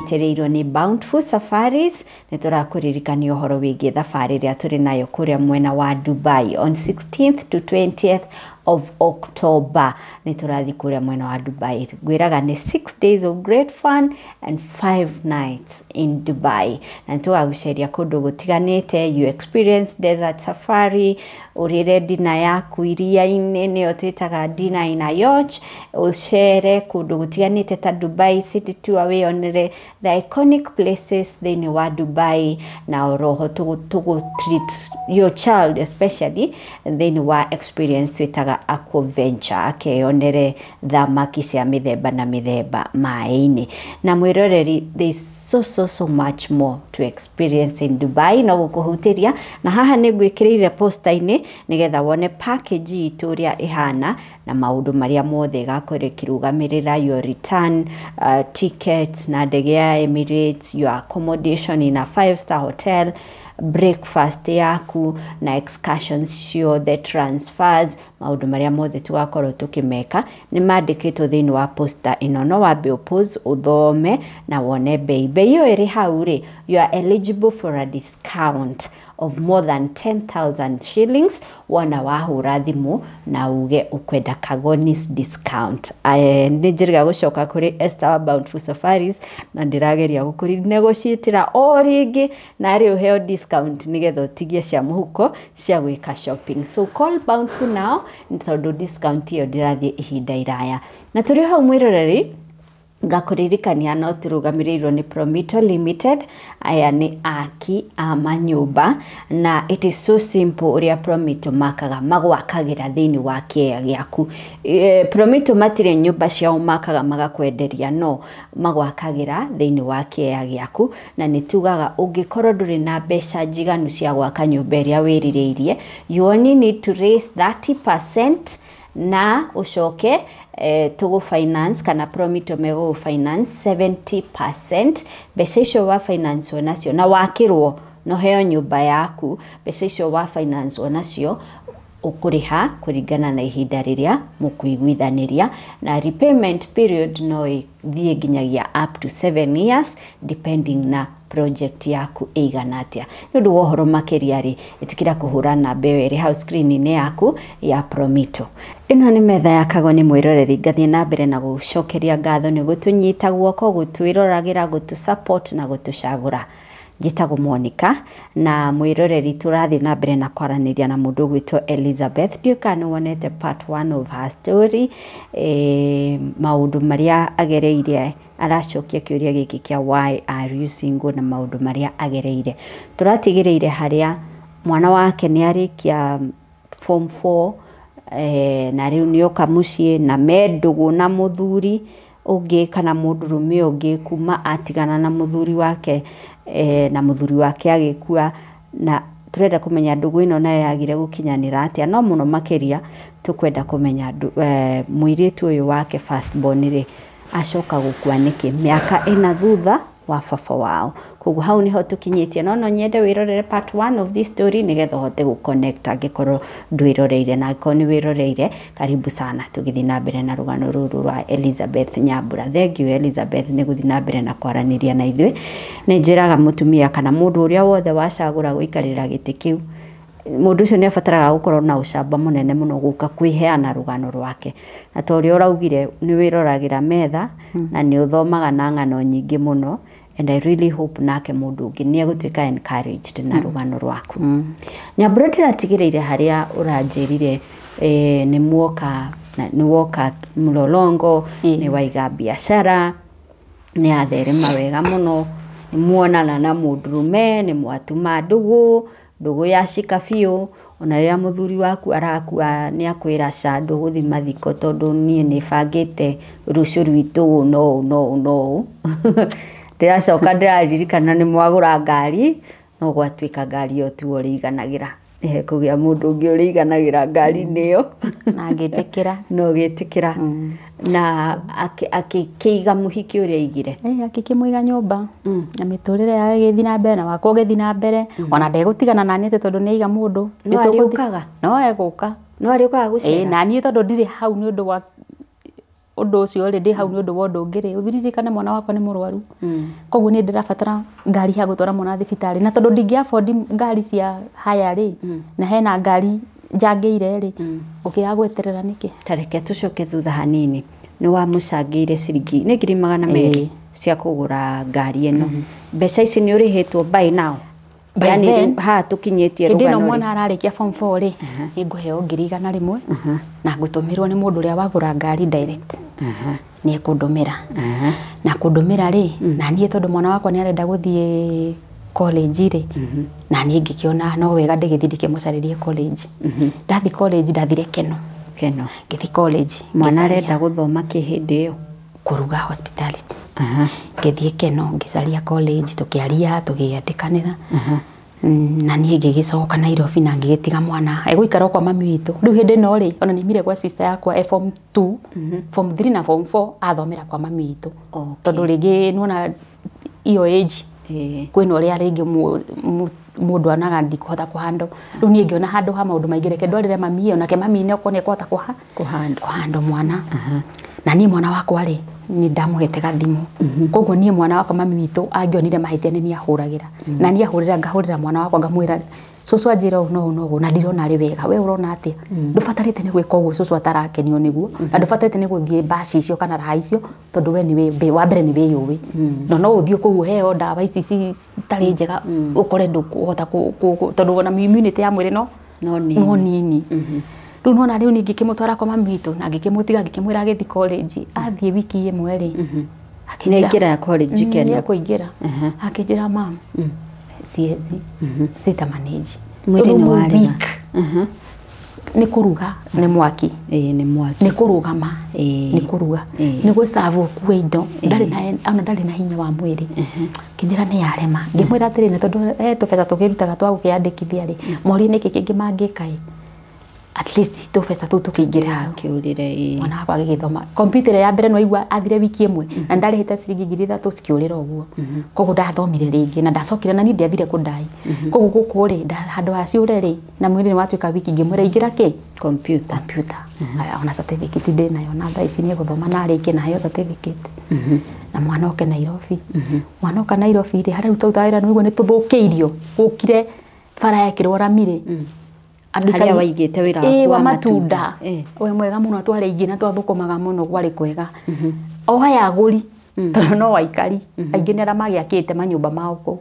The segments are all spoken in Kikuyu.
Tũnyitĩrĩirwo nĩ Bountiful Safaris. Nĩ tũrakũririkania ũhoro wĩgiĩ thabarĩ ĩrĩa tũrĩ nayo kũrĩa mwena wa Dubai on 16th to 20th of October. Nĩ tũrathiĩ kũrĩa mwena wa Dubai. Ngwĩraga nĩ 6 days of great fun and 5 nights in Dubai, na nĩ tũgagũceria kũndũ gũtiganĩte. You experience desert safari, ũrĩre dinner yaku iria-inĩ, nĩyo twĩtaga dinner in a yacht, ũcere kũndũ gũtiganĩte ta Dubai City Tour, wĩyonere the iconic places thĩinĩ wa Dubai, na oroho tũgũ treat your child especially thĩinĩ wa experience twĩtaga aquaventure, akeyonere thamaki cia mĩthemba na mĩthemba maĩ-inĩ. Na mwĩroreri, there is so so so much more to experience in Dubai. No gũkũhutĩria na haha nĩ ngwĩkĩrĩire poster-inĩ nĩgetha wone package itũ ũrĩa ĩhana na maũndũ marĩa mothe ĩgakorwo ĩkĩrũgamĩrĩra: your return tickets na ndege ya Emirates, your accommodation in a 5 star hotel, breakfast yaku na excursions ciothe, transfers, maũndũ marĩa mothe tũgakorwo tũkĩmeka nĩ mandĩkĩtwo thĩinĩ wa poster ĩno. No wambe ũpause, ũthome na wone bei. Bei ĩyo ĩrĩ hau rĩ, you are eligible for a discount of more than 10,000 shillings wona wahũra thimũ na uge ũkwenda Kagonis discount. Nĩ njĩrĩga gũcoka kũrĩ Esther wa Bountiful Safaris na ndĩrageria gũkũri negotiatĩra o rĩngĩ na rĩ ũheo discount nĩgetha ũtigie cia mũhuko cia gwĩka shopping. So call Bountiful now tondũ discount ĩyo ndĩrathiĩ ihinda iraya. Na tũrĩ hau, mwĩroreri, ngakũririkania no tũrũgamĩrĩirwo nĩ Promito Limited. Aya nĩ aki a manyũmba na it is so simple ũrĩa Promito makaga, magwakagĩra thĩinĩ wa kĩea gĩaku. Promito matirĩ nyũmba ciao makaga magakwenderia, no magwakagĩra thĩinĩ wa kĩea gĩaku. Na nĩ tugaga ũngĩkorwo ndũrĩ na mbeca njiganu cia gwaka nyũmba ĩrĩa wĩrirĩirie, you only need to raise 30% na ũcoke tũgũ finance kana Promito megũgũ finance 70%. Mbeca icio wa finance nacio na wakĩrwo no heo nyũmba yaku, mbeca icio wa finance nacio ũkũrĩha kũringana na ihinda rĩrĩa mũkũiguithanĩria, na repayment period no ĩthiĩ nginyagia up to 7 years depending na project yaku ĩigana atĩa. Nĩ ũndũ wa ũhoro makĩria rĩ, ĩtĩkĩra kũhũra namba ĩyo ĩrĩ hau screen-inĩ yaku ya Promito. Ĩno nĩ metha ya Kagoni. Mwĩroreri, ngathiĩ na mbere na gũcokeria ngatho nĩ gũtũnyita guoko, gũtwĩroragĩra, gũtũ support na gũtũcagũra. Njĩtagwo Monica na mwĩroreri, tũrathiĩ na mbere na kwaranĩria na mũndũ ũgwĩtwo Elizabeth. Ndiũĩ kana nĩ wonete part one of her story, maũndũ marĩa agereire aracokia kĩũria gĩkĩ kĩa "Why are you single?" na maũndũ marĩa agereire. Tũratigĩrĩire harĩa mwana wake nĩ arĩkia form 4, na rĩu nĩ oka mũciĩ na me ndũgũ na mũthuri ũngĩ kana mũndũrũme ũngĩ kuma atigana na mũthuri wake, na mũthuri wake agĩkua, na tũrenda kũmenya ndũgũ ĩno nayo yagire gũkinyanĩra atĩa. No mũno makĩria tũkwenda kũmenya mũirĩtu ũyũ wake first born rĩ, acoka gũkua nĩkĩ mĩaka 4 thutha wa baba wao. Koguo hau niho tũkinyĩtie, no nyende wĩrorere part one of this story nĩgetha ũhote gũ connect angĩkorwo ndwĩroreire, na angĩkorwo nĩ wĩroreire, karibu sana. Tũgĩthiĩ na mbere na rũgano rũrũ rwa Elizabeth Nyambura. Thank you, Elizabeth, nĩ gũthiĩ na mbere na kwaranĩria na ithuĩ. Nĩ njĩraga mũtumia kana mũndũ ũrĩa wothe wacagũra gũikarĩra gĩtĩ kĩu, mũndũ ũcio nĩ abataraga gũkorwo na ũcamba mũnene mũno gũka kwĩheana rũgano rwake. Na ta ũrĩa ũraugire, nĩ wĩroragĩra metha na nĩ ũthomaga na ng'ano nyingĩ mũno, and I really hope nake mũndũ ũngĩ nĩ egũtuĩka encouraged na rũgano rwaku. Nyambura, ndĩratigĩrĩire harĩa ũranjĩrire nĩ muoka nĩ woka Mlolongo, nĩ waiga biacara, nĩ yatherema wega mũno, nĩ muonana na mũndũrũme, nĩ mwatuma ndũgũ, ndũgũ yacika biũ. Ona rĩrĩa mũthuri waku arakua, nĩ akwĩra, "Ca ndũgũthiĩ mathiko tondũ niĩ nĩ bangĩte rũciũ rwitũ ũũ no ũũ no ũũ no ũũ." Ndĩracoka ndĩraririkana nĩ mwagũra ngari, no gwatuĩka ngari ĩyo tiwe ũrĩiganagĩra, nĩ hekũgĩa mũndũ ũngĩ ũrĩiganagĩra ngari-inĩ ĩyo. Na ngĩtĩkĩra. Na ũgĩtĩkĩra na akĩiga mũhiki ũrĩa aigire. Akĩkĩmũiga nyũmba na mĩtũrĩre yao ĩgĩthiĩ na mbere na wakwa ũgĩthiĩ na mbere, ona ndegũtigana na niĩ atĩ tondũ nĩ aiga mũndũ. No arĩũkaga? No egũka. No arĩũkaga gũcera? Na niĩ tondũ ndirĩ hau nĩ ũndũ wa ũndũ ũcio rĩ ndĩ hau nĩ ũndũ wa ũndũ ũngĩ rĩ ũririkane mwana wakwa nĩ mũrwaru koguo niĩ ndĩrabatara ngari ya gũtwara mwana thibitarĩ na tondũ ndingĩ afford ngari cia haya rĩ na hena ngari njangĩire rĩ ũkĩaga gweterera nĩkĩ. Tareke tũcoke thutha hanini nĩ wamũcangĩire ciringi nĩ 200,000 cia kũgũra ngari ĩno. Mbeca ici nĩ ũrĩhĩtwo by now? By then, haha tũkinyĩtie hĩndĩ ĩno rũgano rĩ. Mwana ararĩkia form 4 rĩ nĩ ngũheo 100,000 na ngũtũmĩrwo nĩ mũndũ ũrĩa wagũra ngari direct. Nĩ ekũndũmĩra na kũndũmĩra rĩ na niĩ tondũ mwana wakwa nĩ arenda gũthiĩ college rĩ na niĩ ngĩkĩona no wega ndĩgĩthiĩ ndĩkĩmũcarĩrie college. Ndathiĩ college ndathire Keno. Keno. Ngĩthiĩ college mwana ngĩcaria arenda gũthoma kĩ hĩndĩ ĩyo? Kũruga hospitality. Ngĩthiĩ Keno ngĩcaria college tũkĩaria tũgĩandĩkanĩra. Na niĩ ngĩgĩcoka Nairobi na ngĩgĩtiga mwana egũikara o kwa mami witũ. Rĩu hĩndĩ ĩno rĩ ona niumire gwa sister yakwa e form 2 form 3 na form 4 athomera kwa mami witũ. Tondũ rĩngĩ nĩwona iyo age kwĩna ũrĩa rĩngĩ mũndũ anaga ndikũhota kũhandwo. Rĩu niĩ ngĩona handũ ha maũndũ maingĩ reke ndwarĩre mami onake mami nĩ okorwo nĩ ekũhota kũhandwo mwana. Na niĩ mwana wakwa rĩ nĩ ndamũhete gathimũ koguo niĩ mwana wakwa mami witũ angĩonire mahĩtia nĩ niĩ ahũragĩra na niĩ ahũrĩra ngahũrĩra mwana wakwa ngamwĩra cũcũ anjĩra ũũ na ũũ na ũũ na ndirona arĩ wega we ũrona atĩa ndũbatarĩte nĩ gwĩka ũguo cũcũ atarakenio nĩguo na ndũbatarĩte nĩ gũthiĩ mbaci icio kana raha icio tondũ we nĩ wa mbere nĩ wĩyũĩ no no ũthiĩ kũu ũheo ndawa ici citarĩ njega ũkore ndũkũhota tondũ ona immunity ya mwĩrĩ no nini. Rĩu nona rĩu niĩ ngĩkĩmũtwara kwa mami witũ na ngĩkĩmũtiga ngĩkĩmwĩra agĩthiĩ college athiĩ wiki ĩmwe rĩ nĩaingĩra college Keno? Nĩekũingĩra akĩnjĩra mam siezi sita manage mwĩrĩ nĩ warega nĩ kũruga nĩ mwaki nĩ mwaki nĩ kũrũgama nĩ kũruga nĩ gũcabu ũkue indo ndarĩ na ona ndarĩ na hinya wa mwĩrĩ kĩnjĩra nĩ yarema ngĩmwĩra atĩrĩ na tondũ he tũbeca tũkĩrutaga twa gũkĩandĩkithia rĩ morie nĩkĩ kĩngĩ mangĩka ĩ at least tũbeca tũu tũkĩingĩra kĩũrĩre mwana wakwa agĩgĩthoma kompyuta ĩrĩa ya mbere nĩwaigua athire wiki ĩmwe na ndarĩhĩte ciringi 3,000 cikĩũrĩra ũguo koguo ndathomire rĩngĩ na ndacokire na niĩ ndiathire kũndai koguo gũkũ rĩ handũ ha ciũre rĩ na mwĩrĩ nĩwatuĩka wiki ngĩmwĩra ingĩra kĩ kompyuta ona certificate ndĩ nayo na thaa ici nĩegũthoma na arĩkie na aheo certificate na mwana oke Nairobi. Mwana oka Nairobi rĩ harĩa rutaruta wĩra nĩwaigua nĩtũthũkĩirio gũkire bara yekĩrwo rami rĩ harĩa waigĩte wĩra waku wa matunda we mwega mũno twarĩ aingĩ na twathũkũmaga mũno kwarĩ kwega o aya agũri tondũ no aikari aingĩ nĩ arĩa magĩakĩte manyũmba mao kũu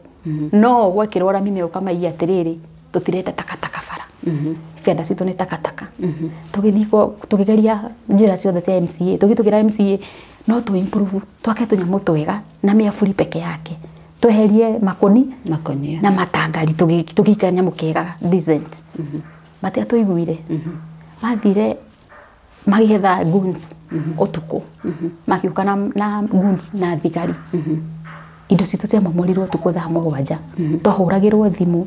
no gwekĩrwo rami megũka maiye atĩrĩrĩ tũtirenda takataka bara benda citũ nĩ takataka tũgĩthiĩ tũkĩgeria njĩra ciothe cia MCA tũgĩtũkĩra MCA no tũ improve twake tũnyamũ twega na mĩaburi peke yake tweherie makoni na matangari tũgĩikara nyamũ kega decent matia tũiguire mathire magĩetha goons ũtukũ makiuka na goons na thigari indo citũ ciamomorirwo ũtukũ thaa 7 twahũragĩrwo thimũ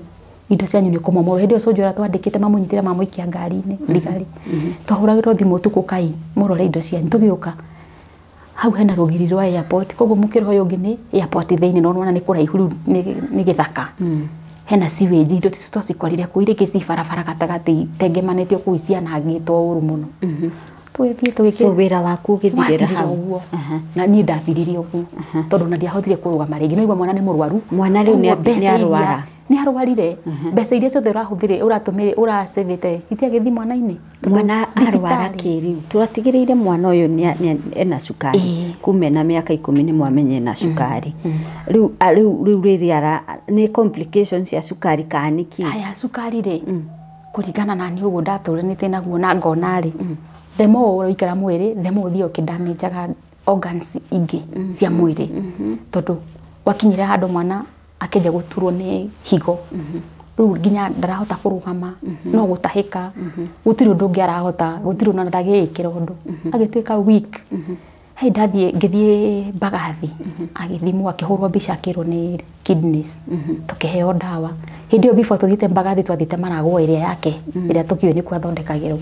indo cianyu nĩ kũmomorwo hĩndĩ ĩyo cũnjũ ũrĩa twandĩkĩte mamũnyitire mamũikia ngari-inĩ thigari twahũragĩrwo thimũ ũtukũ kai mũrore indo cianyu tũgĩũka hau hena rũgiri rwa airport koguo mũkĩra ũyũ ũngĩ nĩ airport thĩinĩ no nĩwona nĩ kũraihu rĩu nĩ gĩthaka hena sewage indo ticio twacikorire kũu irĩ ci barabara gatagatĩ itengemanĩtio kũu cianangĩtwo ũru mũno tũgĩthiĩ tũgĩkĩ so wĩra waku ũgĩthirĩra hau ũguo na niĩ ndathiririe ũguo tondũ ona ndiahotire kũrũgama rĩngĩ nĩwaigua mwana nĩ mũrwaru mwana rĩu nĩ arwara nĩ arwarire mbeca iria ciothe ũrahũthĩrire ũratũmĩrire ũracĩvĩte itiagĩthiĩ mwana-inĩ mwana arwara kĩ rĩu tũratigĩrĩire mwana ũyũ ena cukari kuma ena mĩaka 10 nĩ mwamenye ena cukari rĩu rĩu rĩrĩa nĩ complications cia cukari kana nĩ kĩ haya cukari rĩ kũringana na niĩ ũguo ndatũranĩte naguo na ngona rĩ the more ũraikara mwĩrĩ the more ũthiĩ ũkĩdamageaga organs ingĩ cia mwĩrĩ tondũ wakinyĩra handũ mwana akĩnja gũturwo nĩ higo rĩu nginya ndarahota kũrũgama no gũtahĩka gũtirĩ ũndũ ũngĩ arahota gũtirĩ ona ndagĩĩkĩra ũndũ agĩtuĩka weak hei ndathiĩ ngĩthiĩ Mbagathi agĩthimwo akĩhũrwo mbica akĩrwo nĩ kidneys tũkĩheo ndawa hĩndĩ ĩyo before tũthiĩte Mbagathi twathiĩte Maragwo ĩrĩa yake ĩrĩa tũkĩũĩ nĩkuo athondekagĩrwo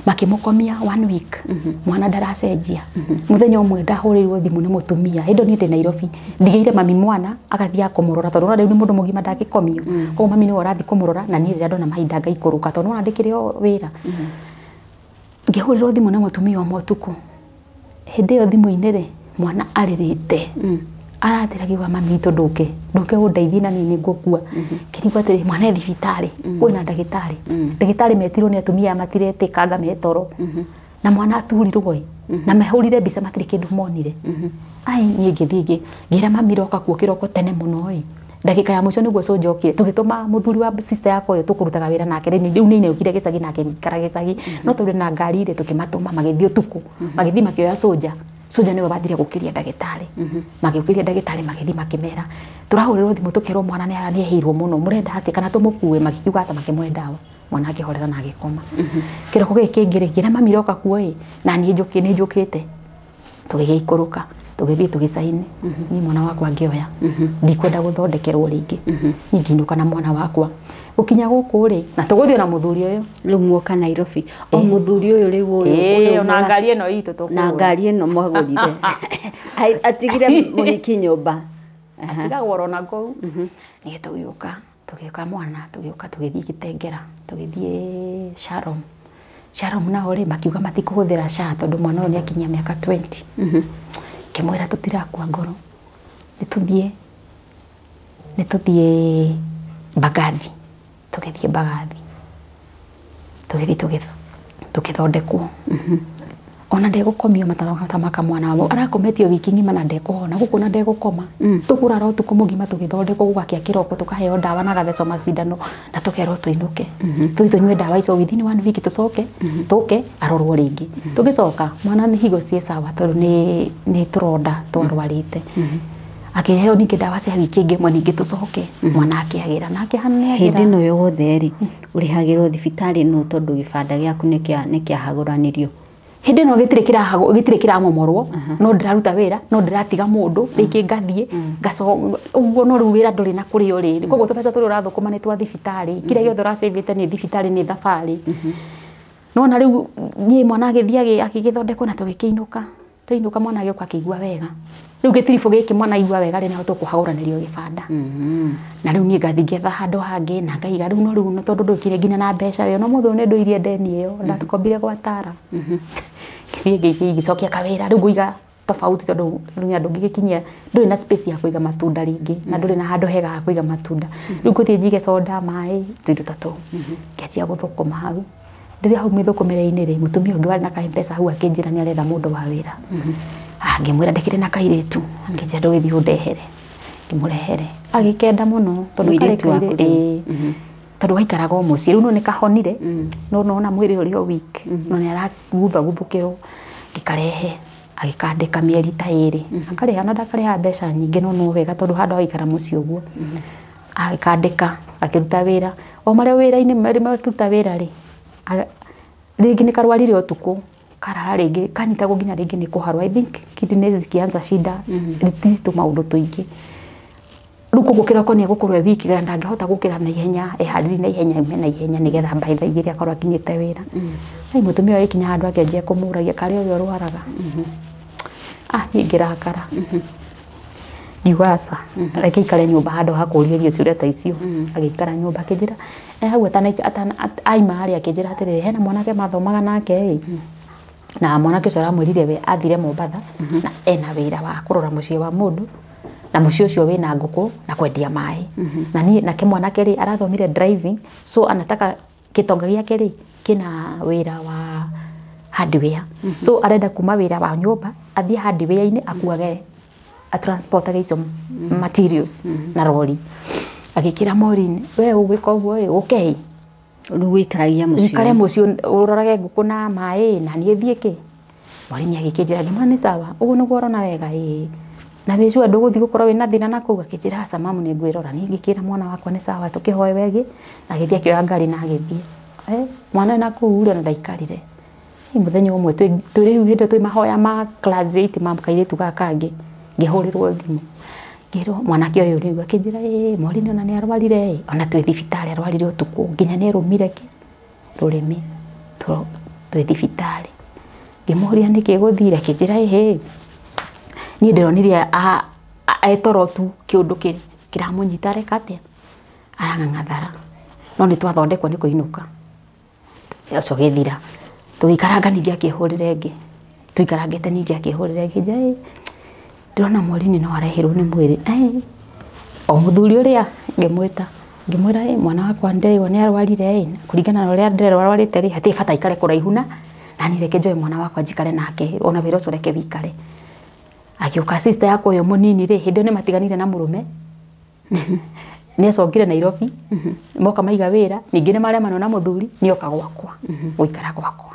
makĩmũkomia 1 week mwana ndaracenjia mũthenya ũmwe ndahũrĩirwo thimũ nĩ mũtumia hĩndĩ ĩyo niĩ ndĩ Nairobi ndigĩire mami mwana agathiĩ kũmũrora tondũ ona rĩu nĩ mũndũ mũgima ndangĩkomio koguo mami nĩwe ũrathiĩ kũmũrora na niĩ rĩrĩa ndona mahinda ngaikũrũka tondũ nĩwona ndĩkĩrĩ o wĩra ngĩhũrĩrwo thimũ nĩ mũtumia ũmwe ũtukũ Hĩndĩ ĩyo thimũ-inĩ rĩ mwana arĩrĩte aratĩragiwa mami witũ ndũke ndũke ũndeithie na niĩ nĩngũkua kĩrigwo atĩrĩ mwana e thibitarĩ kwĩna ndagĩtarĩ ndagĩtarĩ metirwo nĩ atumia aya matiretĩkanga me toro na mwana aturirwo ĩ na mahũrire mbica matirĩ kĩndũ monire ai niĩ ngĩthiĩ ngĩra mami roka kuo kĩroko tene mũno ĩ ndagĩka ya mũico nĩguo cũnjokire tũgĩtũma mũthuri wa sister yakwa ũyũ tũkũrutaga wĩra nake rĩu nĩ inũkire gĩcagi nake ngĩikara gĩcagi no tũrĩ na ngari rĩ tũkĩmatũma magĩthiĩ ũtukũ magĩthiĩ makĩoya cũnja cũnja nĩwe wathire gũkĩria ndagĩtarĩ magĩũkĩria ndagĩtarĩ magĩthiĩ makĩmera tũrahũrĩrwo thimũ tũkerwo mwana nĩ ehĩirwo mũno mũrenda atĩ kana tũmũkue magĩkiuga aca makĩmũhe ndawa mwana akĩhorera na agĩkoma kĩroko gĩkĩ kĩngĩ rĩ ngĩra mami roka kuo ĩ na niĩ nĩ njũkĩte tũgĩgĩikũrũka tũgĩthiĩ tũgĩcaini niĩ mwana wakwa ngĩoya ndikwenda gũthondekerwo rĩngĩ niĩ ngĩinũka na mwana wakwa gũkinya gũkũ rĩ na tũgũthiĩ na mũthuri ũyũ Rĩu muoka Nairobi o mũthuri ũyũ rĩu ũyũ ĩĩ ona ngari ĩno itũ tũkũgũra na ngari ĩno mwagũrire atigire mũhiki nyũmba atigagwo oro na kũu nĩgetha tũgĩũka tũgĩũka mwana tũgĩũka tũgĩthiĩ Gĩtengera tũgĩthiĩ Shalom Shalom nao rĩ makiuga matikũhũthĩra SHA tondũ mwana ũyũ nĩ akinyia mĩaka 20 ngĩmwĩra tũtirakua ngoro nĩ tũthiĩ Mbagathi tũgĩthiĩ Mbagathi tũgĩthiĩ tũgĩthondekwo ona ndegũkomio matamaka mwana wao arakometio wiki ng'ima na ndekũhona gũkũ na ndegũkoma tũkũrara ũtukũ mũgima tũgĩthondekwo gũgakĩa kĩroko tũkaheo ndawa na gathecwo macindano na tũkerwo tũinũke tũthiĩ tũnyue ndawa icio within one week tũcoke tũke arorwo rĩngĩ tũgĩcoka mwana nĩ higo ciĩ sawa tondũ nĩ tũronda twarwarĩte akĩheo ningĩ ndawa cia wiki ĩngĩ ĩmwe ningĩ tũcoke mwana akĩagĩra na akĩhana nĩ Hĩndĩ agĩra ĩno yothe rĩ ũrĩhagĩrwo thibitarĩ nũ tondũ gĩbanda gĩaku nĩ kĩahagũranirio? Hĩndĩ ĩno gĩtirĩ kĩrahagwo gĩtirĩ kĩramomorwo no ndĩraruta wĩra no ndĩratiga mũndũ rĩngĩ ngathiĩ ngacoka ũguo no rĩu wĩra ndũrĩ na kũrĩa ũrĩ koguo tũbeca tũrĩa ũrathũkũma nĩ twa thibitarĩ kĩrĩa gĩothe ũracĩvĩte nĩ thibitarĩ nĩ thabarĩ nona rĩu niĩ mwana agĩthiĩ agĩgĩthondekwo na tũgĩkĩinũka twainũka mwana agĩũka akĩigua wega rĩu gĩtiribũ gĩkĩ mwana aigua wega rĩ nĩho tũkũhagũranĩrio gĩbanda na rĩu niĩ ngathiĩ ngetha handũ hangĩ na ngaiga rĩu no rĩu no tondũ ndũkire nginya na mbeca rĩ no mũthĩ ũyũ nĩ ndũirie ndeni ĩyo ndakombire gwa Tara ngĩthiĩ ngĩcokia kawĩra rĩu ngũiga tofauti tondũ rĩu ndũngĩgĩkinyia ndũrĩ na space ya kũiga matunda rĩngĩ na ndũrĩ na handũ hega ha kũiga matunda rĩu ngũthiĩ njige soda maĩ tũindo ta tũu ngĩanjia gũthũkũma hau ndĩrĩ hau mĩthũkũmĩre-inĩ rĩ mũtumia ũngĩ warĩ na ka M-Pesa hau akĩnjĩra nĩ aretha mũndũ wa wĩra. Ah, ngĩmwĩra ndĩkĩrĩ na kairĩtu akĩnjĩra ndũgĩthiĩ ũndehere ngĩmũrehere agĩkenda mũno tondũ karĩ Mũirĩtu waku kairĩ- rĩu? ĩĩ tondũ gaikaraga o mũciĩ rĩu no nĩ kahonire no nona mwĩrĩ ũrĩ o weak no nĩ araguthaguthũkĩrwo ngĩkarehe agĩkandĩka mĩeri ta ĩrĩ akarĩha na ndakarĩha mbeca nyingĩ no no wega tondũ handũ ha gũikara mũciĩ ũguo agĩkandĩka akĩruta wĩra o marĩa wĩra-inĩ marĩ makĩruta wĩra rĩ rĩngĩ nĩ karwarire ũtukũ karara rĩngĩ kanyitagwo nginya rĩngĩ nĩ kũharwo. I think kidneys zikianza shida ti tũmaũndũ tũingĩ rĩu koguo kĩroko nĩ egũkorwo e wiki kana ndangĩhota gũkĩra na ihenya eharĩrie na ihenya aume na ihenya nĩgetha by thaa igĩrĩ akorwo akinyĩte wĩra ai mũtumia ũyũ agĩkinya handũ akĩanjia kũmũragia karĩ o we ũrwaraga ah niĩ ngĩrakara ngiuga aca reke aikare nyũmba handũ ha kũũria ciũria ta icio agĩikara nyũmba akĩnjĩra hau aima harĩa akĩnjĩra atĩrĩrĩ hena mwanake mathomaga nake ĩ na mwanake ũcio aramwĩrire we athire Mombatha na ena wĩra wa kũrora mũciĩ wa mũndũ na mũciĩ ũcio wĩna ngũkũ na kwendia maĩ na niĩ nake mwanake rĩ arathomire driving so anataka gĩtonga gĩake rĩ kĩna wĩra wa hardware so arenda kuma wĩra wa nyũmba athiĩ hardware-inĩ akuage atransportage icio materials na rori agĩkĩra Maureen we ũgwĩka ũguo ĩ ũke ĩ Rĩu wĩikaragia mũciĩ wikare mũciĩ ũrorage ngũkũ na maĩ na niĩ thiĩ kĩ Maureen agĩkĩnjĩra ngĩmwĩra nĩ sawa ũguo nĩguo ũrona wega ĩĩ na wĩ sure ndũgũthiĩ gũkorwo wĩna thĩna na kũu akĩnjĩra aca mamu nĩ ngwĩrora niĩ ngĩkĩra mwana wakwa nĩ sawa tũkĩhoe wegi na agĩthiĩ akĩoya ngari na agĩthiĩ mwana na kũu rĩ ona ndaikarire Ĩ, mũthenya ũmwe twĩ rĩu hĩndĩ ĩyo twĩ mahoya ma class 8 ma kairĩtu gaka kangĩ ngĩhũrĩrwo thimũ ngĩrwo mwanake ũyũ rĩu akĩnjĩra ĩ Maureen ona nĩ arwarire ĩ ona twĩ thibitarĩ arwarire ũtukũ nginya nĩ erũmire kĩ rũrĩmĩ twĩ thibitarĩ ngĩmũria nĩkĩ gũthire akĩnjĩra ĩhĩ niĩ ndĩronire etoro tu kĩũndũ kĩramũnyita areka atĩa arang'ang'athara no nĩ twathondekwo nĩ kũinũka ũcio gĩthira tũgĩikaranga ningĩ akĩhũrĩra ĩngĩ Tuikarangĩte ningĩ akĩhũrĩra akĩnjĩra ĩ ndĩrona Maureen no arehirwo nĩ mwĩrĩ. O mũthuri ũrĩa ngĩmwĩta ngĩmwĩra ĩ mwana wakwa ndĩraigua nĩ arwarire ĩ kũringana na ũrĩa ndĩrerwo arwarĩte rĩ hatirĩ bata aikare kũraihu na niĩ reke njoe mwana wakwa njikare nake ona wĩra ũcio reke wĩikare. Agĩũka sister yakwa ũyũ mũnini rĩ hĩndĩ ĩyo nĩ matiganire na mũrũme nĩ acokire Nairobi moka maiga wĩra ningĩ nĩ maremanwo na mũthuri nĩ oka gwakwa gũikara gwakwa.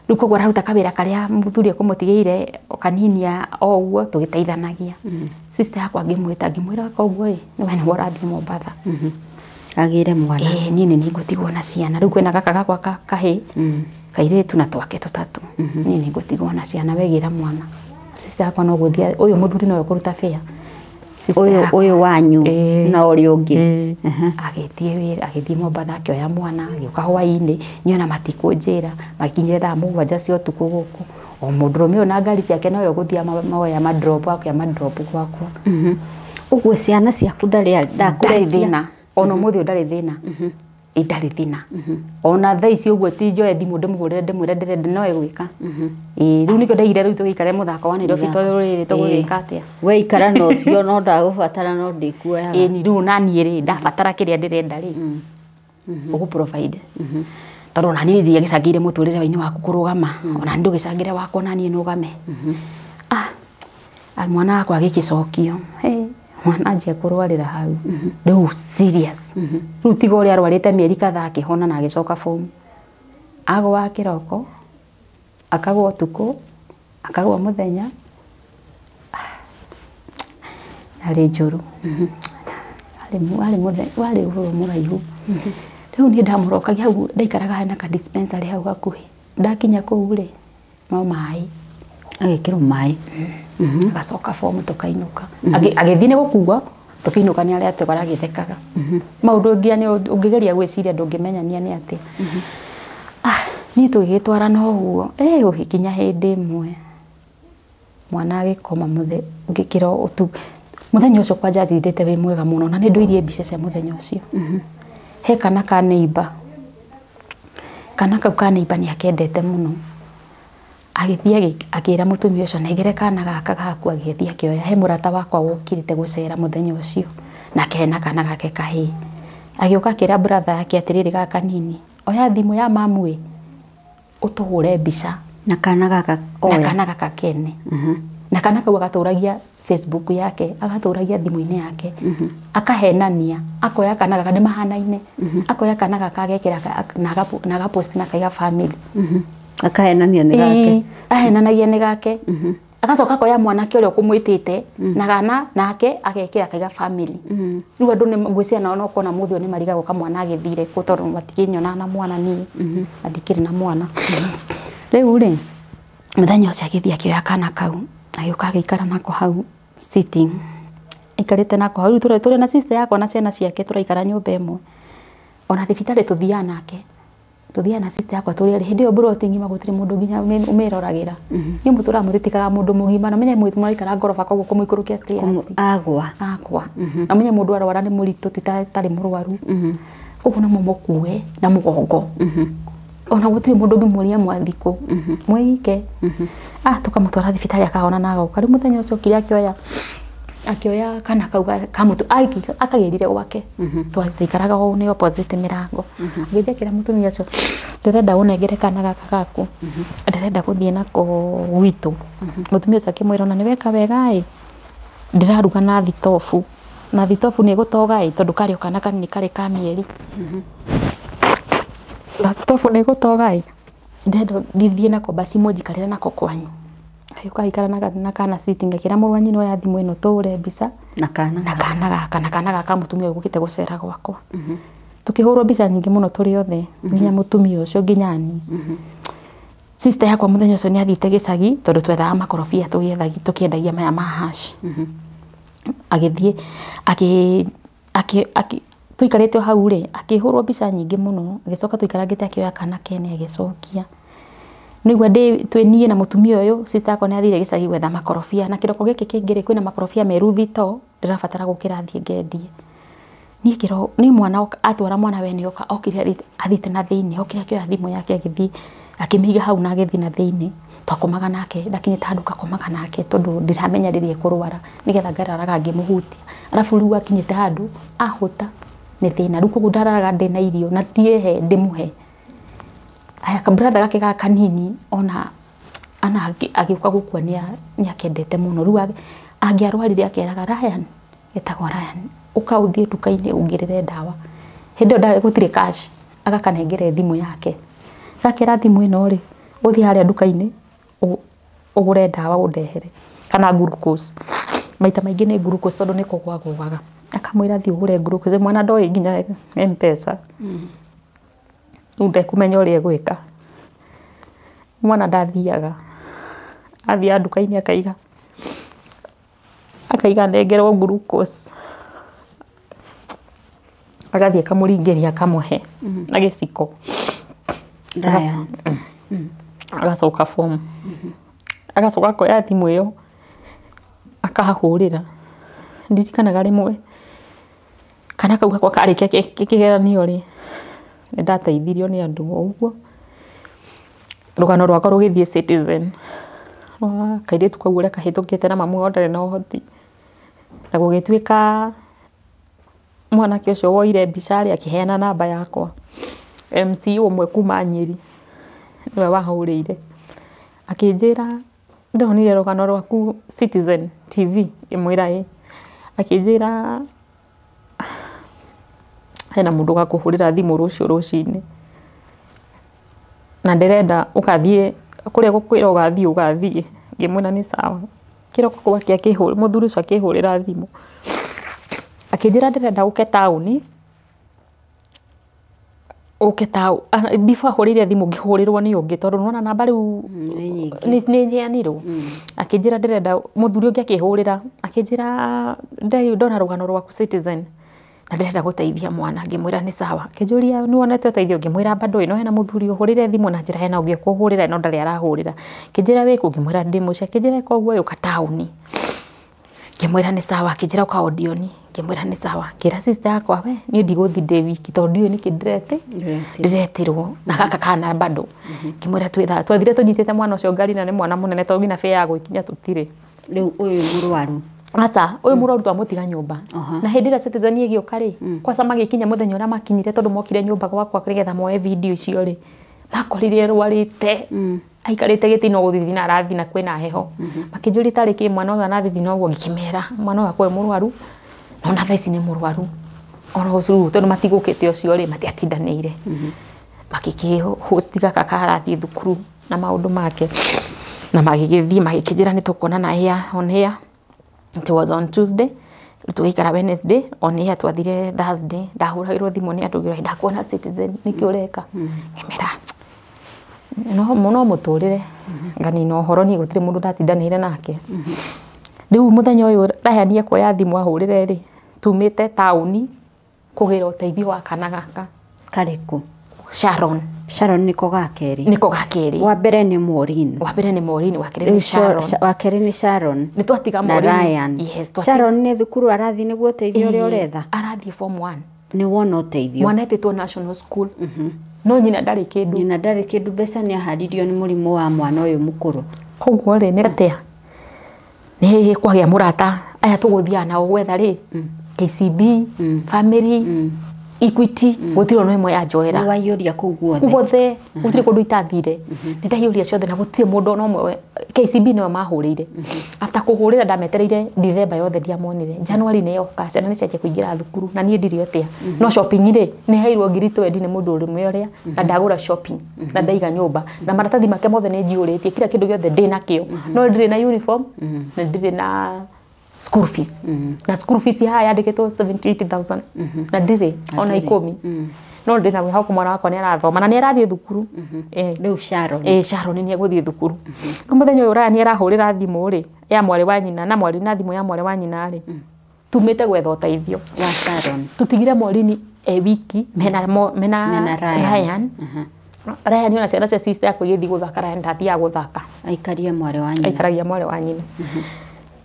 Rĩu koguo araruta kawĩra karĩa mũthuri ekũmũtigĩire kaninia o ũguo tũgĩteithanagia. Sister yakwa ngĩmwĩta ngĩmwĩra koguo ĩ nĩwe nĩwe ũrathiĩ Mombatha. Agĩre mwana. Niĩ nĩ ngũtigwo na ciana rĩu kwĩna gaka gakwa kahĩ kairĩtu na twake tũtatũ. Niĩ nĩ ngũtigwo na ciana wegĩra mwana. Sister yakwa no gũthiĩ ũyũ mũthuri nowe ũkũruta fare. Ũyũ wanyu na ũrĩa ũngĩ. Agĩthiĩ wĩra agĩthiĩ Mombatha akĩoya mwana agĩũka hwaĩ-inĩ niĩ ona matikũnjĩra makinyire thaa 7 cia ũtukũ gũkũ. O mũndũrũme ũyũ na ngari ciake nowe ũgũthiĩ maoya madrop akĩoya madrop gwakwa. Ũguo ciana ciaku ndarĩ ndakũrekia thĩna ona ũmũthĩ ndarĩ thĩna. Ndarĩ thĩna. Ona thaa ici ũguo ti njoe thimũ ndĩmũhũrĩre ndĩmwĩre ndĩrenda no egwĩka. Rĩu nĩkĩo ndaigire rĩu tũgĩikare mũthako wa Nairobi tondũ rĩrĩ tũgũgĩka atĩa. We ikara na ũcio no ndagũbatara no ndĩkuoyaga. Ĩni rĩu na niĩ rĩ ndabatara kĩrĩa ndĩrenda rĩ ũgũ provide. Tondũ ona niĩ ndiagĩcangĩire mũtũrĩre-inĩ waku kũrũgama ona niĩ ndũgĩcangĩre wakwa na niĩ nũgame. Mwana wakwa agĩgĩcokio. Mwana anjia kũrwarĩra hau rĩu serious. Rĩu tiga ũrĩa arwarĩte mĩeri kadhaa akĩhona na agĩcoka form. Agũa kĩroko akagũa ũtukũ akagũa mũthenya yarĩ njũru. Warĩ ũhoro mũraihu. Rĩu niĩ ndamũrokagia hau ndaikaraga hena ka dispensary hau hakuhĩ. Ndakinya kũu rĩ no maĩ agĩkĩrwo maĩ agacoka form tũkainũka. Agĩthiĩ nĩ gũkua tũkĩinũka nĩ arĩa tũkora agĩthekaga. Maũndũ nginya nĩ ũngĩgeria gwĩciria ndũngĩmenyania nĩ atĩa. Niĩ tũgĩgĩtwara no ũguo gũgĩkinya hĩndĩ ĩmwe mwana agĩkoma ngĩkĩra mũthenya ũcio kwanja athirĩte wĩ mwega mũno na nĩ ndũirie mbica cia mũthenya ũcio. He kana ka neighbor kana kau ka neighbor nĩ akendete mũno. Agĩthiĩ akĩra mũtumia ũcio nengere kana gaka gaku agĩthiĩ akĩoya he mũrata wakwa wokĩrĩte gũcera mũthenya ũcio nake hena kana gake kahĩĩ. Agĩũka akĩra brother yake atĩrĩrĩ gaka kanini oya thimũ ya mamu ĩ ũtũhũre mbica na kana gaka oya na kana gaka kene. Na kana kau agatũragia Facebook yake agatũragia thimũ-inĩ yake akahenania akoya kana gaka nĩ mahanaine akoya kana gaka agekĩra na agapost na akaiga family. Akahenania nĩ gake. Ahenanagia nĩ gake. Agacoka akoya mwanake ũrĩa ũkũmwĩtĩte na gana nake agekĩra akaiga family. Rĩu andũ nĩ ngwĩciria nao no kuona mũthĩ ũyũ nĩ marigagwo kamwana agĩthire kũ tondũ matikĩnyonaga na mwana niĩ na ndikĩrĩ na mwana. Rĩu rĩ mũthenya ũcio agĩthiĩ akĩoya kana kau agĩũka agĩikara nako hau sitting aikarĩte nako hau. Rĩu tũrĩ na sister yakwa na ciana ciake tũraikara nyũmba ĩmwe. Ona thibitarĩ tũthiaga nake tũthiaga na sister yakwa tũrĩ erĩ. Hĩndĩ ĩyo mburoti ng'ima gũtirĩ mũndũ nginya ũmĩroragĩra. Niĩ mũtũraga mũtitikaga mũndũ mũgima na menye mũraikara ngoroba koguo kũmũikũrũkia stairs. Agwa. Agwa. Na menye mũndũ arwara nĩ mũritũ ti tarĩ mũrwaru. Koguo no mũmũkue na mũgongo. Ona gũtirĩ mũndũ ũngĩmũria mwathikũ mwĩike. Tũkamũtwara thibitarĩ akahona na agoka. Rĩu mũthenya ũcio okire akĩoya kana kau kamũtu akagĩrire gwake. Twaikaraga o nĩ opposite mĩrango. Agĩthiĩ akĩra mũtumia ũcio ndĩrenda ũnengere kana gaka gaku ndĩrenda gũthiĩ nako gwitũ. Mũtumia ũcio akĩmwĩra ona nĩ weka wega ĩ ndĩraruga na thitobu na thitobu nĩ ĩgũtoga ĩ tondũ karĩ o kana kanini karĩ ka mĩeri. Na thitobu nĩ ĩgũtoga ĩ ndĩrenda ndithiĩ nako basi mũnjikarĩre nako kwanyu. Agĩũka agĩikara na kana sitting akĩra mũrũ wa nyina oya thimũ ĩno tũhũre mbica na kana na kana gaka mũtumia ũyũ ũgũkĩte gũcera gwakwa. Tũkĩhũrwo mbica nyingĩ mũno tũrĩ othe nginya mũtumia ũcio nginya niĩ. Sister yakwa mũthenya ũcio nĩ athiĩte gĩcagi tondũ twethaga makorobia tũkĩendagia maya ma hash. Agĩthiĩ tũikarĩte o hau rĩ akĩhũrwo mbica nyingĩ mũno agĩcoka tũikarangĩte akĩoya kana kene agĩcokia. Nĩguo ndĩ twĩ niĩ na mũtumia ũyũ sister yakwa nĩ athire gĩcagi gwetha makorobia na kĩroko gĩkĩ kĩngĩ rĩ kwĩna makorobia meru thito ndĩrabatara gũkĩra thiĩ ngendie. Niĩ kĩro niĩ mwana atwara mwana wene oka okire athiĩte na thĩinĩ okire akĩoya thimũ yake agĩthiĩ akĩmĩiga hau na agĩthiĩ na thĩinĩ. Twakomaga nake ndakinyĩte handũ ngakomaga nake tondũ ndiramenya rĩrĩa ekũrwara nĩgetha ngararaga ngĩmũhutia. Arabu rĩu akinyĩte handũ ahũta nĩ thĩna rĩu koguo ndararaga ndĩna irio na tiehe ndĩmũhe. Aya kabrother gake gaka kanini ona ana agĩũka gũkua nĩ akendete mũno rĩu angĩarwarire akeraga Ryan etagwo Ryan ũka ũthiĩ nduka-inĩ ũngĩrĩre ndawa. Hĩndĩ ĩyo ndarĩ gũtirĩ cash agakanengere thimũ yake gakera thimũ ĩno rĩ ũthiĩ harĩa nduka-inĩ ũgũre ndawa ũndehere kana glucose. Maita maingĩ nĩ glucose tondũ nĩ kũgwagwaga. Akamwĩra thiĩ ũgũre glucose mwana ndoĩ nginya M-Pesa. Rĩu ndekũmenya ũrĩa egwĩka. Mwana ndathiaga athiaga nduka-inĩ akaiga akaiga nengerwo glucose agathiĩ akamũringĩria akamũhe na gĩciko. Ryan. Agacoka form agacoka akoya thimũ ĩyo akahũrĩra. Ndirikanaga rĩmwe kana kau gakwa karĩkia kĩgeranio rĩ nĩ ndateithirio nĩ andũ o ũguo rũgano rwakwa rũgĩthiĩ Citizen rwa kairĩtu kau ũrĩa kahĩtũkĩte na mamu wao ndarĩ na ũhoti na gũgĩtuĩka mwanake ũcio woire mbica rĩ akĩheana namba yakwa. MC ũmwe kuma Nyĩrĩ nĩwe wahũrĩire akĩnjĩra ndonire rũgano rwaku Citizen TV ngĩmwĩra ĩ akĩnjĩra hena mũndũ ũgakũhũrĩra thimũ rũciũ rũcinĩ na ndĩrenda ũgathiĩ kũrĩa gũkwĩra ũgathiĩ ũgathiĩ ngĩmwĩra nĩ sawa. Kĩroko gwakĩa mũthuri ũcio akĩhũrĩra thimũ akĩnjĩra ndĩrenda ũke taũni ũke taũni before ahũrĩire thimũ ngĩhũrĩrwo nĩ ũngĩ tondũ nĩwona namba rĩu nĩ nheanirwo. Akĩnjĩra ndĩrenda mũthuri ũngĩ akĩhũrĩra akĩnjĩra ndona rũgano rwaku Citizen na ndĩrenda gũteithia mwana ngĩmwĩra nĩ sawa. Akĩnjũria nĩ wonete ũteithio ngĩmwĩra bado ĩno hena mũthuri ũhũrĩre thimũ na njĩra hena ũngĩ ũkũhũrĩra no ndarĩ arahũrĩra. Akĩnjĩra wĩkũ ngĩmwĩra ndĩ mũciĩ akĩnjĩra koguo ũka taũni ngĩmwĩra nĩ sawa. Akĩnjĩra ũka Odeon ngĩmwĩra nĩ sawa. Ngĩra sister yakwa we niĩ ndigũthiĩ ndĩ wiki tondũ ndiũĩ nĩkĩ ndĩretirwo na gaka kana bado. Ngĩmwĩra twĩ twathire tũnyitĩte mwana ũcio ngari na nĩ mwana mũnene tondũ nginya fare ya gwĩkinya tũtirĩ. Rĩu ũyũ mũrwaru aca ũyũ mũrwaru twamũtiga nyũmba na hĩndĩ ĩrĩa Citizen ĩgĩũka rĩ kwaca magĩkinya mũthenya ũrĩa makinyire tondũ mokire nyũmba gwakwa nĩgetha moe video icio rĩ makorire arwarĩte aikarĩte gĩtĩ no gũthithina arathina kwĩna heho. Makĩnjũria tarĩ kĩ mwana ũyũ arathithina ũguo ngĩkĩmera mwana ũyũ akwa e mũrwaru na ona thaa ici nĩ mũrwaru ona ũcio tondũ matigũkĩte ũcio rĩ matiatindanĩire. Makĩkĩ host gaka karathiĩ thukuru na maũndũ make na magĩgĩthiĩ magĩkĩnjĩra nĩ tũkuonana here on here. It was on Tuesday tũgĩikara Wednesday on air twathire Thursday ndahũragĩrwo thimũ nĩ andũ ngĩrwo ndakuona Citizen nĩkĩ ũreka ngĩmera no mũtũrĩre nganina ũhoro niĩ gũtirĩ mũndũ ndatindanĩire nake. Rĩu mũthenya ũyũ Ryan ekuoya thimũ ahũrĩre rĩ tumĩte taũni kũgĩra ũteithio wa kana gaka karĩkũ Sharon. Sharon nĩko ga kerĩ. Nĩko ga kerĩ. Wa mbere nĩ Maureen. Wa mbere nĩ Maureen wa kerĩ nĩ Sharon. Wa kerĩ nĩ Sharon. Nĩ twatiga na Maureen. Ryan. Yes, twatiga. Sharon nĩ thukuru arathiĩ nĩguo ũteithio ũrĩa ũretha. Arathiĩ form 1. Nĩ wona ũteithio. Mwana etĩtwo National School. No nyina ndarĩ kĩndũ. Nyina ndarĩ kĩndũ mbeca nĩ aharirio nĩ mũrimũ wa mwana ũyũ mũkũrũ. Koguo rĩ nĩ atĩa? Nĩ kwagĩa mũrata aya tũgũthiaga nao gwetha rĩ KCB, Family, Equity gũtirĩ ona ĩmwe ya njoera. Nĩ waiyũria kũu guothe. Guothe gũtirĩ kũndũ itathire. Nĩ ndaiyũria ciothe na gũtirĩ mũndũ ona ũmwe KCB nĩo mahũrĩire. After kũhũrĩra ndametereire December yothe ndiamonire. January nĩ yoka ciana nĩ cianjia kũingĩra thukuru na niĩ ndirĩ atĩa. No shopping rĩ nĩ heirwo 20,000 nĩ mũndũ ũmwe ũrĩa na ndagũra shopping na ndaiga nyũmba na maratathi make mothe nĩ njihũrĩtie kila kĩndũ gĩothe ndĩ nakĩo no ndirĩ na uniform na ndirĩ na school fees. Na school fees haha yandĩkĩtwo 78,000 na ndirĩ ona 10. No ndĩna mwĩhoko mwana wakwa nĩ arathoma na nĩ arathiĩ thukuru. Rĩu Sharon. Sharon nĩ egũthiĩ thukuru. Rĩu mũthenya ũyũ Ryan arahũrĩra thimũ rĩ ya mwarĩ wa nyina na mwarĩ na thimũ ya mwarĩ wa nyina rĩ tumĩte gwetha ũteithio wa Sharon. Tũtigire Maureen e wiki mena Mena Ryan. Ryan. Ryan ona ciana cia sister yakwa igĩthiĩ gũthaka Ryan ndathiaga gũthaka. Aikaria mwarĩ wa nyina. Aikaragia mwarĩ wa nyina.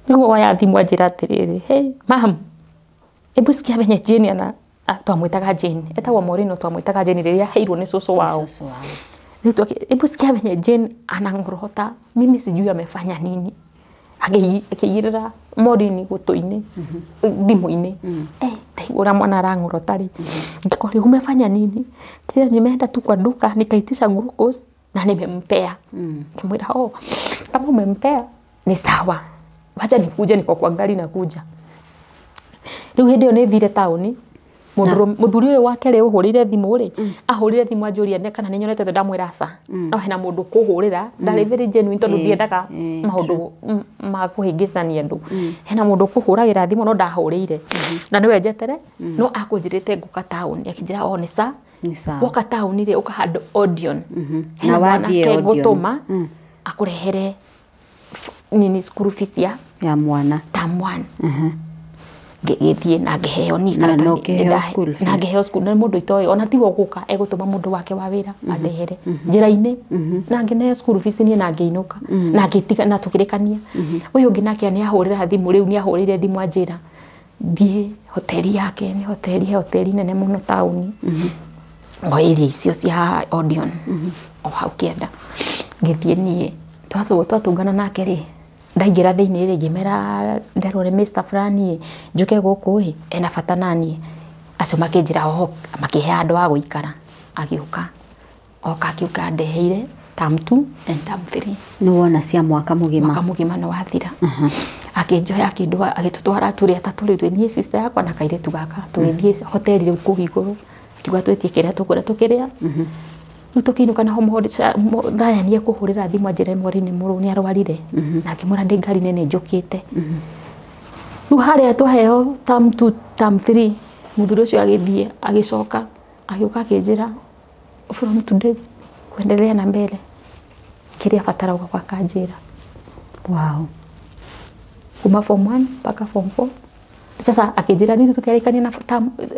Nĩguo woya thimũ anjĩra atĩrĩrĩ, hey mam, hebu sikia venye Jane ana twamwĩtaga Jane, etagwo Maureen no twamwĩtaga Jane rĩrĩa aheirwo nĩ cũcũ wao. Cũcũ wao. Hebu sikia venye Jane anangorota, mimi sijui amefanya nini. Akĩigĩrĩra Maureen gũtũ-inĩ, thimũ-inĩ. Ndaigua ũrĩa mwana arangorota rĩ. Ngĩkoria umefanya nini? Tena nimeenda tu kwa duka nikaitisha glucose na nimempea. Ngĩmwĩra oh, kama umempea ni sawa. Wacha nikuje, niko kwa gari nakuja. Rĩu hĩndĩ ĩyo nĩ thire taũni. Mũthuri ũyũ wa kerĩ ũhũrĩire thimũ rĩ, ahũrĩire thimũ anjũria kana nĩ nyonete ndamwĩra aca. No hena mũndũ kũhũrĩra, ndarĩ very genuine tondũ ndiendaga maũndũ ma kũhĩngĩcania andũ. Hena mũndũ kũhũragĩra thimũ no ndahũrĩire. Na nĩwe njetere, no akũnjĩrĩte ngũka taũni, akĩnjĩra o nĩ sa. Woka taũni rĩ, ũka handũ Odeon. Hena mwanake ngũtũma akũrehere nini school fees ya mwana. Term 1. Ngĩthiĩ na ngĩheo ni karatathi na ngĩheo school na mũndũ itoĩ ona tiwe ũgũka egũtũma mũndũ wake wa wĩra andehere njĩra-inĩ na ngĩneo school fees niĩ na ngĩinũka na ngĩtiga na tũkĩrĩkania. Ũyũ ũngĩ nake nĩ ahũrĩra thimũ rĩu nĩ ahũrĩire thimũ anjĩra thiĩ hoteli yake, nĩ hoteli, he hoteli nene mũno taũni o area icio cia Odeon o hau kĩanda. Ngĩthiĩ niĩ twatũngana nake rĩ, ndaingĩra thĩinĩ rĩ, ngĩmera nderwo nĩ Mr. Fulani njũke gũkũ ĩ, ena bata naniĩ. Acio makĩnjĩra oho, makĩhe handũ ha gũikara. Agĩũka oka akiuga ndeheire term 2 and term 3. Nĩ wona cia mwaka mũgima. Mwaka mũgima nĩ wathira. Akĩnjoya agĩtũtwara tũrĩ atatũ rĩu, niĩ sister yakwa na kairĩtu gaka, tũgĩthiĩ hoteli rĩu kũu igũrũ. Akiuga twĩtie kĩrĩa tũkũrĩa tũkĩrĩa. Rĩu tũkĩinũka na Ryan ekũhũrĩra thimũ anjĩre Maureen nĩ arwarire. Na akĩmwĩra ndĩ ngari-inĩ nĩ njũkĩte. Rĩu harĩa twaheo term 2 term 3, mũthuri ũcio agĩthiĩ agĩcoka agĩũka akĩnjĩra from today kuendelea na mbele kĩrĩa batara ũka akanjĩra. Wow. Kuma form 1 mpaka form 4. Sasa akĩnjĩra nĩ tũtiarĩkania na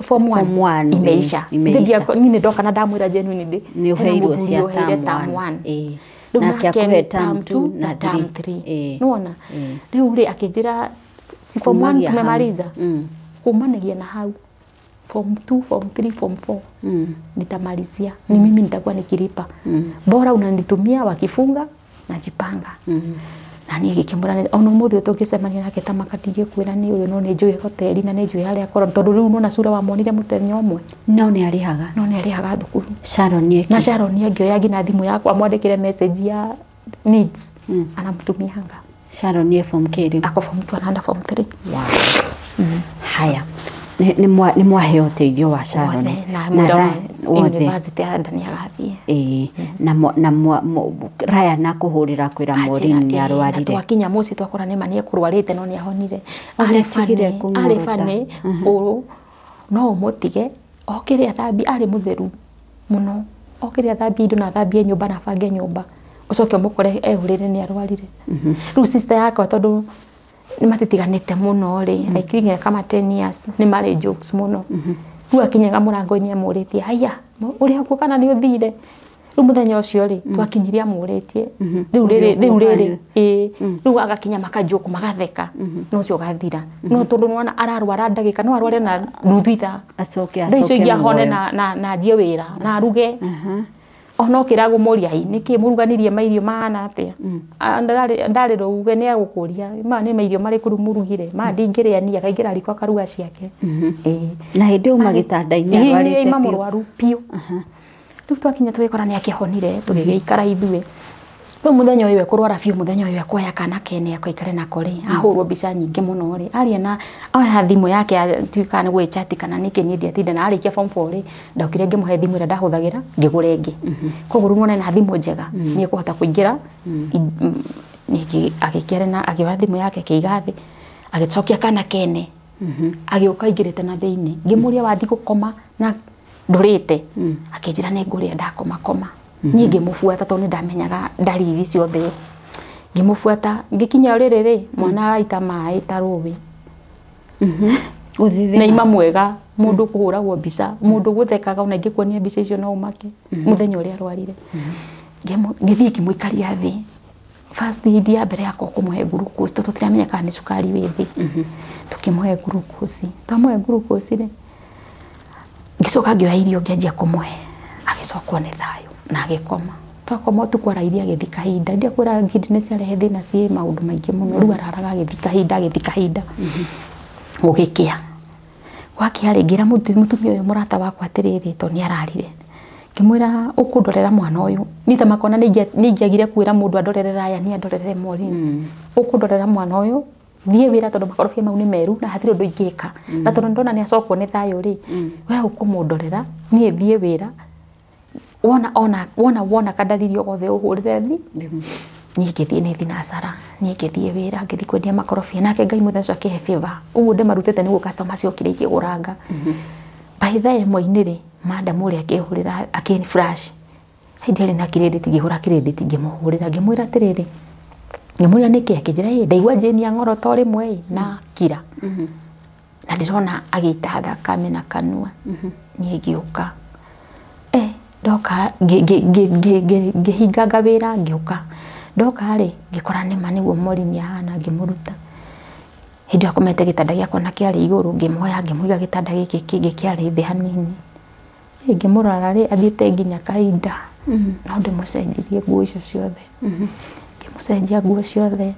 form 1 imeisha. Niĩ ndoka na ndamwĩra genuine ndĩ nĩ ũheirwo cia term 1. Nake akũhe term 2 na term 3. Nĩwona? Rĩu rĩ akĩnjĩra si form 1 tumemaliza. Kumanagia na hau form 2 form 3 form 4 nitamalizia. Ni mimi nitakuwa nikilipa. Bora unanitumia wakifunga najipanga. Na niĩ gĩkĩmũra ona ũmũthĩ tũngĩcemania nake ta makatige kwĩra nĩ ũyũ no nĩ njũĩ hoteli na nĩ njũĩ harĩa akorwo tondũ rĩu nona cura wamonire mũthenya ũmwe. No nĩ arĩhaga. No nĩ arĩhaga thukuru. Sharon na Sharon angĩoya nginya thimũ yakwa amwandĩkĩre message ya needs anamtumianga. Sharon nĩ form K rĩu. Ako form 2 anaenda form 3. Wow. Haya. Nĩ mwaheo ũteithio wa Sharon na university ya Dani agathiĩ. Na Ryan akũhũrĩra kwĩra Maureen nĩ arwarire. Na twakinya mũciĩ twakora nĩ ma nĩ ekũrwarĩte no nĩ ahonire. Arĩ bani ũrũ no ũmũtige okĩre athambie, arĩ mũtheru mũno, okĩre athambie indo na athambie nyũmba na abange nyũmba, ũcoke ũmũkore ehũrĩre nĩ arwarire. Rĩu sister yakwa tondũ nĩ matitiganĩte mũno rĩ, aikinya kama 10 years nĩ marĩ jokes mũno. Rĩu akinyaga mũrango-inĩ amũrĩtie, haya ũrĩ hakuo kana nĩ ũthire? Rĩu mũthenya ũcio rĩ twakinyirie amũrĩtie rĩu rĩrĩ ĩĩ, rĩu agakinya makajoke magatheka no ũcio ũgathira. No tondũ nĩwona ararwara ndagĩka no arware na nuthu ithaa, acoke thaa icio ingĩ ahone na anjie wĩra na aruge. Ona ũkĩra gũmũria nĩkĩ mũruganirie mairio mahana atĩa, ndarĩ rũuge nĩ egũkũria ma nĩ mairio marĩkũ rĩu mũrugire, ma ndingĩrĩa niĩ, akaingĩra riko akaruga ciake. Na hĩndĩ uma gĩtanda-inĩ arwarĩte biũ. Mũrwaru biũ. Rĩu twakinya tũgĩkora nĩ akĩhonire, tũgĩgĩikara ithuĩ. Rĩu mũthenya ũyũ ekũrwara biũ, mũthenya ũyũ ekuoya kana kene akaikare nako rĩ, ahũrwo mbica nyingĩ mũno rĩ, aria na oya thimũ yake atuĩka nĩ gwĩchat kana nĩkĩ niĩ ndiatinda na arĩkia form 4 rĩ, ndokire ngĩmũhe thimũ ĩrĩa ndahũthagĩra ngĩgũra ĩngĩ. Koguo rĩu nĩwona ena thimũ njega nĩ ekũhota kũingĩra. Ningĩ agĩkĩara na akĩoya thimũ yake akĩiga thĩ, agĩcokia kana kene, agĩũka aingĩrĩte na thĩinĩ. Ngĩmũria wathiĩ gũkoma na ndũrĩte, akĩnjĩra nĩ ngũrĩa ndakoma koma. Niĩ ngĩmũbuata tondũ nĩ ndamenyaga ndariri ciothe. Ngĩmũbuata ngĩkinya rĩrĩ rĩ, mwana araita maĩ ta rũĩ. Na ima mwega, mũndũ kũhũragwo mbica, mũndũ gũthekaga ona ingĩkuonia mbica icio no ũmake mũthenya ũrĩa arwarire. Ngĩthiĩ ngĩmũikaria thĩ. First aid ya mbere yakwa kũmũhe glucose tondũ tũtiramenya kana nĩ cukari wĩ thĩ. Tũkĩmũhe glucose. Twamũhe glucose rĩ, ngĩcoka ngĩoya irio ngĩanjia kũmũhe, agĩcokwo nĩ thayũ na agĩkoma. Twakoma ũtukũ arairie agĩthiĩ kahinda. Ndiakwĩra kidney ciarehe thĩna ciĩ maũndũ maingĩ mũno. Rĩu araraga agĩthiĩ kahinda agĩthiĩ kahinda. Gũgĩkĩa. Gwakĩa rĩ, ngĩra mũtumia ũyũ mũrata wakwa atĩrĩrĩ, tondũ nĩ ararire. Ngĩmwĩra ũkũndorera mwana ũyũ. Niĩ ta makona nĩ ingĩagire kwĩra mũndũ andorere Ryan andorere Maureen. Ũkũndorera mwana ũyũ thiĩ wĩra tondũ makorobia mau nĩ meru na hatirĩ ũndũ ingĩka. Na tondũ ndona nĩ acokwo nĩ thayũ rĩ, we ũkũmũndorera niĩ thiĩ wĩra. Wona kadalili o gothe ũhũrĩre thi. Niĩ ngĩthiĩ nĩ thinacara, niĩ ngĩthiĩ wĩra, ngĩthiĩ kwendia makorobia. Nake Ngai mũthenya ũcio akĩhe favor. Ũguo ndĩmarutĩte nĩguo customer ciokire ikĩgũranga. By thaa ĩmwe-inĩ rĩ, madam ũrĩa akĩhũrĩra akĩ flash. Hĩndĩ ĩrĩ na credit, ngĩgũra credit ngĩmũhũrĩra ngĩmwĩra atĩrĩrĩ, ngĩmwĩra nĩkĩ, akĩnjĩra ĩ ndaigua Jane ang'orota o rĩmwe ĩ na kira. Na ndĩrona agĩita thakame na kanua. Niĩ ngĩũka. Ndoka ngĩhinganga wĩra ngĩũka. Ndoka rĩ, ngĩkora nĩma nĩguo Maureen ahana ngĩmũruta. Hĩndĩ ĩyo akomete gĩtanda gĩakwa na kĩarĩ igũrũ, ngĩmuoya ngĩmũiga gĩtanda gĩkĩ kĩngĩ kĩarĩ thĩ hanini. Ngĩmũrora rĩ, athiĩte nginya kahinda. No ndĩmũcenjirie nguo icio ciothe. Ngĩmũcenjia nguo ciothe.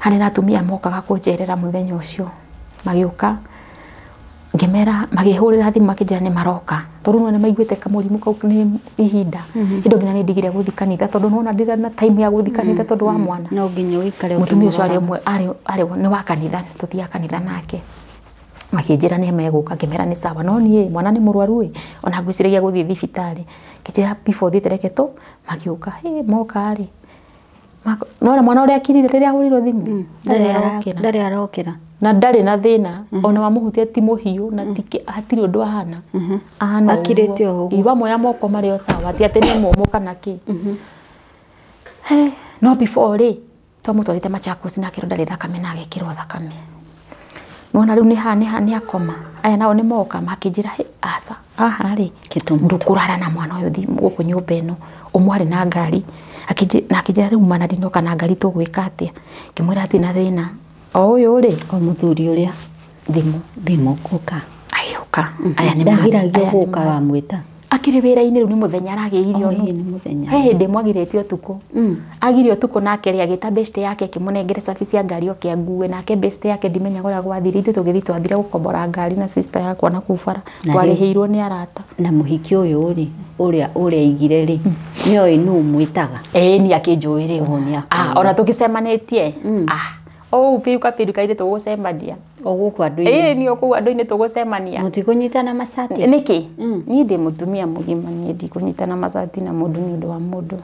Harĩ na atumia mokaga kũnjerera mũthenya ũcio. Magĩũka, ngĩmera, makĩhũrĩra thimũ makĩnjĩra nĩ maroka. Tondũ nĩ maiguĩte kamũrimũ kau nĩ ihinda. Hĩndĩ nginya nĩ ndigire gũthiĩ kanitha tondũ nĩwona ndirĩ na time ya gũthiĩ kanitha tondũ wa mwana. No nginya ũikare Mũtumia ũcio arĩ ũmwe arĩ nĩ wa kanitha, tũthiaga kanitha nake. Makĩnjĩra nĩ megũka, ngĩmera nĩ sawa, no niĩ mwana nĩ mũrwaru ĩ, ona ngwĩciragia gũthiĩ thibitarĩ. Ngĩnjĩra before thiĩte reke tũ, magĩũka, hĩ moka rĩ. Nona mwana ũrĩa akirire rĩrĩa ahũrĩirwo thimũ, ndarĩ arokĩra. Na ndarĩ na thĩna, ona wamũhutia ti mũhiũ na hatirĩ ũndũ ahana. Ahana akirĩte o ũguo. Wamuoya moko marĩ o sawa, ti atĩ nĩ mũmũ kana kĩ. No before rĩ, twamũtwarĩte Machakos na akĩrwo ndarĩ thakame na agekĩrwo thakame. Nona rĩu nĩ haha nĩ akoma. Aya nao nĩ moka makĩnjĩra hĩ aca, haha rĩ, ndũkũrara na mwana ũyũ gũkũ nyũmba ĩno, ũmwarĩ na ngari. Na akĩnjĩra rĩu mana ndinoka na ngari tũgwĩka atĩa. Ngĩmwĩra hatirĩ na thĩna. O ũyũ rĩ, o mũthuri ũrĩa thimũ gũka. Agĩũka. Aya nĩ ndagiragia gũka wamwĩta. Akĩrĩ wĩra-inĩ rĩu nĩ mũthenya aragĩirio nũ. Nĩ mũthenya. He hĩndĩ mwagirĩte ũtukũ. Agirio ũtukũ nake rĩ agĩta best yake akĩmũnengere service ya ngari oke angue, nake best yake ndimenyaga ũrĩa gwathire. Ithuĩ tũgĩthiĩ twathire gũkombora ngari na sister yakwa na kũu bara. Twarĩhĩirwo nĩ arata. Na mũhiki ũyũ rĩ, ũrĩa aigire rĩ, nĩoĩ nũ mwĩtaga. Ĩĩ niĩ akĩnjũĩ rĩu. Ona tũgĩcemanĩtie. Oh, piruka piruka ile tũgũcemania. O gũkũ andũ-inĩ. Ĩĩ niĩ o kũu andũ-inĩ tũgũcemania. Mũtikũnyitana macati? Nĩkĩ? Niĩ ndĩ mũtumia mũgima, niĩ ndikũnyitana macati na mũndũ nĩ ũndũ wa mũndũ.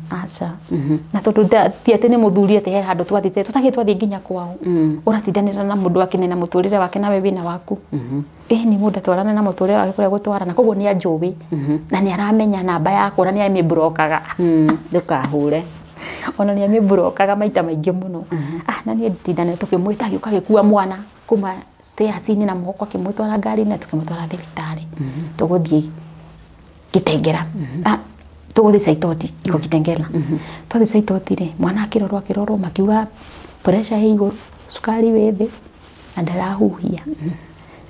Aca. Na tondũ ti atĩ nĩ mũthuri atĩ he handũ twathiĩte, tũtakĩrĩ twathiĩ nginya kwao. Ũratindanĩra na mũndũ akĩne na mũtũrĩre wake nawe wĩna waku. Ĩĩ nĩ mũndũ atwarane na mũtũrĩre wake kũrĩa gũtwarana, koguo nĩ anjũĩ. Na nĩ aramenya namba yakwa na nĩ amĩmburokaga. Ndũkahũre. Ona nĩ amĩmburokaga maita maingĩ mũno. Na niĩ ndindanĩra tũkĩmwĩta agĩũka agĩkua mwana kuma stairs-inĩ na moko akĩmũtwara ngari-inĩ na tũkĩmũtwara thibitarĩ. Tũgũthiĩ Kitengela. Tũgũthiĩ Saitoti, iko Kitengela. Twathiĩ Saitoti rĩ, mwana akĩrorwo makiuga pressure ĩ igũrũ, cukari wĩ thĩ na ndarahuhia.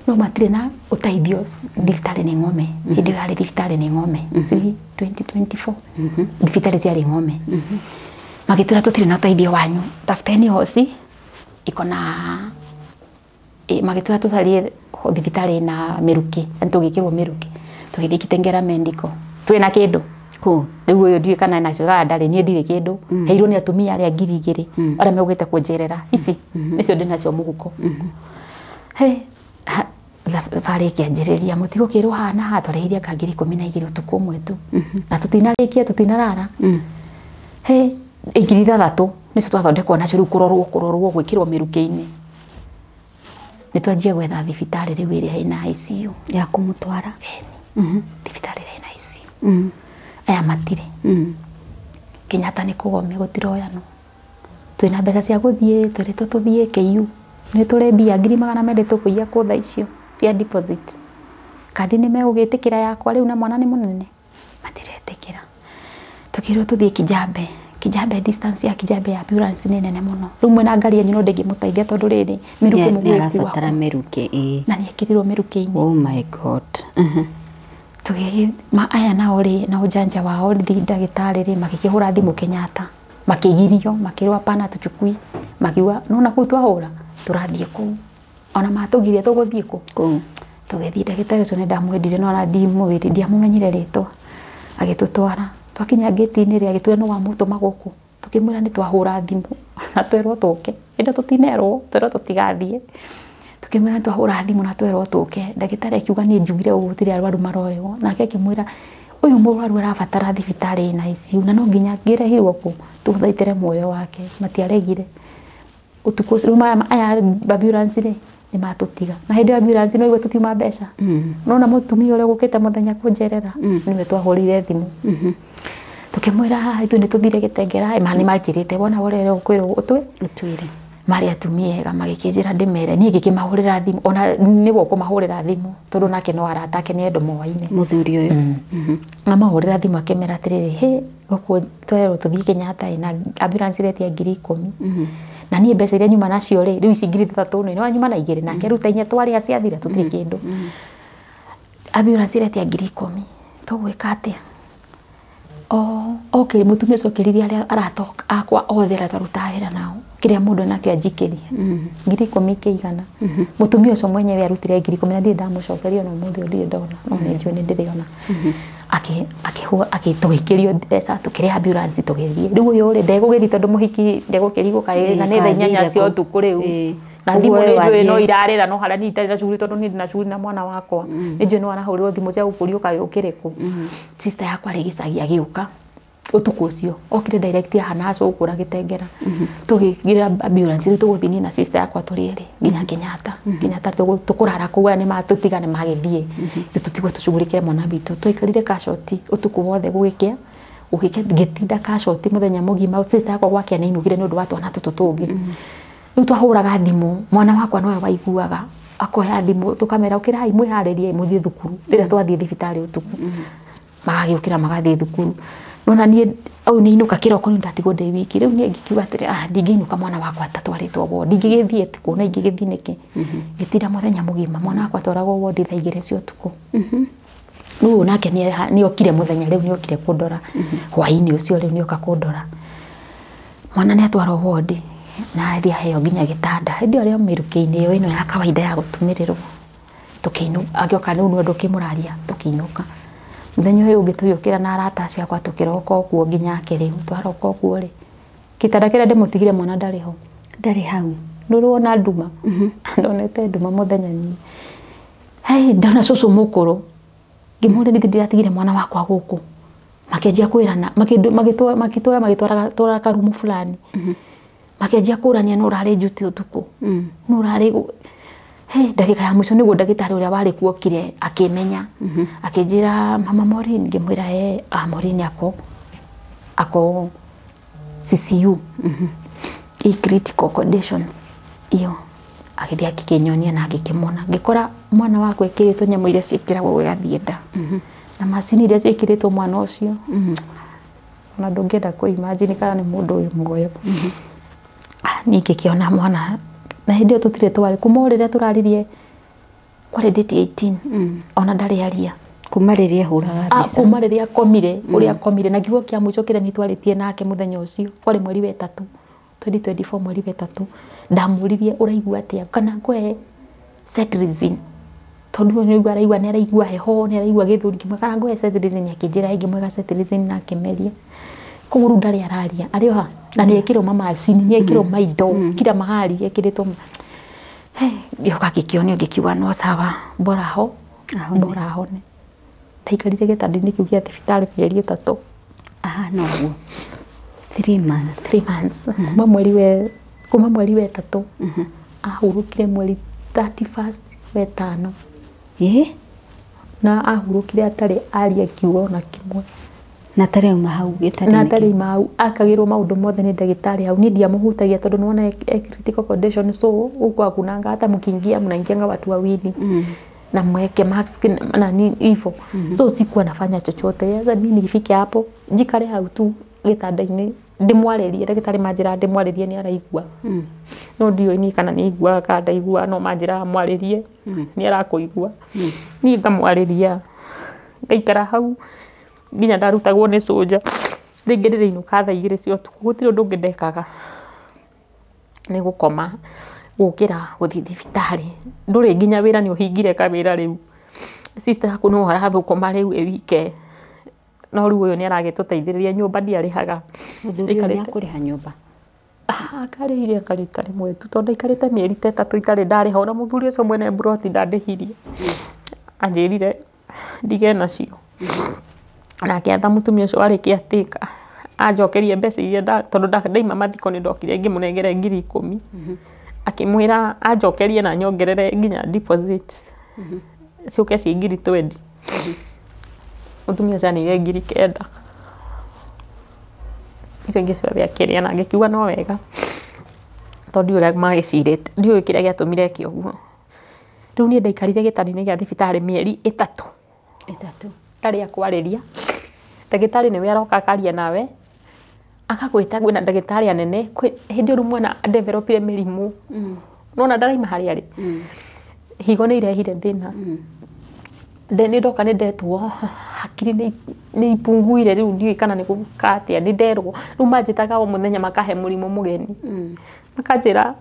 No matirĩ na ũteithio thibitarĩ nĩ ng'ome. Hĩndĩ ĩyo yarĩ thibitarĩ nĩ ng'ome. 2024. Thibitarĩ ciarĩ ng'ome. Magĩtwĩra tũtirĩ na ũteithio wanyu. Tafuteni hosi iko na magĩtwĩra tũcarie thibitarĩ na mĩrukĩ, na tũgĩkĩrwo mĩrukĩ. Tũgĩthiĩ Kitengela Medical. Twĩna kĩndũ. Kũ? Rĩu ũyũ ndiũĩ kana nacio kana ndarĩ, niĩ ndirĩ kĩndũ. Heirwo nĩ atumia arĩa 2,000 arĩa megũkĩte kũnjerera. Ici nĩcio ndĩ nacio mũhuko. He thabarĩ ĩkĩanjĩrĩria mũtigũkĩrwo haha na haha, twarĩhirie anga 12,000 ũtukũ ũmwe tu. Na tũtinarĩkia, tũtinarara. He 6,000 nĩcio twathondekwo nacio rĩu kũrorwo gwĩkĩrwo mĩrukĩ-inĩ. Nĩ twanjia gwetha thibitarĩ rĩu ĩrĩa ĩna ICU. Ya kũmũtwara? Thibitarĩ ĩrĩa ĩna ICU. Aya matirĩ. Kenyatta nĩ kũgome gũtiroyanwo. Twĩna mbeca cia gũthiĩ, twĩrĩtwo tũthiĩ KU. Nĩ tũrĩ mbia 200,000 tũkũiya kũ thaa icio cia deposit. Kandi nĩ megũgĩtĩkĩra yakwa rĩu na mwana nĩ mũnene. Matiretĩkĩra. Tũkĩrwo tũthiĩ Kijabe. Kijabe distance ya Kijabe ya ambulance nĩ nene mũno. Rĩu mwĩna ngari yanyu no ndĩngĩmũteithia tondũ rĩrĩ mĩrukĩ mũgwĩkua. Nĩ arabatara mĩrukĩ ĩĩ. Na nĩ ekĩrirwo mĩrukĩ-inĩ. Oh my God. Tũgĩgĩ aya nao rĩ na ũjanja wao ndagĩtarĩ rĩ magĩkĩhũra thimũ Kenyatta makĩgirio makĩrwo hapana tuchukui makiuga nona kũu twahũra tũrathiĩ kũu ona matũgiria tũgũthiĩ kũ Kũu. Tũgĩthiĩ ndagĩtarĩ ũcio nĩ ndamwendire no ona ndimwĩrĩ ndiamũmenyire rĩtwa agĩtũtwara twakinya ngĩti-inĩ rĩ agĩtwĩra nũ wamũtũma gũkũ tũkĩmwĩra nĩ twahũra thimũ na twerwo tũke ĩndĩ tũtinerwo twerwo tũtigathiĩ tukimwĩra nĩ twahũra thimũ na twerwo tũke ndagĩtarĩ akiuga niĩ njugire ũguo gũtirĩ arwaru maroywo nake akĩmwĩra ũyũ mũrwaru arabatara thibitarĩ ĩna ICU na no nginya angĩrehirwo kũ tũthaitĩre muoyo wake matiaregire ũtukũ ũcio rĩu aya ambulance rĩ nĩ matũtiga na hĩndĩ ĩyo ambulance no igue tũtiuma mbeca nona mũtumia ũrĩa ũgũkĩte mũthenya kũnjerera nĩwe twahũrire thimũ tukĩmwĩra ithuĩ nĩ tũthire Gĩtengera ma nĩ manjĩrĩte wona ũrĩa ũkwĩrwo Ũtwĩre. Marĩ atumia ega magĩkĩnjĩra ndĩmere niĩ ngĩkĩmahũrĩra thimũ ona nĩwe ũkũmahũrĩra thimũ tondũ nake no arata ake nĩ andũ moaine Mũthuri ũyũ. Amahũrĩra thimũ akĩmera atĩrĩrĩ hĩ gũkũ twerwo tũthiĩ Kenyatta ĩ na ambulance iretia 10,000 na niĩ mbeca iria nyuma nacio rĩ rĩu ici 3,000 nĩ nyuma na 2 nake ruta 4 twarĩha ciathira tũtirĩ kĩndũ ambulance iretia 10,000 tũgwĩka atĩa okay mũtumia ũcio okĩririe arĩa arata akwa othe arĩa twarutaga wĩra nao kĩrĩa mũndũ enakĩo anjikĩrie 10,000 ikĩigana mũtumia ũcio mwenyewe arutire 10,000 na ndirĩ ndamũcokeria ona ũmũthĩ ũyũ ndirĩ ndona no nĩ njũĩ nĩ ndĩrĩona tũgĩikĩrio mbeca tũkĩrĩha ambulance tũgĩthiĩ rĩu ũyũ rĩ ndegũgĩthiĩ tondũ mũhiki ndegũkĩrigwo kaĩ na nĩ thaa 8 cia ũtukũ rĩu na thimũ nĩ njũĩ no irarĩra no harĩa niĩ itarĩ na shughuli tondũ niĩ ndĩ na shughuli na mwana wakwa nĩ njũĩ no arahũrĩrwo thimũ cia gũkũrio kaĩ ũkĩrĩ kũ sister yakwa rĩ gĩcagi agĩũka ũtukũ ũcio okire direct haha na acũkũra Gĩtengera tũgĩkĩra ambulance rĩu tũgũthiĩ niĩ na sister yakwa tũrĩ erĩ nginya Kenyatta Kenyatta tũkũrara kũu aya nĩ matũtiga nĩ magĩthiĩ ithuĩ tũtigwo tũcugurĩkĩre mwana witũ twaikarire kacoti ũtukũ wothe gũgĩkĩa ngĩtinda kacoti mũthenya mũgima sister yakwa gwake nĩ ainũkire nĩ ũndũ wa twana tũtũ tũngĩ rĩu twahũraga thimũ mwana wakwa nowe waiguaga akoya thimũ tũkamera ũkĩrai mwĩharĩrie mũthiĩ thukuru rĩrĩa twathiĩ thibitarĩ ũtukũ magagĩũkĩra magathiĩ thukuru nona niĩ au nĩ inũka kĩroko nĩ ndatigwo ndĩ wiki rĩu niĩ ngĩkiuga atĩrĩ ndingĩinũka mwana wakwa atatwarĩtwo wondi ingĩgĩthiĩ kũ na ingĩgĩthiĩ nĩkĩ ngĩtinda mũthenya mũgima mwana wakwa atwaragwo wondi thaa 2 cia ũtukũ rĩu nake nĩ okire mũthenya rĩu nĩ okire kũndora hwaĩ-inĩ ũcio rĩu nĩ oka kũndora mwana nĩ atwarwo wondi na athiĩ aheo nginya gĩtanda hĩndĩ ĩyo arĩ o mĩrukĩ-inĩ ĩyo ĩno ya kawaida ya gũtumĩrĩrwo tũkĩinũka agĩoka rĩu nĩ ũndũ ũkĩmũraria tũkĩinũka mũthenya ũyũ ũngĩ tũgĩũkĩra na arata acio akwa tũkĩroka ũguo nginya ake rĩu twaroka ũguo rĩ gĩtanda kĩrĩa ndĩmũtigire mwana ndarĩ ho Ndarĩ hau. Ndũrĩ wona nduma ndonete nduma mũthenya niĩ hei ndona cũcũ mũkũrũ ngĩmũria nĩkĩ ndĩratigire mwana wakwa gũkũ makĩanjia kwĩrana magĩtwoya magĩtwara karumu fulani makĩanjia kũrania nũ ũrarĩ njuti ũtukũ nũ ũrarĩ Hey, ndagĩka ya mũico nĩguo ndagĩtarĩ ũrĩa warĩ kuo okire akĩmenya akĩnjĩra mama Maureen ngĩmwĩra Maureen ako CCU i critical condition iyo agĩthiĩ akĩkĩnyonia na ngĩkĩmwona ngĩkora mwana wakwa ekĩrĩtwo nyamũ iria ciĩkĩragwo gũgathiĩ nda na macini iria ciĩkĩrĩtwo mwana ũcio ona ndũngĩenda kũ imagine kana nĩ mũndũ wĩ muoyo niĩ ngĩkĩona mwana na hĩndĩ ĩyo tũtirĩ twarĩ kuma o rĩrĩa tũraririe kwarĩ date 18 ona ndarĩ aria kuma rĩrĩa ahũraga mbica kuma rĩrĩa akomire ũrĩa akomire na kiugo kĩa mũico kĩrĩa niĩ twarĩtie nake mũthenya ũcio kwarĩ mweri wa 3 2024 mweri wa 3 ndamũririe ũraigua atĩa kana ngũhe cetirizine tondũ nĩ araigua nĩ araigua heho nĩ araigua gĩthũri ngĩmwĩra kana ngũhe cetirizine akĩnjĩra ngĩmwĩra cetirizine na akĩmeria koguo rĩu ndarĩ araria arĩ o ha na nĩ ekĩrwo mamacini nĩ ekĩrwo maindo kila mahali ekĩrĩtwo ngĩũka ngĩkĩonio ngĩkiuga no sawa bora ho bora ahone ndaikarire gĩtanda-inĩ kĩu gĩa thibitarĩ mĩeri 3 ahana ũguo 3 months 3 months kuma mweri wa 3 ahurũkire mweri 31 wa 5 na ahurũkire atarĩ aria kiugo ona kĩmwe na atarĩ auma hau gĩtanda-inĩ na atarĩ auma hau akagĩrwo maũndũ mothe nĩ ndagĩtarĩ hau niĩ ndiamũhutagia tondũ nĩwona e critical condition so huko hakunanga hata mkiingia mnaingianga watu wawili na mweke mask na nini hivyo so sikuwa nafanya chochote sasa mimi nilifika hapo njikare hau tu gĩtanda-inĩ ndĩmwarĩrie ndagĩtarĩ manjĩraga ndĩmwarĩrie nĩ araigua no ndiũĩ niĩ kana nĩ aiguaga kana ndaiguaga no manjĩraga mwarĩrie nĩ arakũigua niĩ ngamwarĩria Ngaikara hau nginya ndarutagwo nĩ cũnja. Rĩngĩ ndĩrainũka thaa 2 cia ũtukũ, gũtirĩ ũndũ ũngĩ ndekaga. Nĩ gũkoma, gũkĩra, gũthiĩ thibitarĩ. Ndũrĩ nginya wĩra nĩ ũhingire kawĩra rĩu. Sister yaku no arathũkũma rĩu ĩ wike. No rĩu ũyũ nĩ aragĩtũteithĩrĩria, nyũmba ndiarĩhaga. Mũthuri ũyũ nĩ akũrĩha nyũmba? Akarĩhire akarĩta rĩmwe tu, tondũ ndaikarĩte mĩeri ta 3 itarĩ ndarĩha. Ona mũthuri ũcio mwene mburoti ndandĩhirie. Anjĩrire ndige nacio. Nake atha mũtumia ũcio warĩ caretaker anjokerie mbeca iria tondũ ndaima mathiko nĩ ndokire ngĩmũnengere 10,000. Akĩmwĩra anjokerie na nyongerere nginya deposit ciũke ciĩ 20,000. Mũtumia ũcio aneire 9,000. Icio ingĩ ciothe akĩrĩa na ngĩkiuga no wega, tondũ ndiũĩ ũrĩa magĩcirĩte, ndiũĩ kĩrĩa gĩatũmire eke ũguo. Rĩu niĩ ndaikarire gĩtanda-inĩ gĩa thibitarĩ mĩeri 3. 3. Ndarĩ akwarĩria. Ndagĩtarĩ nĩwe aroka akaria nawe, agakwĩta kwĩna ndagĩtarĩ anene, hĩndĩ ĩyo rĩu mwana adevelopire mĩrimũ. Nĩwona ndaraima harĩa arĩ. Higo nĩ irehire thĩna. Nĩ ndoka nĩ ndetwo, hakiri nĩ ipunguire rĩu ndiũĩ kana nĩ gũka atĩa, nĩ nderwo. Rĩu manjĩtaga o mũthenya makahe mũrimũ mũgeni. Makanjĩra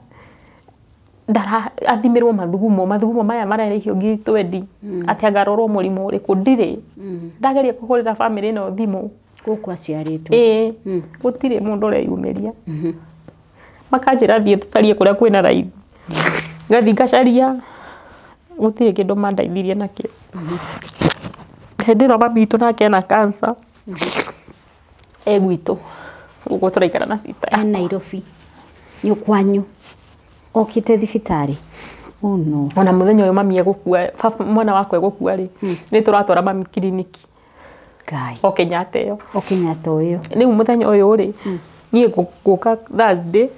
athimĩrwo mathugumo, mathugumo maya mararĩhio 20,000, atĩ anga arorwo mũrimũ ũrĩkũ, ndirĩ. Ndageria kũhũrĩra bamĩrĩ ĩno thimũ. Gũkũ aciarĩtwo. Ĩĩ, gũtirĩ mũndũ ũreyumĩria. Makanjĩra thiĩ tũcarie kũrĩa kwĩna raithi. Ngathiĩ ngacaria, gũtirĩ kĩndũ mandeithirie nakĩo. Hĩndĩ ĩno mami witũ nake ena cancer. E gwitũ, gũkũ tũraikara na sister yakwa. E Nairobi, nĩ kwanyu. Okĩte thibitarĩ. Oh no. Ona mũthenya ũyũ mami egũkua, baba mwana wakwa egũkua rĩ, nĩ tũratwara mami kiriniki. Ngai. O Kenyatta ĩyo. O Kenyatta ĩyo. Rĩu mũthenya ũyũ rĩ, niĩ ngũka Thursday,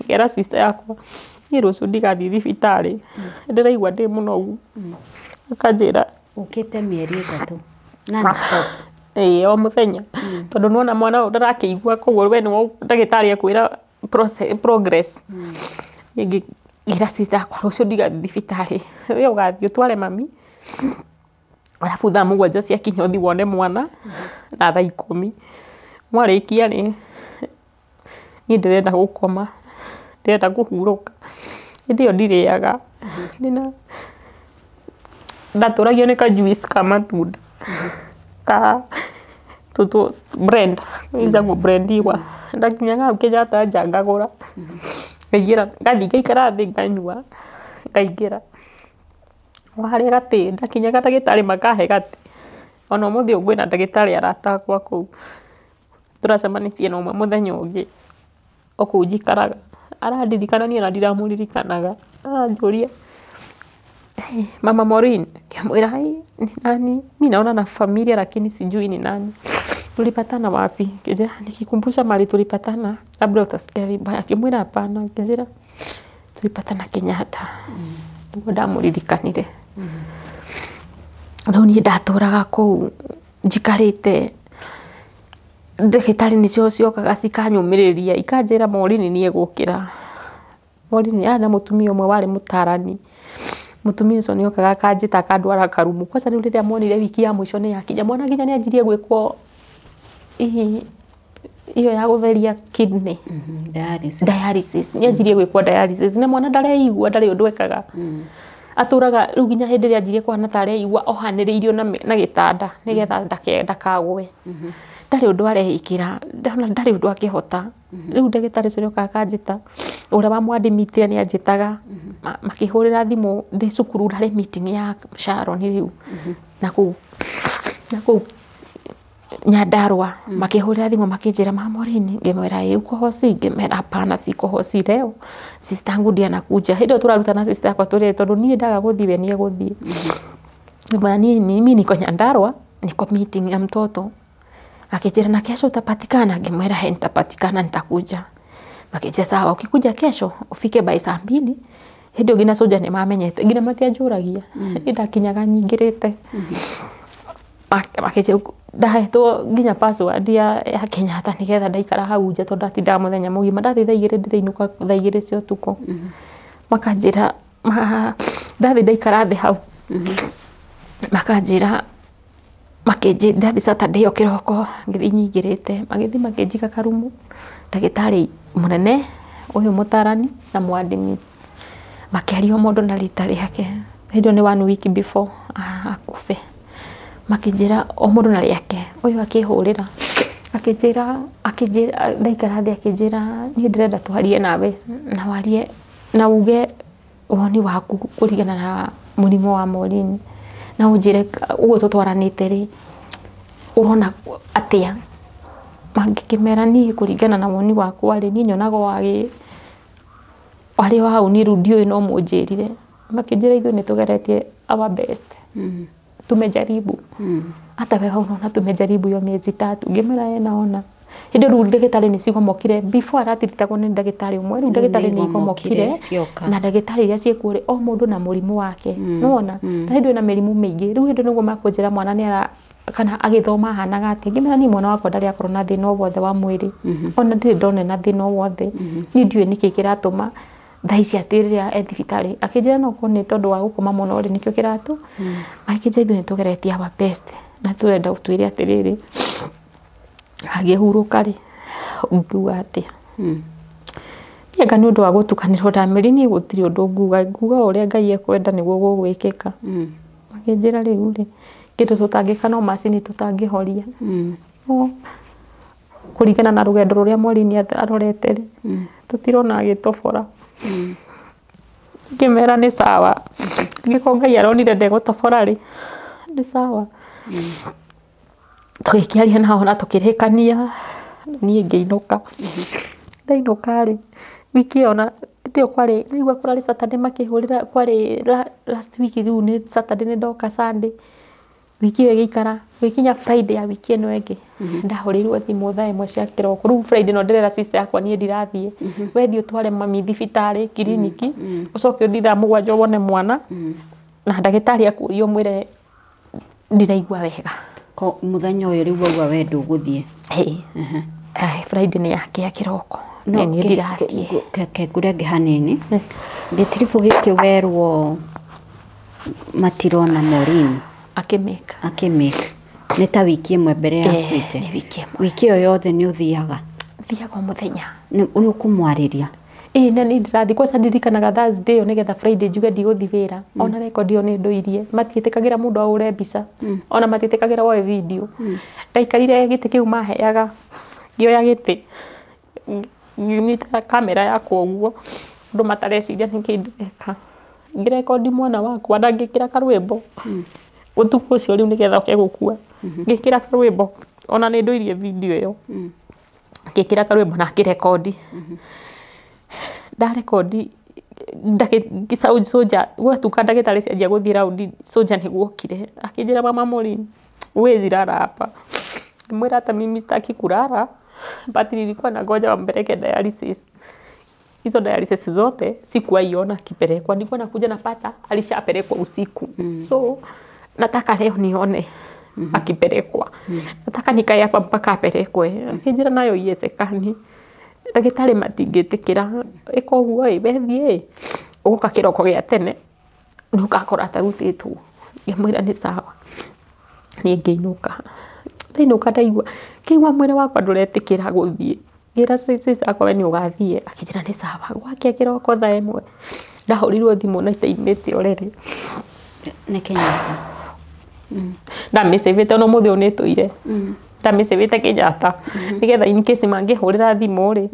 ngera sister yakwa, niĩ rũciũ ndigathiĩ thibitarĩ. Ndĩraigua ndĩ mũnogu. Akanjĩra. Ũkĩte mĩeri 3. Non-stop. Ĩĩ, o mũthenya. Tondũ nĩwona mwana ũyũ ndarakĩigua, koguo we nĩwe ndagĩtarĩ ekwĩra progress. Ngĩra sister yakwa rũciũ ndigathiĩ thibitarĩ. We ũgathiĩ ũtware mami. Arabu thaa 7 ciakinya ũthiĩ wone mwana na thaa 10. Mwarĩkia rĩ, niĩ ndĩrenda gũkoma, ndĩrenda kũhurũka. Hĩndĩ ĩyo ndirĩaga. Ndatũragio nĩ ka juice ka matunda. Ka tũtũ blend, ica gũblendiwa. Ndakinyaga hau Kenyatta nja ngagũra. Ngaingĩra, ngathiĩ ngaikara thĩ nganyua, ngaingĩra. O harĩa gatĩ, ndakinyaga ndagĩtarĩ makahe gatĩ. Ona ũmũthĩ ũyũ kwĩna ndagĩtarĩ arata akwa kũu. Tũracemanĩtie na ũmwe mũthenya ũngĩ, o kũu njikaraga. Arandirikana niĩ ona ndiramũririkanaga. Aranjũria, Mama Maureen, ngĩmwĩra ni nani? Mi naona na familia lakini sijui ni nani. Tulipatana wapi? Ngĩnjĩra nikikumbusha mahali tulipatana labda utasikia vibaya. Ngĩmwĩra hapana. Ngĩnjĩra tulipatana Kenyatta. Nĩguo ndamũririkanire. Rĩu niĩ ndatũraga kũu njikarĩte, ndagĩtarĩ nĩcio ciokaga cikanyũmĩrĩria, ikanjĩra Maureen nĩ egũkĩra. Maureen arĩ na mũtumia ũmwe warĩ mũtarani. Mũtumia ũcio nĩ okaga akanjĩta akandwara karumu. Kwanza rĩu rĩrĩa monire wiki ya mũico nĩ yakinya, mwana nginya nĩ anjirie gwĩkwo iyo ya gũtheria kidney. Dialysis. Dialysis. Nĩ anjirie gwĩkwo dialysis. Na mwana ndareigua, ndarĩ ũndũ ekaga. Atũraga rĩu nginya hĩndĩ ĩrĩa anjirie kũhana ta areigua ohanĩrĩirio na gĩtanda nĩgetha ndakagwe. Ndarĩ ũndũ areĩkĩra, ndarĩ ũndũ akĩhota. Rĩu ndagĩtarĩ ũcio nĩokaga akanjĩta, ũrĩa wamwadmitire nĩ anjĩtaga, makĩhũrĩra thimũ ndĩ cukuru ndarĩ meeting ya Sharon rĩu. Na kũu Nyandarua, makĩhũrĩra thimũ makĩnjĩra Mama Maureen, ngĩmwĩra ĩ uko hosi? Ngĩmwĩra hapana siko hosi leo. Sister yangu ndiye anakuja. Hĩndĩ ĩyo tũraruta na sister yakwa tũrĩ tondũ niĩ ndaga gũthiĩ we nĩegũthiĩ. Ngĩmwĩra niĩ mimi niko Nyandarua, niko meeting ya mtoto. Akĩnjĩra na kesho utapatikana? Ngĩmwĩra he nitapatikana, nitakuja. Makĩnjĩra sawa, ukikuja kesho ufike by saa 2. Hĩndĩ ĩyo nginya soja nĩmamenyete, nginya matianjũragia. Niĩ ndakinyaga nyingĩrĩte. Makĩnjĩra ndahetwo nginya password ya Kenyatta nĩgetha ndaikara hau nja tondũ ndatindaga mũthenya mũgima. Ndathiĩ thaa 2 ndĩrainũka thaa 2 cia ũtukũ. Makanjĩra, ndathiĩ ndaikara thĩ hau. Makanjĩra Makĩnjĩ ndathi Saturday ĩyo kĩroko ngĩthiĩ nyingĩrĩte magĩthiĩ makĩnjiga karumu ndagĩtarĩ mũnene ũyũ mũtarani na mwadimi makĩaria o mũndũ na rita rĩake. Hĩndĩ ĩyo nĩ one week before akube. Makĩnjĩra o mũndũ na rĩake, ũyũ akĩhũrĩra akĩnjĩra akĩnjĩra ndaikara thĩ akĩnjĩra niĩ ndĩrenda twarie nawe na warie na uge woni waku kũringana na mũrimũ wa Maureen na ũnjĩre ũguo tũtwaranĩte rĩ ũrona atĩa. Mangĩkĩmera niĩ kũringana na woni wakwa rĩ niĩ nyonaga o arĩ o hau niĩ rĩu ndiũĩ no mũnjĩrire. Makĩnjĩra ithuĩ nĩ tũgeretie our best, tumejaribu hata wewe unaona tumejaribu hiyo miezi 3. Ngĩmera ĩ naona hĩndĩ rĩu ndagĩtarĩ nĩ cigomokire before aratiritagwo nĩ ndagĩtarĩ ũmwe, rĩu ndagĩtarĩ nĩ igomokire na ndagĩtarĩ iria ciĩkuo rĩ o mũndũ na mũrimũ wake, nĩwona ta hĩndĩ ĩyo na mĩrimũ mĩingĩ. Rĩu hĩndĩ nĩguo makũnjĩra mwana nĩ ara kana agĩthoma ahanaga atĩa. Ngĩmera niĩ mwana wakwa ndarĩ akorwo na thĩna o wothe wa mwĩrĩ, ona ndirĩ ndona na thĩna o wothe, niĩ ndiũĩ nĩkĩ kĩratũma thaa ici atĩ rĩrĩa e thibitarĩ. Akĩnjĩra no korwo nĩ tondũ wa gũkoma mũno rĩ nĩkĩo kĩratũ. Makĩnjĩra ithuĩ nĩ tũgeretie our best na tũrenda ũtwĩre atĩrĩrĩ agĩhurũka rĩ ũngiuga atĩa. Niĩ anga nĩ ũndũ wa gũtukanĩrwo ndamĩri niĩ gũtirĩ ũndũ nguga, nguga o ũrĩa Ngai ekwenda nĩguo gũgwĩkĩka. Makĩnjĩra rĩu rĩ kĩndũ tũtangĩka no macini tũtangĩhoria. No kũringana na rũgendo rũrĩa Maureen arorete rĩ tũtirona agĩtobora. Ngĩmera nĩ sawa, angĩkorwo Ngai aronire ndegũtobora rĩ nĩ sawa. Tũgĩkĩaria nao na tũkĩrĩkania niĩ ngĩinũka. Ndainũka rĩ wiki ĩyo na hĩndĩ ĩyo kwarĩ nĩigua kũrarĩ Saturday makĩhũrĩra kwarĩ last week rĩu nĩ Saturday nĩ ndoka Sunday wiki ĩyo ĩgĩikara gũgĩkinya Friday ya wiki ĩno ĩngĩ ndahũrĩirwo thimũ thaa 1 cia kĩroko. Rĩu Friday no ndĩrera sister yakwa niĩ ndirathiĩ, we thiĩ ũtware mami thibitarĩ kiriniki ũcoke ũthiĩ thaa 7 wone mwana na ndagĩtarĩ akũrie ũmwĩre ndiraigua wega. Ko mũthenya ũyũ rĩu wauga we ndũgũthiĩ? Friday nĩ yake ya kĩroko niĩ ndirathiĩ. Kengũrenge hanini gĩtiribũ gĩkĩ werwo matirona Maureen akĩmĩka akĩmĩka nĩ ta wiki ĩmwe mbere ya akuĩte. Nĩ wiki ĩmwe. Wiki ĩyo yothe nĩ ũthiaga? Thiaga o mũthenya. Nĩ ũkũmwarĩria? Ĩĩ na nĩ ndĩrathiĩ kwanza ndirikanaga Thursday ĩyo nĩgetha Friday njuge ndigũthiĩ wĩra. Ona rekondi ĩyo nĩ ndũirie matiĩtĩkagĩra mũndũ ahũre mbica ona matiĩtĩkagĩra woe video. Ndaikarire gĩtĩ kĩu maheaga ngĩoya gĩtĩ ngĩnyita kamera yakwa ũguo andũ matareciria nĩkĩ ndĩreka. Ngĩrekondi mwana wakwa na ngĩkĩra karwĩmbo ũtukũ ũcio rĩu nĩgetha oke gũkua. Ngĩkĩra karwĩmbo ona nĩ ndũirie video ĩyo. Ngĩkĩra karwĩmbo na ngĩrekondi. Ndarekondi soja gwatuka ndagĩtarĩ cianjia gũthiĩ raundi soja nĩguo okire akĩnjĩra mama Maureen huwezi lala hapa. Ngĩmwĩra hata mimi sitaki kulala but nilikuwa nangoja wampeleke dialysis. Hizo dialysis zote sikuwaiona akipelekwa, nilikuwa nakuja napata alishapelekwa usiku. So nataka leo nione akipelekwa, nataka nikae hapa mpaka apelekwe. Akĩnjĩra nayo iwezekani, ndagĩtarĩ matingĩtĩkĩra ĩka ũguo ĩ wethiĩ ũgũka kĩroko gĩa tene nĩ ũgakora atarutĩtwo. Ngĩmwĩra nĩ sawa. Niĩ ngĩinũka. Ndainũka ndaigua ngĩigua mwĩrĩ wakwa ndũretĩkĩra gũthiĩ. Ngĩra sister yakwa we nĩ ũgathiĩ, akĩnjĩra nĩ sawa. Gwakĩa kĩroko thaa 1 ndahũrirwo thimũ na itaimĩte already. Nĩ Kenyatta? Ndamĩcĩvĩte ona ũmũthĩ ũyũ nĩ ĩtũire. Ndamĩcĩvĩte Kenyatta nĩgetha in case mangĩhũrĩra thimũ rĩ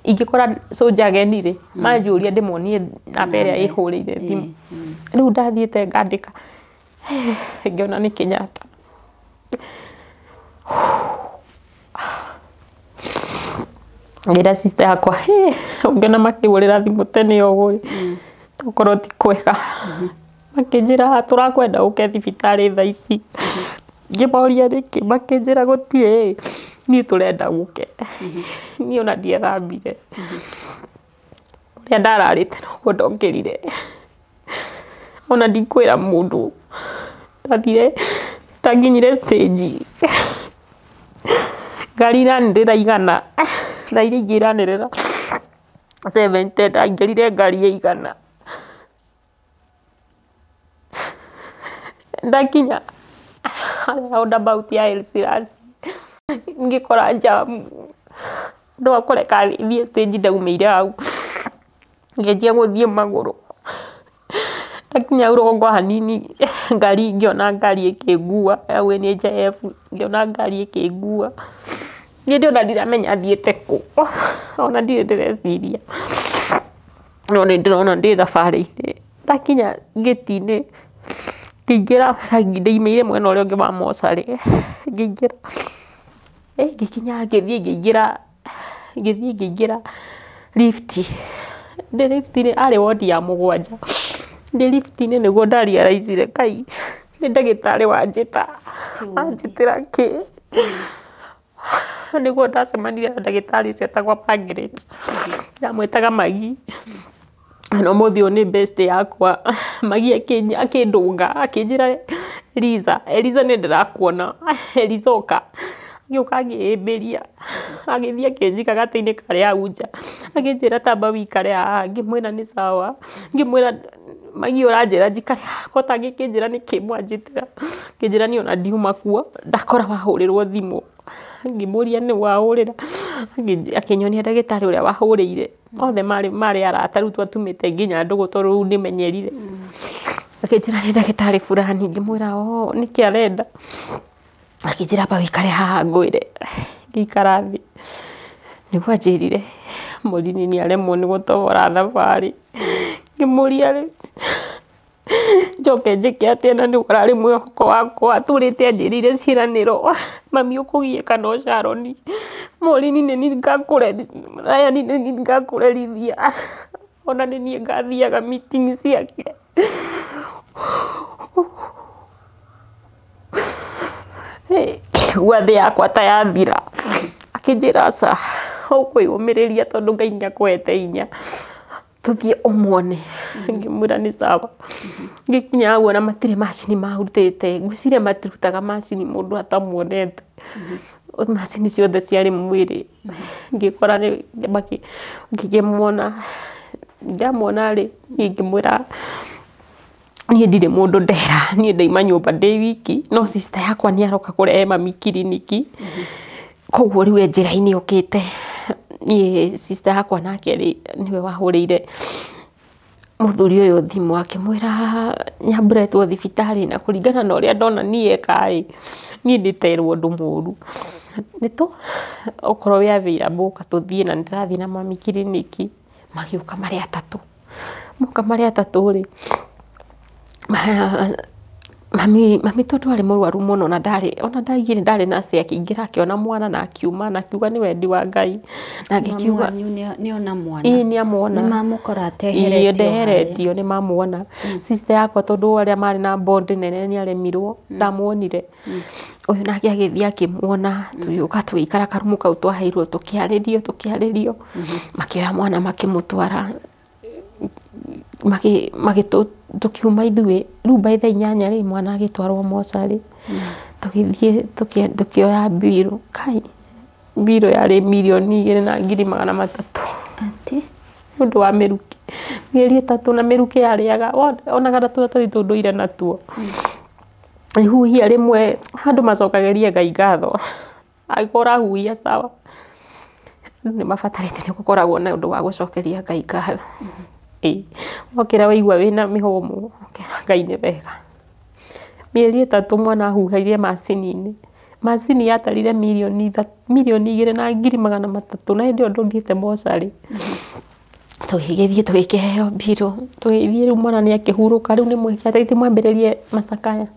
ingĩkora soja ageni rĩ manjũria ndĩmonie namba ĩrĩa ĩhũrĩire thimũ. Rĩu ndathiĩte ngandĩka ngĩona nĩ Kenyatta. Ngĩra sister yakwa ũngĩona makĩhũrĩra thimũ tene ũguo tokorwo ti kwega. Makĩnjĩra tũrakwenda ũke thibitarĩ thaa ici. Ngĩmoria nĩkĩ makĩnjĩra gũtirĩ niĩ tũrenda ũke. Niĩ ona ndiethambire ũrĩa ndararĩte noguo ndokĩrire. Ona ndikwĩra mũndũ ndathire ndakinyire stage ngari iranĩrĩra 100 na iria ingĩ iranĩrĩra 70 ndaingĩrire ngari ya 100. Ndakinya Roundabout ya Elsilas ngĩkora jamu andũ a kũreka thiĩ stage ndaumĩire hau ngĩanjia gũthiĩ magũrũ ndakinya hau rũgongo hanini ngari ngĩona ngari ĩkĩngua ya NHIF ngĩona ngari ĩkĩngua niĩ ndĩona ndiramenya thiĩte kũ ona ndirĩ ndĩreciria no nĩ ndĩrona ndĩ thabarĩ-inĩ ndakinya ngĩti-inĩ ngĩingĩra ndaimĩire mwena ũrĩa ũngĩ wa mocarĩ ngĩingĩra ngĩkinya ngĩthiĩ ngĩingĩra ngĩthiĩ ngĩingĩra lift ndĩ lift-inĩ arĩ wodi ya 7 ndĩ lift-inĩ nĩguo ndarealizire kai nĩ ndagĩtarĩ wanjĩta anjĩtĩra kĩ nĩguo ndacemanirie na ndagĩtarĩ ũcio etagwo Margaret ndamwĩtaga Magi na ũmũthĩ ũyũ nĩ best yakwa Magi akĩndũnga akĩnjĩra Eliza Eliza nĩ ndĩrakuona Eliza ũka agĩũka akĩhĩmbĩria agĩthiĩ akĩnjiga gatĩ-inĩ karĩa hau nja akĩnjĩra tamba wĩikare haha ngĩmwĩra nĩ sawa ngĩmwĩra Magi ũranjĩra njikare haha ko tangĩkĩnjĩra nĩkĩ mwanjĩtĩra akĩnjĩra niĩ ona ndiuma kuo ndakora wahũrĩrwo thimũ ngĩmũria nĩ wahũrĩra akĩnyonia ndagĩtarĩ ũrĩa wahũrĩire othe marĩ arata rĩu twatumĩte nginya ndũgũ tondũ rĩu nĩmenyerire akĩnjĩra nĩ ndagĩtarĩ fulani ngĩmwĩra oo nĩkĩ arenda akĩnjĩra amba wĩikare haha ngwĩre ngĩikara thĩ nĩguo anjĩrire Morini nĩaremwo nĩ gũtobora thabarĩ ngĩmũria rĩ njoke njĩke atĩa na nĩwe ũrarĩ mwĩhoko wakwa atũrĩte anjĩrĩire ciĩranĩro mami ũkũgiĩka no Sharon Morini nĩ Ryan nĩ ngakũrerithia ona nĩ niĩ ngathiaga meeting ciake ngĩigua thĩ yakwa ta yathira akĩnjĩra aca ũkwĩyũmĩrĩria tondũ Ngai nĩakũhete hinya tũthiĩ ũmuone ngĩmwĩra nĩ sawa ngĩkinya hau ona matirĩ macini marutĩte ngwĩciria matirutaga macini mũndũ atamuonete macini ciothe ciarĩ mwĩrĩ ngĩkora ngĩkĩmuona ndamuona rĩ niĩ ngĩmwĩra niĩ ndirĩ mũndũ ndera niĩ ndaima nyũmba ndĩ wiki no sister yakwa nĩ aroka kũrehe mami kiriniki koguo rĩu e njĩra-inĩ okĩte niĩ sister yakwa nake rĩ nĩwe wahũrĩire mũthuri ũyũ thimũ akĩmwĩra nyambũretwo thibitarĩ na kũringana na ũrĩa ndona niĩ eka ĩ niĩ ndĩterwo ũndũ mũru nĩtũ okorwo wĩ available ũka tũthiĩ na nĩndĩrathiĩ na mami kiriniki magĩũka marĩ atatũ moka marĩ atatũ rĩ mami tondũ arĩ mũrwaru mũno na ndarĩ ona ndaigire ndarĩ nurse akĩingĩra akĩona mwana na akiuma na akiuga nĩ wendi wa Ngai na ngĩkiuga nĩona mwana ĩĩ nĩamuona nĩmamũkora ateheretio ndeheretio nĩmamuona sister yakwa tondũ arĩa marĩ na bond nene nĩaremirwo ndamuonire ũyũ nake agĩthiĩ akĩmuona tũgĩũka tũgĩikara karumu kau twaheirwo tũkĩarĩrio makĩoya mwana makĩmũtwara tũkiuma ithuĩ rĩu by thaa 8 rĩ mwana agĩtwarwo mocarĩ tũgĩthiĩ tũkĩoya mbirũ kai mbirũ yarĩ 2,300,000 atĩ nĩ ũndũ wa mĩrukĩ mĩeri 3 na mĩrukĩ yarĩaga onaga ta tũratathi tũndũire natuo ihuhia rĩmwe andũ macokagĩrie Ngai ngatho angĩkorwo ũrahuhia sawa andũ nĩ mabatarĩte nĩ gũkoragwo na ũndũ wa gũcokeria Ngai ngatho ĩĩ wokĩra waigua wĩna mĩhũmũ ũkera Ngai nĩ wega mĩeri 3 mwana ahuhĩire macini-inĩ macini yatarire 2,300,000 na hĩndĩ ĩyo ndũthiĩte mocarĩ tũgĩgĩthiĩ tũgĩkĩheo mbirũ tũgĩthiĩ rĩu mwana nĩ akĩhurũka rĩu nĩ mwĩkĩte mwambĩrĩrie macakaya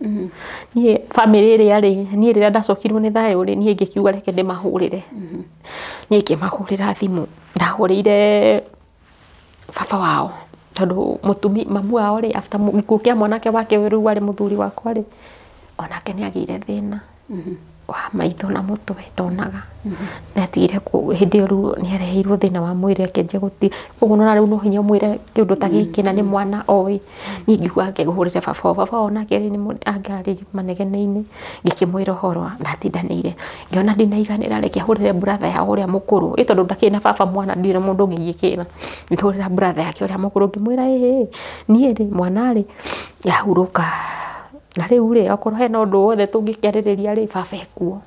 niĩ bamĩrĩ ĩrĩa rĩ niĩ rĩrĩa ndacokirwo nĩ thayũ rĩ niĩ ngĩkiuga reke ndĩmahũrĩre niĩ ngĩmahũrĩra thimũ ndahũrĩire baba wao tondũ mũtumi mamu wao rĩ after gĩkuũ kĩa mwanake wake rĩu warĩ mũthuri wakwa rĩ onake nĩ agĩire thĩna wa maitho na mũtwe ndonaga nĩatigire hĩndĩ ĩyo rĩu nĩareheirwo thĩna wa mwĩrĩ akĩanjia gũti koguo nĩwona rĩu no hinya ũmwĩre kĩũndũ ta gĩkĩ na nĩ mwana oĩ niĩ ngiuga reke ngũhũrĩre baba wao baba wao nake rĩ anga arĩ manegene-inĩ ngĩkĩmwĩra ũhoro ndatindanĩire ngĩona ndinaiganĩra reke hũrĩre brother yao ũrĩa mũkũrũ ĩ tondũ ndakĩrĩ na baba mwana ndirĩ na mũndũ ũngĩ ingĩkĩra ngĩhũrĩra brother yake ũrĩa mũkũrũ ngĩmwĩra ĩhĩ niĩ rĩ mwana rĩ yahurũka Na rĩu rĩ okorwo hena ũndũ wothe tũngĩkĩarĩrĩria rĩ baba ekuo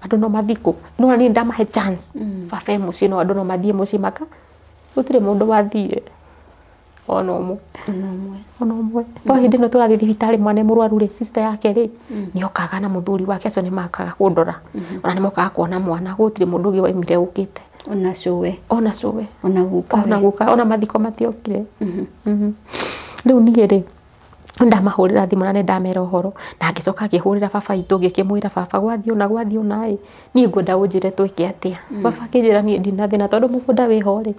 andũ no mathiĩ kũ no niĩ ndamahe chance baba e mũciĩ no andũ no mathiĩ mũciĩ maka gũtirĩ mũndũ wathire ona ũmwe ona ũmwe no hĩndĩ ĩno tũrathiĩ thibitarĩ mwana e mũrwaru rĩ sister yake rĩ nĩokaga na mũthuri wake acio nĩmakaga kũndora ona nĩmokaga kuona mwana gũtirĩ mũndũ ũngĩ waimire ũkĩte ona cũwe ona cũwe ona guka ona guka ona mathiko matiokire. Rĩu niĩ rĩ ndamahũrĩra thimũ na nĩndamera ũhoro na ngĩcoka ngĩhũrĩra baba witũ ngĩkĩmwĩra baba gwathiĩ ũna gwathiĩ ũna ĩ niĩ ngwenda ũnjĩre twĩke atĩa. Baba akĩnjĩra niĩ ndina thĩna tondũ mũgũnda wĩho rĩ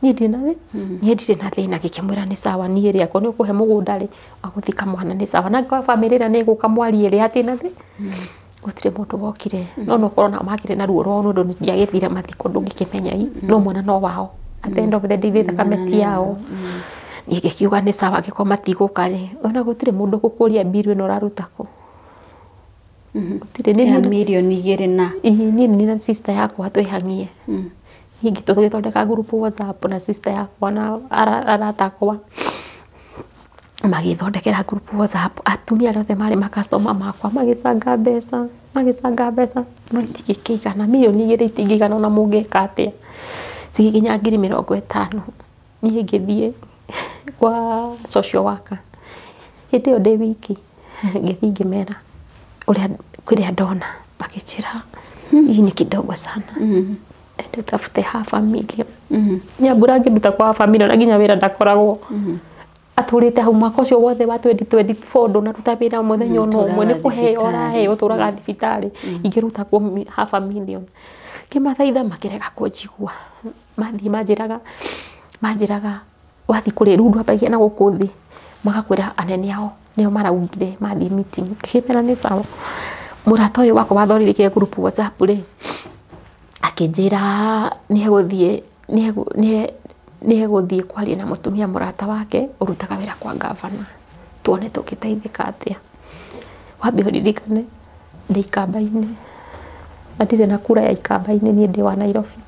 niĩ ndina niĩ ndirĩ na thĩna ngĩkĩmwĩra nĩ sawa niĩ rĩ akorwo nĩ ũkũhe mũgũnda rĩ wagũthika mwana nĩ sawa na angĩkorwo bamĩrĩ ĩrĩa nĩ ĩgũka mwarie rĩ hatirĩ na thĩna. Gũtirĩ mũndũ wokire no no ũkorwo nao makĩrĩ na ruo rwao nĩ ũndũ ndiagĩthire mathiko ndũngĩkĩmenya i no mwana no wao at the end of the day thakame ti yao. Niĩ ngĩkiuga nĩ sawa angĩkorwo matigũka rĩ ona gũtirĩ mũndũ ũgũkũria mbiru ĩno ũraruta kũ gũtirĩ ya mirioni igĩrĩ na niĩ nĩ na sister yakwa twĩhang'ie niĩ tũgĩthondeka group WhatsApp na sister yakwa na arata akwa magĩthondekera group WhatsApp atumia arĩa othe marĩ makastoma makwa magĩcanga mbeca no itingĩkĩigana mirioni igĩrĩ itingĩigana ona mũngĩka atĩa cigĩkinya 50,000 niĩ ngĩthiĩ kwa social worker hĩndĩ ĩyo ndĩ wiki ngĩthiĩ ngĩmera ũrĩa kĩrĩa ndona makĩnjĩra hii ni kidogo sana ende utafute 500,000. Nyambura ngĩnduta kwa 500,000 na nginya wĩra ndakoragwo atũrĩte hau mwaka ũcio wothe wa 2024 ndũnaruta wĩra mũthenya ona ũmwe nĩ kũheo ũraheo ũtũraga thibitarĩ ingĩruta kuo 500,000 ngĩmathaitha makĩrega kũnjigua mathiĩ manjĩraga wathiĩ kũrĩ rĩu ndwambagia na gũkũ thĩ magakwĩra anene ao nĩo maraugire mathiĩ meeting ngĩmera nĩ sawa mũrata ũyũ wakwa wathondekire group WhatsApp rĩ akĩnjĩra nĩegũthiĩ kwaria na mũtumia mũrata wake ũrutaga wĩra kwa gavana tuone tũngĩteithĩka atĩa. Wambe ũririkane ndĩ ikamba-inĩ na ndirĩ na kura ya ikamba-inĩ niĩ ndĩ wa Nairobi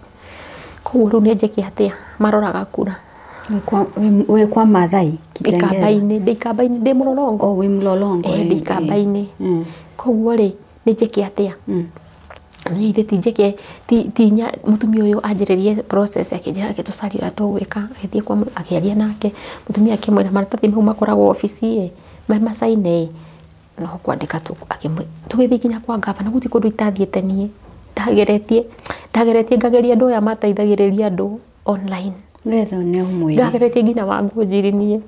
koguo rĩu nĩ njĩke atĩa maroraga kura wĩ kwa Maathai Kitengela ikamba-inĩ ndĩ ikamba-inĩ ndĩ Mlolongo o wĩ Mlolongo ndĩ ikamba-inĩ koguo rĩ nĩ njĩke atĩa niĩ ithe ti njĩke ti mũtumia ũyũ anjĩrĩrie process akĩnjĩra reke tũcarie ũrĩa tũgwĩka agĩthiĩ kwa akĩaria nake mũtumia akĩmwĩra maratathi mau makoragwo obici ĩ macaine ĩ no kwandĩka tũgĩthiĩ nginya kwa gavana gũtirĩ kũndũ itathiĩte niĩ ndageretie ngageria andũ aya mateithagĩrĩria andũ online nĩgetha ũneo mwĩrĩ ndageretie nginya wa Ngũnjiri niĩ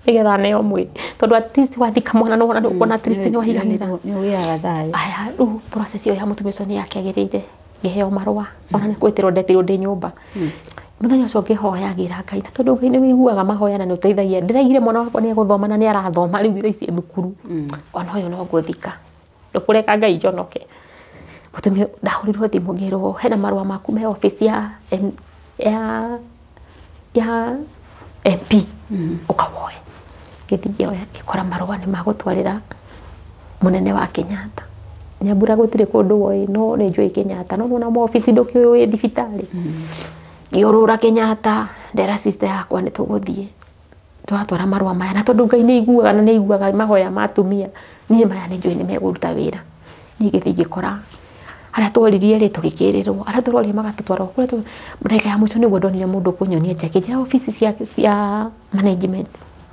nĩgetha neo mwĩrĩ tondũ at least wathika mwana no wona ũkuona at least nĩ wahiganĩra nĩ ũgĩaga thayũ. Aya rĩu process ĩyo ya mũtumia ũcio nĩ yakĩagĩrĩire ngĩheo marũa ona nĩ gwĩtĩrwo ndetirwo ndĩ nyũmba mũthenya ũcio ngĩhoya ngĩra Ngai tondũ Ngai nĩ wĩiguaga mahoya na nĩ ũteithagia ndĩraigire mwana wakwa nĩ egũthoma na nĩ arathoma rĩu thaa ici e thukuru ona ũyũ no ngũthika ndũkũreka Ngai njonoke. Mũtumia ndahũrirwo thimũ ngĩrwo hena marũa maku me obici ya MP ũkawoe ngĩthiĩ ngĩoya ngĩkora marũa nĩ magũtwarĩra mũnene wa Kenyatta. Nyambura gũtirĩ kũndũ woĩ no nĩ njũĩ Kenyatta no nĩwona maobici ndũkĩũĩ thibitarĩ ngĩũrũra Kenyatta ndera sister yakwa nĩ tũgũthiĩ tũratwara marũa maya na tondũ Ngai nĩ aiguaga na nĩ aiguaga mahoya ma atumia niĩ maya nĩ njũĩ nĩ megũruta wĩra niĩ ngĩthiĩ ngĩkora harĩa tworirie rĩ tũgĩkĩrĩrwo harĩa tũroria magatũtwara kũrĩa ndagĩka ya mũico nĩguo ndonire mũndũ ũkũnyonia nja akĩnjĩra obici cia management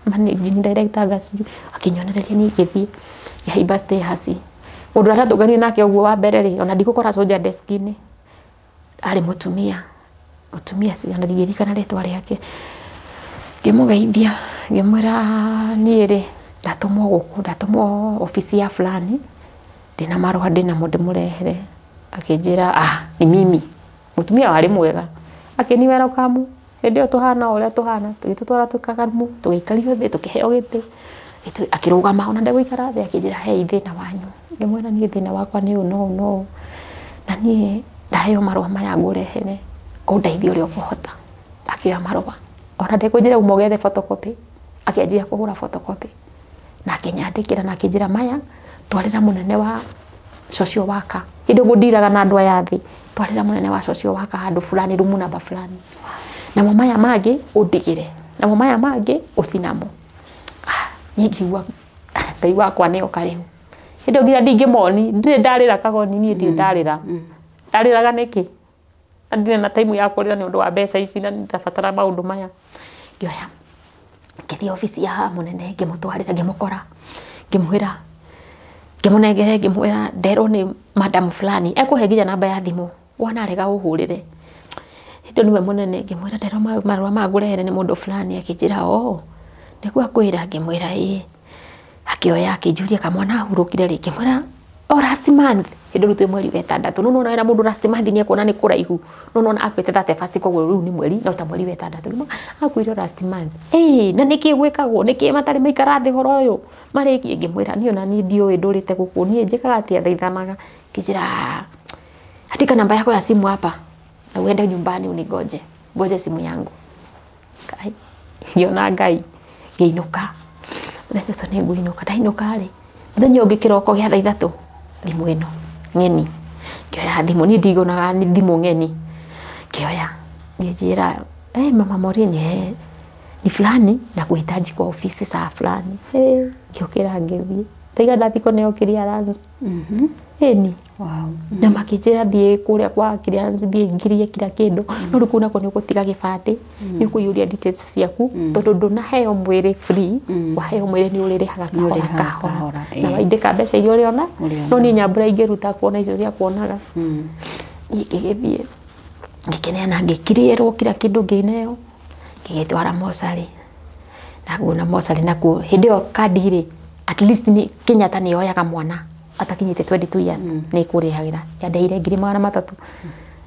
managing director anga akĩnyonereria niĩ ngĩthiĩ ngĩhaimba stairs mũndũ aratũngania nake ũguo wa mbere rĩ ona ndigũkora soja desk-inĩ arĩ mũtumia ona ndingĩririkana rĩtwa rĩake ngĩmũgeithia ngĩmwĩra niĩ rĩ ndatũmwo gũkũ ndatũmwo obici ya fulani ndĩna marũa ndĩnamo ndĩmũrehere akĩnjĩra ah ni mimi mũtumia warĩ mwega akĩni welcome hĩndĩ ĩyo tũhana ũrĩa tũhana tũgĩtũtwara tũkagarumu tũgĩikario thĩ tũkĩheo gĩtĩ akĩrũgama ona ndegũikara thĩ akĩnjĩra hei thĩna wanyu ngĩmwĩra niĩ thĩna wakwa nĩ ũũ no ũũ no ũũ na niĩ ndaheo marũa maya ngũrehere ũndeithie ũrĩa ũkũhota akĩoya marũa ona ndekũnjĩra uma ũgethe photocopy akĩanjia kũhũra photocopy na akĩnyandĩkĩra na akĩnjĩra maya twarĩra mũnene wa social worker hĩndĩ ũguo ndiraga na andũ aya thĩ twarĩra mũnene wa social worker handũ fulani rumu namba fulani namo maya mangĩ ũndigĩre namo maya mangĩ ũthi namo. Niĩ ngĩigua Ngai wakwa nĩ oka rĩu. Hĩndĩ ĩyo nginya ndingĩmoni ndirĩ ndarĩra kagoni niĩ ndirĩ ndarĩra. Ndarĩraga nĩkĩ? Na ndirĩ na time ya kũrĩra nĩ ũndũ wa mbeca ici na nĩndabatara maũndũ maya. Ngĩoya ngĩthiĩ obici ya mũnene ngĩmũtwarĩra ngĩmũkora ngĩmwĩra ngĩmũnengere ngĩmwĩra nderwo nĩ madam fulani ekũhe nginya namba ya thimũ wona arega ũhũrĩre. Hĩndĩ ĩyo nĩwe mũnene ngĩmwĩra nderwo marũa maya ngũrehere nĩ mũndũ fulani akĩnjĩra oo nĩguo akwĩra ngĩmwĩra ĩĩ. Akĩoya akĩnjũria kamwana ahurũkire rĩ ngĩmwĩra o last month hĩndĩ rĩu twĩ mweri wa ĩtandatũ no nĩwona wĩra mũndũ last month nĩ ekuona nĩ kũraihu no nĩwona akuĩte 31st koguo rĩu nĩ mweri no ta mweri wa ĩtandatũ akuire last month ĩĩ na nĩkĩ gwĩkagwo nĩkĩ matarĩ maikara thĩ ũhoro ũyũ marĩkie ngĩmwĩra niĩ ona niĩ ndiũĩ ndũrĩte gũkũ niĩ njĩkaga atĩa thaithanaga ngĩnjĩra andika namba yako ya simu hapa na uende nyumbani unigoje ngoje simu yangu. Ngai ngĩona Ngai ngĩinũka mũthenya ũcio nĩ ngũinũka ndainũka rĩ mũthenya ũngĩ kĩroko gĩa thaa ithatũ thimũ ĩno ng'eni ngĩoya thimũ niĩ ndigonaga thimũ ng'eni ngĩoya ngĩnjĩra hey, mama Maureen ni fulani na kuhitaji kwa ofisi saa fulani ngĩũkĩra ngĩthiĩ taiga ndathiĩ kũneo clearance. Ĩni. Wow. Na makĩnjĩra thiĩ kũrĩa kwa clearance thiĩ ngirie kila kĩndũ no rĩu kũu nakuo nĩ ũgũtiga gĩbandĩ nĩ ũkũiyũria details ciaku tondũ ndũnaheo mwĩrĩ free waheo mwĩrĩ nĩ ũrĩrĩhaga kahora kahora na waindĩka mbeca iria ũrĩona no niĩ nyambura ingĩruta kuona icio cia kuonaga. Niĩ ngĩgĩthiĩ ngĩkĩneana ngĩkirĩrwo kila kĩndũ ngĩneo ngĩgĩtwara mocarĩ na nguona mocarĩ nakuo hĩndĩ ĩyo kandi rĩ at least ni Kenyatta nĩ yoyaga mwana atakinyĩte 22 years nĩ kũrĩhagĩra yandeire 300,000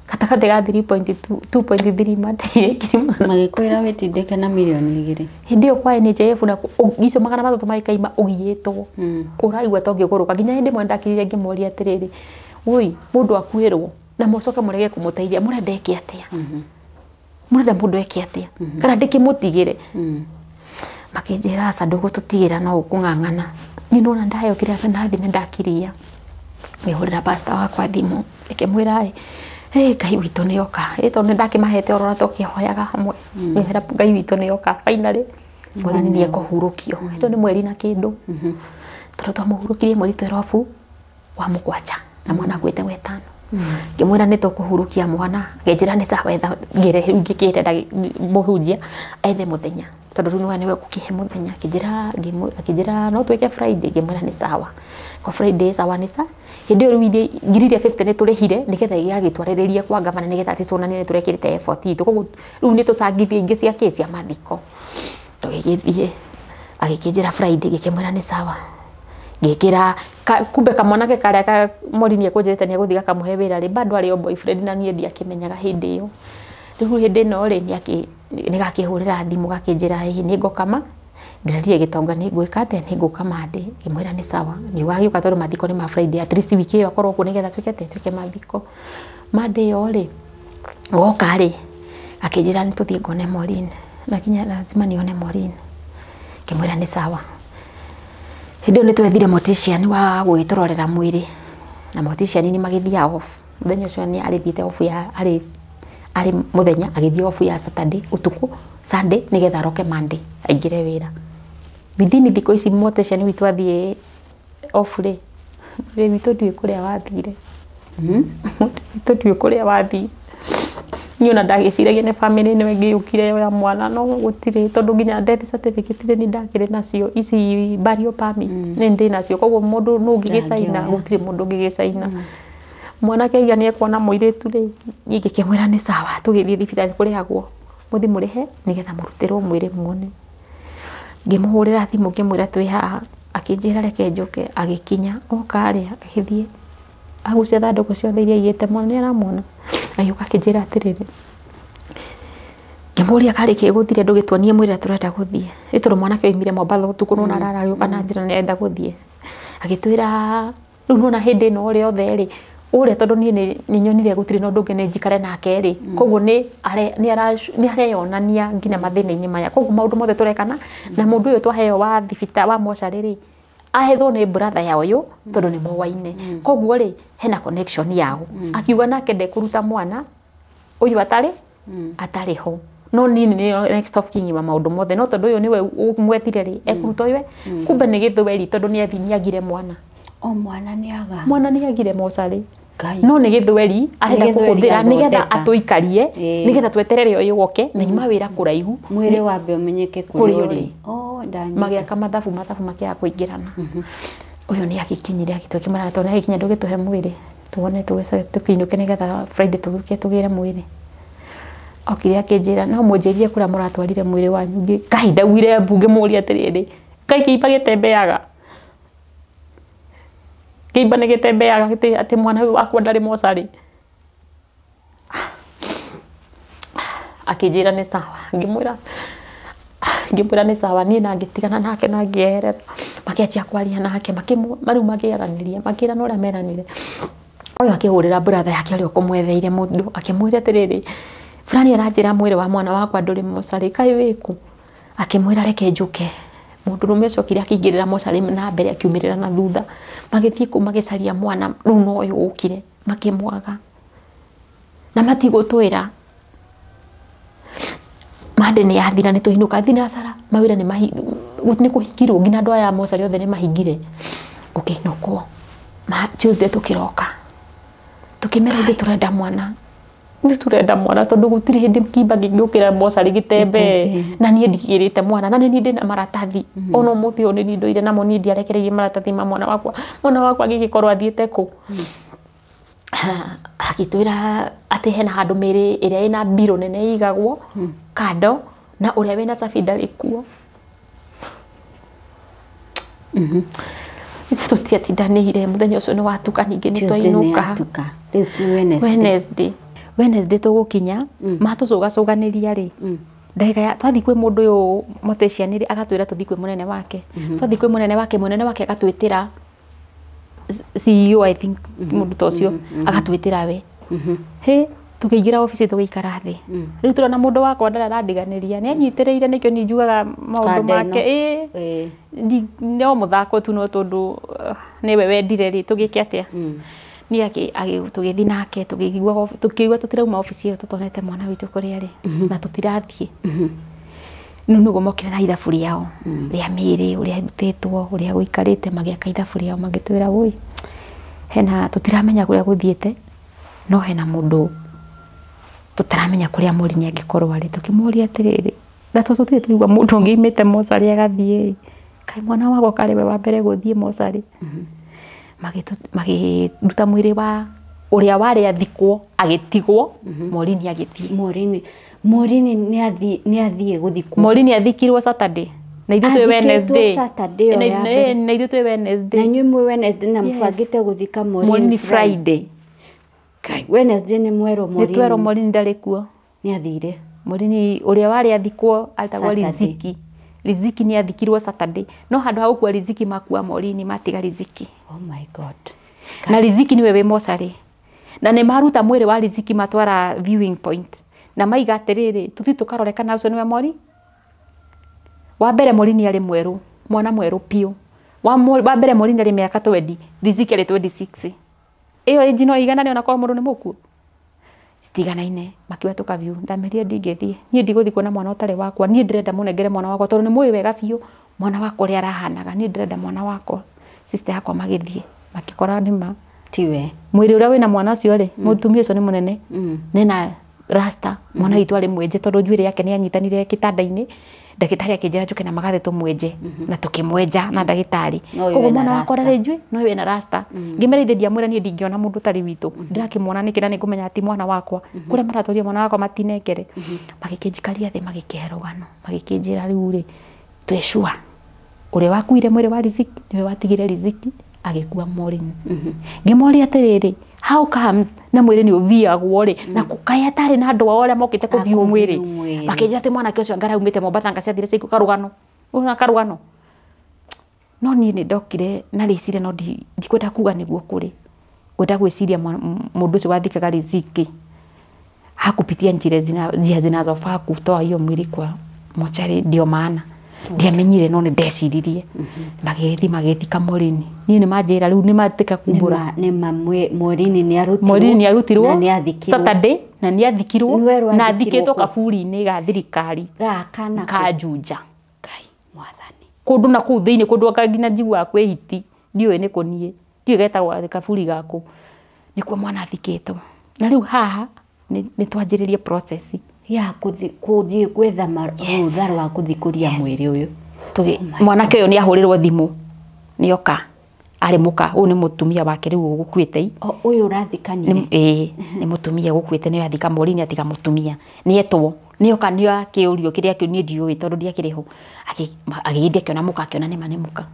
gatagatĩ ga 3.2 2.3 mandeire ngiri magana magĩkwĩra wĩtindĩke na mirioni 2 hĩndĩ ĩyo kwa NHIF na icio 300 magĩkaima ũgiĩtwo ũraigua ta ũngĩgũrũka nginya hĩndĩ ĩmwe ndakirire ngĩmoria atĩrĩrĩ woi mũndũ akuĩrwo na mũcoke mũrege kũmũteithia mũrenda eke atĩa mũrenda mũndũ eke atĩa kana ndĩkĩmũtigĩre makĩnjĩra aca ndũgũtũtigĩra no ũkũng'ang'ana niĩ nona ndaheo kĩrĩa ndathiĩ na ndakiria ngĩhũrĩra pastor wakwa thimũ ngĩkĩmwĩra ĩ Ngai witũ nĩ oka ĩ tondũ nĩ ndakĩmahete oro na tũkĩhoyaga hamwe ngĩmwĩra Ngai witũ nĩ oka finally Maureen nĩ ekũhurũkio hĩndĩ ĩyo nĩ mweri na kĩndũ tondũ twamũhurũkirie mweri 12 wa mũgwanja na mwana akuĩte wetano ngĩmwĩra nĩ tũkũhurũkia mwana akĩnjĩra nĩ sawa etha ngĩre rĩu ngĩkĩre mũhunjia ethe mũthenya tondũ rĩu nĩwe ũkũkĩhe mũthenya akĩnjĩra no twĩke Friday ngĩmwĩra nĩ sawa kwa Friday sawa nĩ sa hĩndĩ ĩyo rĩu ngiri iria 50 nĩ tũrĩhire nĩgetha gĩgagĩtwarĩrĩria kwa gavana nĩgetha atĩ tuonanie nĩ tũrekĩrĩte effort itũ koguo rĩu nĩ tũcangithie ingĩ cia kĩ cia mathiko tũgĩgĩthiĩ agĩkĩnjĩra Friday ngĩkĩmwĩra nĩ sawa ngĩkĩra kumbe kamwanake karĩa ka Maureen ekũnjĩrĩte nĩ egũthiĩ gakamũhe wĩra rĩ bado arĩ o boyfriend na niĩ ndiakĩmenyaga hĩndĩ ĩyo rĩu hĩndĩ ĩno rĩ nĩ gakĩhũrĩra thimũ gakĩnjĩra hihi nĩ ngũkama ndĩrarire gĩtonga nĩ ngwĩka atĩa nĩ ngũka Monday ngĩmwĩra nĩ sawa nĩ wagĩũka tondũ mathiko nĩ ma Friday at least wiki ĩyo akorwo kuo nĩgetha twĩke atĩa twĩke mathiko Monday ĩyo rĩ goka rĩ akĩnjĩra nĩ tũthiĩ ngone Maureen na nginya lazima nione Maureen ngĩmwĩra nĩ sawa hĩndĩ ĩyo nĩ twethire mortician wa gũgĩtũrorera mwĩrĩ na mortician nĩ magĩthiaga off mũthenya ũcio nĩ arĩthiĩte off ya arĩ mũthenya agĩthiĩ off ya Saturday ũtukũ Sunday nĩgetha aroke Monday aingĩre wĩra within thikũ ici mortician witũ athiĩ off rĩ mwĩrĩ witũ ndiũĩ kũrĩa wathire witũ ndiũĩ kũrĩa wathire niĩ ona ndagĩciragia nĩ bamĩrĩ ĩno ĩngĩ yũkire ya mwana no gũtirĩ tondũ nginya death certificate rĩ nĩ ndakĩrĩ nacio ici burial permit nĩ ndĩ nacio koguo mũndũ nũ ũngĩgĩcaina gũtirĩ mũndũ ũngĩgĩcaina mwanake aiga nĩ ekuona mũirĩtu rĩ niĩ ngĩkĩmwĩra nĩ sawa tũgĩthiĩ thibitarĩ kũrĩhagwo mũthiĩ mũrĩhe nĩgetha mũrutĩrwo mwĩrĩ muone ngĩmũhũrĩra thimũ ngĩmwĩra twĩ haha akĩnjĩra reke njũke agĩkinya oka rĩ agĩthiĩ agucia thandũkũ ciothe iria aigĩte mwana nĩ aramwona agĩũka akĩnjĩra atĩrĩrĩ ngĩmũria karĩ kĩ gũthire ndũgĩtuonie mwĩrĩ tũrenda gũthiĩ nĩ tondũ mwanake oimire Mombatha ũtukũ nona araragĩũka na njĩra nĩ arenda gũthiĩ agĩtwĩra rĩu nona hĩndĩ ĩno rĩothe rĩ ũrĩa tondũ niĩ nĩ nyonire gũtirĩ na ũndũ ũngĩ nĩ njikare nake rĩ koguo nĩ areyonania nginya mathĩna-inĩ maya koguo maũndũ mothe tũrekana na mũndũ ũyũ twaheo wa thibitarĩ wa mocarĩ rĩ ahethwo nĩ brother ya ũyũ tondũ nĩ moaine koguo rĩ hena connection yao akiuga nake ndekũruta mwana ũyũ atarĩ atarĩ ho No niĩ nĩ next of kin wa maũndũ mothe, no tondũ ũyũ nĩwe ũmwethire rĩ, ekũruta ũyũ, kumbe nĩ gĩthweri tondũ nĩ agire mwana. O mwana nĩ aga. Mwana nĩ agire mocarĩ. Ngai. No nĩ gĩthweri arenda Nĩ gĩthweri kũhũthĩra nĩgetha athondeka. Atũikarie, nĩgetha tweterere ũyũ woke na nyuma wĩra kũraihu. Mwĩrĩ wambe ũmenyeke kũrĩa kũrĩa ũrĩ. Ũrĩ. Oh, ndanyita. Magĩaka mathabu, mathabu makĩaga kũingĩrana. Ũyũ nĩ agĩkinyire agĩtũkĩmara tondũ nĩ agĩkinya, ndũgĩtũhe mwĩrĩ tuone tũgĩcoke tũkĩinũke nĩgetha Friday tũgĩũke tũgĩre mwĩrĩ. Okire akĩnjĩra, no mũnjĩrire kũrĩa mũratwarire mwĩrĩ wanyu. Ngai, ndaugire mbu, ngĩmũria atĩrĩrĩ, Ngai, kĩimba gĩtembeaga? Kĩimba nĩ gĩtembeaga atĩ mwana ũyũ wakwa ndarĩ mocarĩ? Akĩnjĩra nĩ sawa. Ngĩmwĩra nĩ sawa. Niĩ na ngĩtigana nake na ngĩeherera. Makĩanjia kwaria nake, rĩu makĩaranĩria, makĩrana ũrĩa meranire. Ũyũ akĩhũrĩra brother yake ũrĩa ũkũmwetheire mũndũ, akĩmwĩra atĩrĩrĩ, fulani aranjĩra mwĩrĩ wa mwana wakwa ndũrĩ mocarĩ, kaĩ wĩkũ? Akĩmwĩra reke njũke. Mũndũrũme ũcio okire akĩingĩrĩra mocarĩ na mbere, akiumĩrĩra na thutha. Magĩthiĩ kũu magĩcaria mwana rĩu, no ũyũ ũkire makĩmwaga na matigũtwĩra. Mande nĩ yathira, nĩ tũinũka thinacara, mawĩra nĩ kũhingirwo, nginya andũ aya a mocarĩ othe nĩ mahingire gũkĩinũkwo. Tuesday tũkĩroka tũkĩmera ithuĩ tũrenda mwana, ithuĩ tũrenda mwana, tondũ gũtirĩ hĩndĩ kimba kĩngĩũkĩra mocarĩ gĩtembee. Gĩtembee. Na niĩ ndigĩrĩte mwana, na nĩ niĩ ndĩna maratathi. Ona ũmũthĩ ũyũ nĩ niĩ ndũire namo, niĩ ndiarekereirie maratathi ma mwana wakwa. Mwana wakwa agĩgĩkorwo athiĩte kũ? Agĩtwĩra atĩ hena handũ mĩrĩ ĩrĩa ĩna mbirũ nene ĩigagwo kando, na ũrĩa wĩna cabi ndarĩ kuo. Ithuĩ tũtiatindanĩire, mũthenya ũcio nĩ watuka, ningĩ nĩ Tuesday nĩ twainũka. Yatuka. Rĩu ti Wednesday. Wednesday tũgũkinya, matũcũgacũganĩria rĩ, ndagĩka ya twathiĩ kwĩ mũndũ ũyũ mortician rĩ, agatwĩra tũthiĩ kwĩ mũnene wake. Twathiĩ kwĩ mũnene wake, mũnene wake agatwĩtĩra CEO, I think, mũndũ ta ũcio agatwĩtĩra we. Hĩ, tũkĩingĩra obici, tũgĩikara thĩ. Rĩu tũrona mũndũ wakwa ndarĩ arandiganĩria, nĩ anyitĩrĩire, nĩkĩo niĩ njugaga maũndũ Kanda ĩno. make ĩĩ. No mũthako tu, no tondũ nĩwe wendire rĩ, tũgĩke atĩa? Niĩ tũgĩthiĩ nake, tũkĩigua tũtirauma obici ĩyo tũtonete mwana witũ kũrĩa arĩ, na tũtirathiĩ. Rĩu nĩguo mokire na ithabu rĩao rĩa mĩĩrĩ, ũrĩa ĩrutĩtwo, ũrĩa gũikarĩte. Magĩaka ithabu rĩao, magĩtwĩra wũi, hena tũtiramenya kũrĩa gũthiĩte, no hena mũndũ tũtaramenya kũrĩa Morini angĩkorwo arĩ. Tũkĩmũria atĩrĩrĩ, na tondũ tũtirĩ tũraigua mũndũ ũngĩ aumĩte mocarĩ agathiĩ, kaĩ mwana wakwa karĩ we wa mbere gũthiĩ mocarĩ? Magĩruta mwĩrĩ wa ũrĩa warĩ athikwo, agĩtigwo, Morini agĩthiĩ. Morini nĩ athiĩ gũthikwo. Morini athikirwo Saturday na ithuĩ twĩ Athikĩtwo Wednesday. Saturday ĩyo ya mbere. Na ithuĩ twĩ Wednesday. Na inyuĩ mwĩ Wednesday na Yes. mũbangĩte gũthika Morini Morini Friday. Kai, Wednesday nĩ mwerwo Nĩ twerwo Morini Morini ndarĩ kuo. Nĩ athire. Morini ũrĩa warĩ athikwo atagwo Saturday. Riziki. Riziki nĩ athikirwo Saturday, no handũ ha gũkua Riziki makua Morini, matiga Riziki. Oh my God. Na Riziki nĩwe wĩ mocarĩ, na nĩ maruta mwĩrĩ wa Riziki matwara viewing point na maiga atĩrĩrĩ, tũthiĩ tũkarore kana ũcio nĩwe Mori wa mbere. Morini arĩ mwerũ, mwana mwerũ biũ. Wa mbere Morini arĩ mĩaka 20, Riziki arĩ 26. Ĩyo ĩnji no iganane onakorwo mũndũ nĩ mũkuũ, citiganaine. Makiuga tũkaviu. Ndamerire ndingĩthiĩ, niĩ ndigũthiĩ kuona mwana ũtarĩ wakwa. Niĩ ndĩrenda mũnengere mwana wakwa, tondũ nĩ mũĩ wega biũ mwana wakwa ũrĩa arahanaga. Niĩ ndĩrenda mwana wakwa. Sister yakwa magĩthiĩ makĩkora nĩma Tiwe. Mwĩrĩ ũrĩa wĩna mwana ũcio rĩ, mũtumia ũcio nĩ mũnene nena rasta. Mwana witũ arĩ mwenje, tondũ njuĩrĩ yake nĩ yanyitanire kĩtanda-inĩ. Ndagĩtarĩ akĩnjĩra njũke na magathĩ tũmwenje, na tũkĩmwenja na ndagĩtarĩ. No ũyũ Koguo ena mwana wakwa rasta. ndarĩ njuĩ, no ũyũ ena rasta. Ngĩmera ithe ndiamwĩra niĩ ndingĩona mũndũ ũtarĩ witũ, ndĩrakĩmuona nĩkĩ na nĩngũmenya ti mwana wakwa? Kũrĩa maratwarire mwana wakwa matinengere. Magĩkĩnjikaria thĩ, magĩkĩhe rũgano, magĩkĩnjĩra rĩu rĩ, twĩ sure ũrĩa wakuire mwĩrĩ wa Riziki nĩwe watigire Riziki agĩkua Morini. Ngĩmoria atĩrĩrĩ, how comes na mwĩrĩ nĩ ũthiagwo rĩ, na kaĩ atarĩ na andũ ao arĩa mokĩte kũview kũview mwĩrĩ? Mwĩrĩ. Makĩnjĩra atĩ mwanake ũcio anga araumĩte Mombatha, anga ciathire ciaikũ karũgano, ũna karũgano. No niĩ nĩ ndokire na rĩciria, no ndikwenda kuga nĩguo kũrĩ, ngwenda gwĩciria mũndũ ũcio wathikaga Riziki hakupitia njia zinazofaa kutoa hiyo mwili kwa mochari. Ndio maana ndiamenyire, no nĩ ndeciririe magĩthi magĩthika Morini. Niĩ nĩ manjĩra rĩu nĩ matĩka kumbũra. Nĩma Morini nĩ arutirwo. Morini nĩ arutirwo na nĩ athikirwo Saturday Na nĩ athikirwo na athikĩtwo kaburi-inĩ ga thirikari ka Juja. Ngai mwathani. Kũndũ na kũu thĩinĩ kũndũ anga nginya njiguaga kwĩ hiti ndiũĩ nĩ kũ niĩ ndiũĩ getagwo kaburi gaku nĩkuo mwana athikĩtwo. Na rĩu haha nĩ twanjĩrĩrie process ya kũthiĩ gwetha rũtha rwa kũthikũria mwĩrĩ ũyũ. Mwanake ũyũ nĩ ahũrĩrwo thimũ nĩoka arĩ mũka ũyũ nĩ mũtumia wake rĩu ũgũkuĩte. Ũyũ ũrathikanire? Ĩĩ nĩ mũtumia ũgũkuĩte nĩwe athika Maureen atiga mũtumia nĩetwo nĩoka nĩakĩũrio kĩrĩa kĩu niĩ ndiũĩ tondũ ndiakĩrĩ ho. Agĩgĩthiĩ akĩona mũka akĩona nĩma nĩ mũka.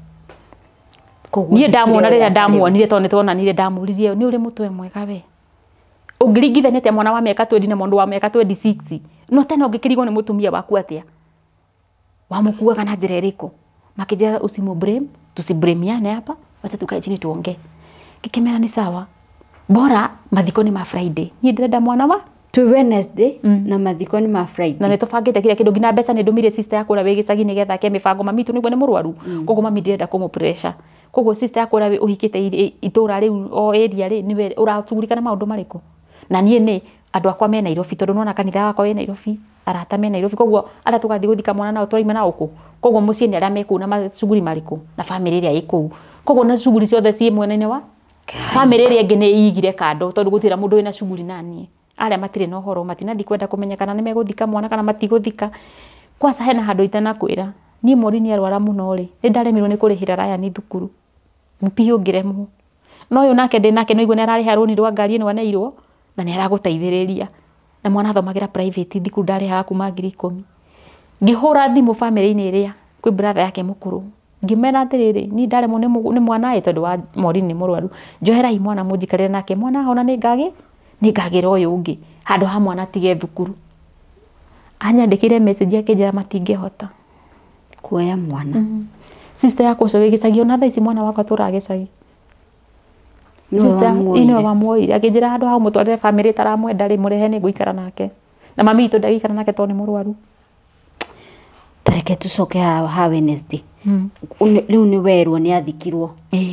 Niĩ ndamuona rĩrĩa ndamuonire tondũ nĩtwonanire ndamũririe nĩ ũrĩ mũtwe mwega we. Ũngĩringithania atĩa mwana wa mĩaka 20 na mũndũ wa mĩaka 26 no tena ũngĩkĩrigwo nĩ mũtumia waku atĩa? Wamũkuaga na njĩra ĩrĩkũ? Makĩnjĩra usimu-blame, tusiblamiane hapa, wacha tukae chini tuongee. Ngĩkĩmera nĩ sawa. Bora mathiko nĩ ma Friday. Niĩ ndĩrenda mwana wa twĩ Wednesday na mathiko nĩ ma Friday. Na nĩtũbangĩte kila kĩndũ nginya mbeca nĩndũmire sister yakwa ũrĩa wĩ gĩcagi nĩgetha ake mĩbango mami witũ nĩguo nĩ mũrwaru. Koguo mami ndĩrenda kũmũ pressure. Koguo sister yakwa ũrĩa ũhikĩte itũra rĩu o area rĩ nĩwe ũracugurika na maũndũ marĩkũ? Na niĩ nĩ andũ akwa me Nairobi tondũ nĩwona kanitha wakwa wĩ Nairobi, arata me Nairobi koguo arĩa tũgathiĩ gũthika mwana nao tũraima nao kũ? Koguo mũciĩ nĩ arĩa me kũu na macuguri marĩkũ na bamĩrĩ ĩrĩa ĩ kũu. Koguo na cuguri ciothe ciĩ mwena-inĩ wa bamĩrĩ ĩrĩa ĩngĩ nĩ ĩigire kando tondũ gũtirĩ mũndũ wĩna cuguri naniĩ. Arĩa matirĩ na ũhoro matinathiĩ kwenda kũmenya kana nĩmegũthika mwana kana matigũthika. Kwanza hena handũ itanakwĩra niĩ Maureen arwara mũno rĩ nĩ ndaremirwo nĩ kũrĩhĩra Ryan thukuru biũ ngĩremwo. No ũyũ nake ndĩ nake nĩaigua nĩararĩha rũni rwa ngari ĩno aneirwo na nĩaragũteithĩrĩria. Na mwana athomagĩra private thukuru ndarĩhaga kuma 10,000. Ngĩhũra thimũ bamĩrĩ-inĩ ĩrĩa kwĩ brother yake mũkũrũ ngĩmera atĩrĩrĩ niĩ ndaremwo nĩ mwana ĩ tondũ wa Maureen nĩ mũrwaru njoherai mwana mũnjikarĩre nake mwana ahona nĩngagĩra ũyũ ũngĩ handũ ha mwana atige thukuru. Anyandĩkĩire message akĩnjĩra matingĩhota kuoya mwana. Sister yakwa ũcio wĩ gĩcagi ona thaa ici mwana wakwa atũraga gĩcagi. Nĩwe wamuoire akĩnjĩra handũ ha ũmũtwarĩre bamĩrĩ ĩtaramwenda rĩ mũrehe nĩngũikara nake. Na mami witũ ndagĩikara nake tondũ nĩ mũrwaru. Tareke tũcoke ha Wednesday. Rĩu nĩ werwo nĩ athikirwo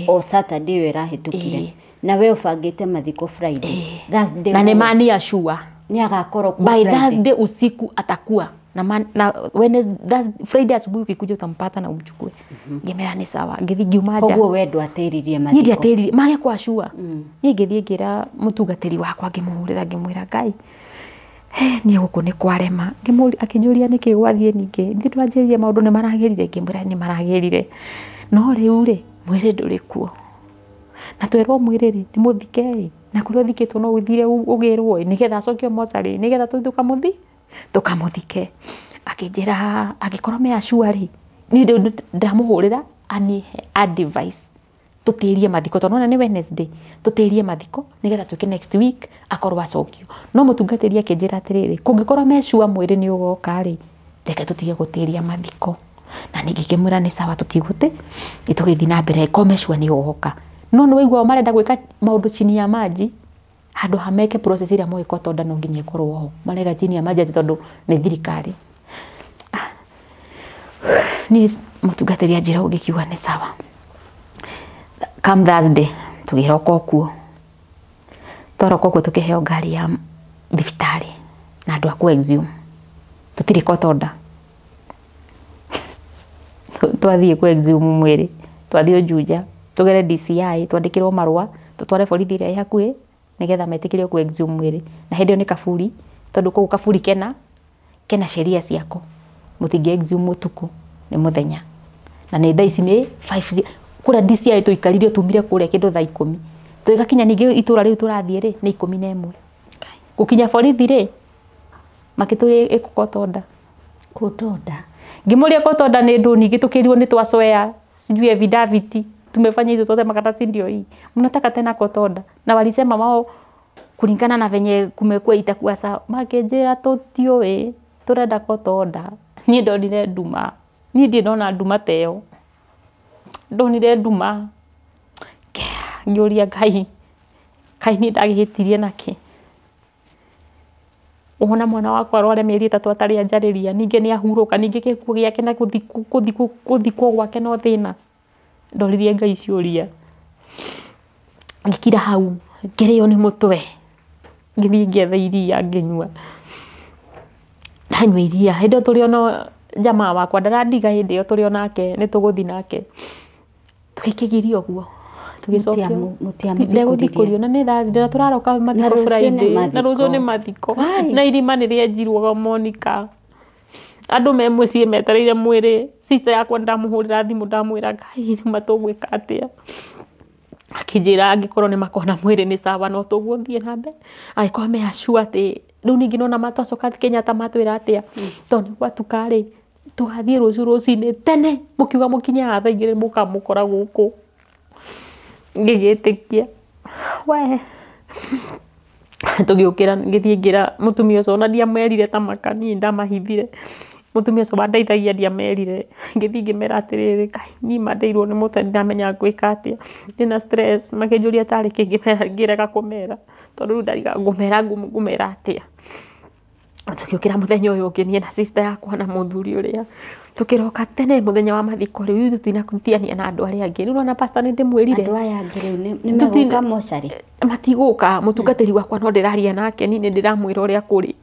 o Saturday ĩyo ĩrahĩtũkire. Na we ũbangĩte mathiko Friday. Thursday na nĩ mani ashua nĩ agakorwo kuo by Friday. Thursday usiku atakuwa na Wednesday Friday asubuhi ukikuja utampata na umchukue. Ngĩmera nĩ sawa ngĩthiĩ ngiuma nja. Koguo we ndwatĩririe mathiko? Niĩ ndiatĩririe mage kwa ashua. Niĩ ngĩthiĩ ngĩra mũtungatĩri wakwa ngĩmũhũrĩra ngĩmwĩra Ngai niĩ gũkũ nĩ kwarema. Akĩnjũria nĩkĩ gwathiĩ ningĩ nithuĩ twanjĩrĩrie maũndũ nĩ maragĩrire ngĩmwĩra nĩ maragĩrire no rĩu rĩ mwĩrĩ ndũrĩ kuo na twerwo mwĩrĩ rĩ nĩ mũthike ĩ na kũrĩa ũthikĩtwo no ũthire ũgĩrwo ĩ nĩgetha acokio mocarĩ nĩgetha tũthiĩ tũkamũthike. Akĩnjĩra angĩkorwo me ashua rĩ niĩ ndamũhũrĩra anihe advice tũtĩrie mathiko tondũ nĩwona nĩ Wednesday tũtĩrie mathiko nĩgetha twĩke next week akorwo acokio. No mũtungatĩri akĩnjĩra atĩrĩrĩ kũngĩkorwo me sure mwĩrĩ nĩ ũgoka rĩ reke tũtige gũtĩria mathiko. Na ningĩ ngĩmwĩra nĩ sawa tũtigũtĩ tũgĩthiĩ na mbere korwo me sure nĩ ũgoka. No nĩ waigua marenda gwĩka maũndũ chini ya maji handũ ha meke process ĩrĩa moĩ court order no nginya ĩkorwo ho mareka chini ya maji atĩ tondũ nĩ thirikari. Niĩ mũtungatĩri anjĩra ũguo ngĩkiuga nĩ sawa. Come Thursday tũgĩroka kuo twaroka kuo tũkĩheo ngari ya thibitarĩ na andũ a kũ exhume tũtirĩ court order. Twathiĩ kũ exhume mwĩrĩ twathiĩ Juja tũgere DCI twandĩkĩrwo marũa tũtware borithi ĩrĩa ĩ hakuhĩ nĩgetha metĩkĩrio kũ exhume mwĩrĩ. Na hĩndĩ ĩyo nĩ kaburi tondũ kũu kaburi kena sheria ciako mũtingĩ exhume ũtukũ nĩ mũthenya. Na nĩ thaa ici nĩ 5 kũrĩa DCI tũikarire tumire kũrĩa kĩndũ thaa 10 tũgĩgakinya ningĩ itũra rĩu tũrathiĩ rĩ nĩ 11 gũkinya borithi rĩ makĩtũria ĩkũ court order. Court order ngĩmũria court order nĩ ndũ ningĩ tũkĩrirwo nĩ twacwea sijui affidavit tumefanya hizo zote makaratasi ndio hii mnataka tena court order. Na walisema wao kulingana na venye kumekuwa itakuwa sawa. Makĩnjĩra tũtiũĩ tũrenda court order. Niĩ ndonire nduma niĩ ndirĩ ndona nduma ta ĩyo ndonire nduma ngĩũria Ngai Ngai niĩ ndagĩhĩtirie nakĩ Ũhona mwana wakwa arware mĩeri 3 atarĩ anjarĩria ningĩ nĩ ahurũka ningĩ gĩkuũ gĩake na gũthikwo gwake no thĩna. Ndoririe Ngai ciũria ngĩkira hau ngĩrĩo nĩ mũtwe Ngĩthiĩ ngĩetha iria ngĩnyua. Ndanyua iria hĩndĩ ĩyo tũrĩ ona jamaa wakwa ndarandiga, hĩndĩ ĩyo tũrĩ onake nĩ tũgũthiĩ nake. Tũgĩkĩgiria ũguo, tũgĩcokio. Mũtiamũthikũririe? Na nĩ Thursday na tũraroka mathiko rũciũ nĩ Friday, na rũciũ nĩ mathiko. mathiko. Kai. Na irima nĩ rĩenjirwo, Monica, andũ me mũciĩ metereire mwĩrĩ. Sister yakwa ndamũhũrĩra thimũ, ndamwĩra, "Ngai, rĩu matũgwĩka atĩa?" Akĩnjĩra angĩkorwo nĩ makona mwĩrĩ nĩ sawa, no tũgũthiĩ na mbere, angĩkorwo me sure atĩ rĩu ningĩ nona twacoka Kenyatta matwĩra atĩa, tondũ nĩ gwatuka rĩ, tũgathiĩ rũciũ rũcinĩ tene, mũkiuga mũkinye haha thaa 2 mũkamũkora gũkũ. Ngĩgĩtĩkia we, tũgĩũkĩra, ngĩthiĩ ngĩra mũtumia ũcio, ona ndiamerire ta maka, niĩ ndamahithire. Mũtumia ũcio wandeithagia ndiamerire. Ngĩthiĩ ngĩmera atĩrĩrĩ, "Kai, niĩ mandeirwo nĩ mũtwe, ndinamenya ngwĩka atĩa, ndĩna stress." Makĩnjũria tarĩ kĩ, ngĩmera, ngĩrega kũmera tondũ rĩu ndariga ngũmera ngũmera atĩa. Tũgĩũkĩra mũthenya ũyũ ũngĩ, niĩ na sister yakwa na mũthuri ũrĩa, tũkĩroka tene mũthenya wa mathiko. Rĩu ithuĩ tũtinatiania na andũ arĩa angĩ. Rĩu nona pastor nĩ ndĩmwĩrire. Andũ aya angĩ rĩu nĩ megũka mocarĩ? Matigũka. Mũtungatĩri wakwa no ndĩraria nake, niĩ nĩ ndĩramwĩra ũrĩa kũrĩ.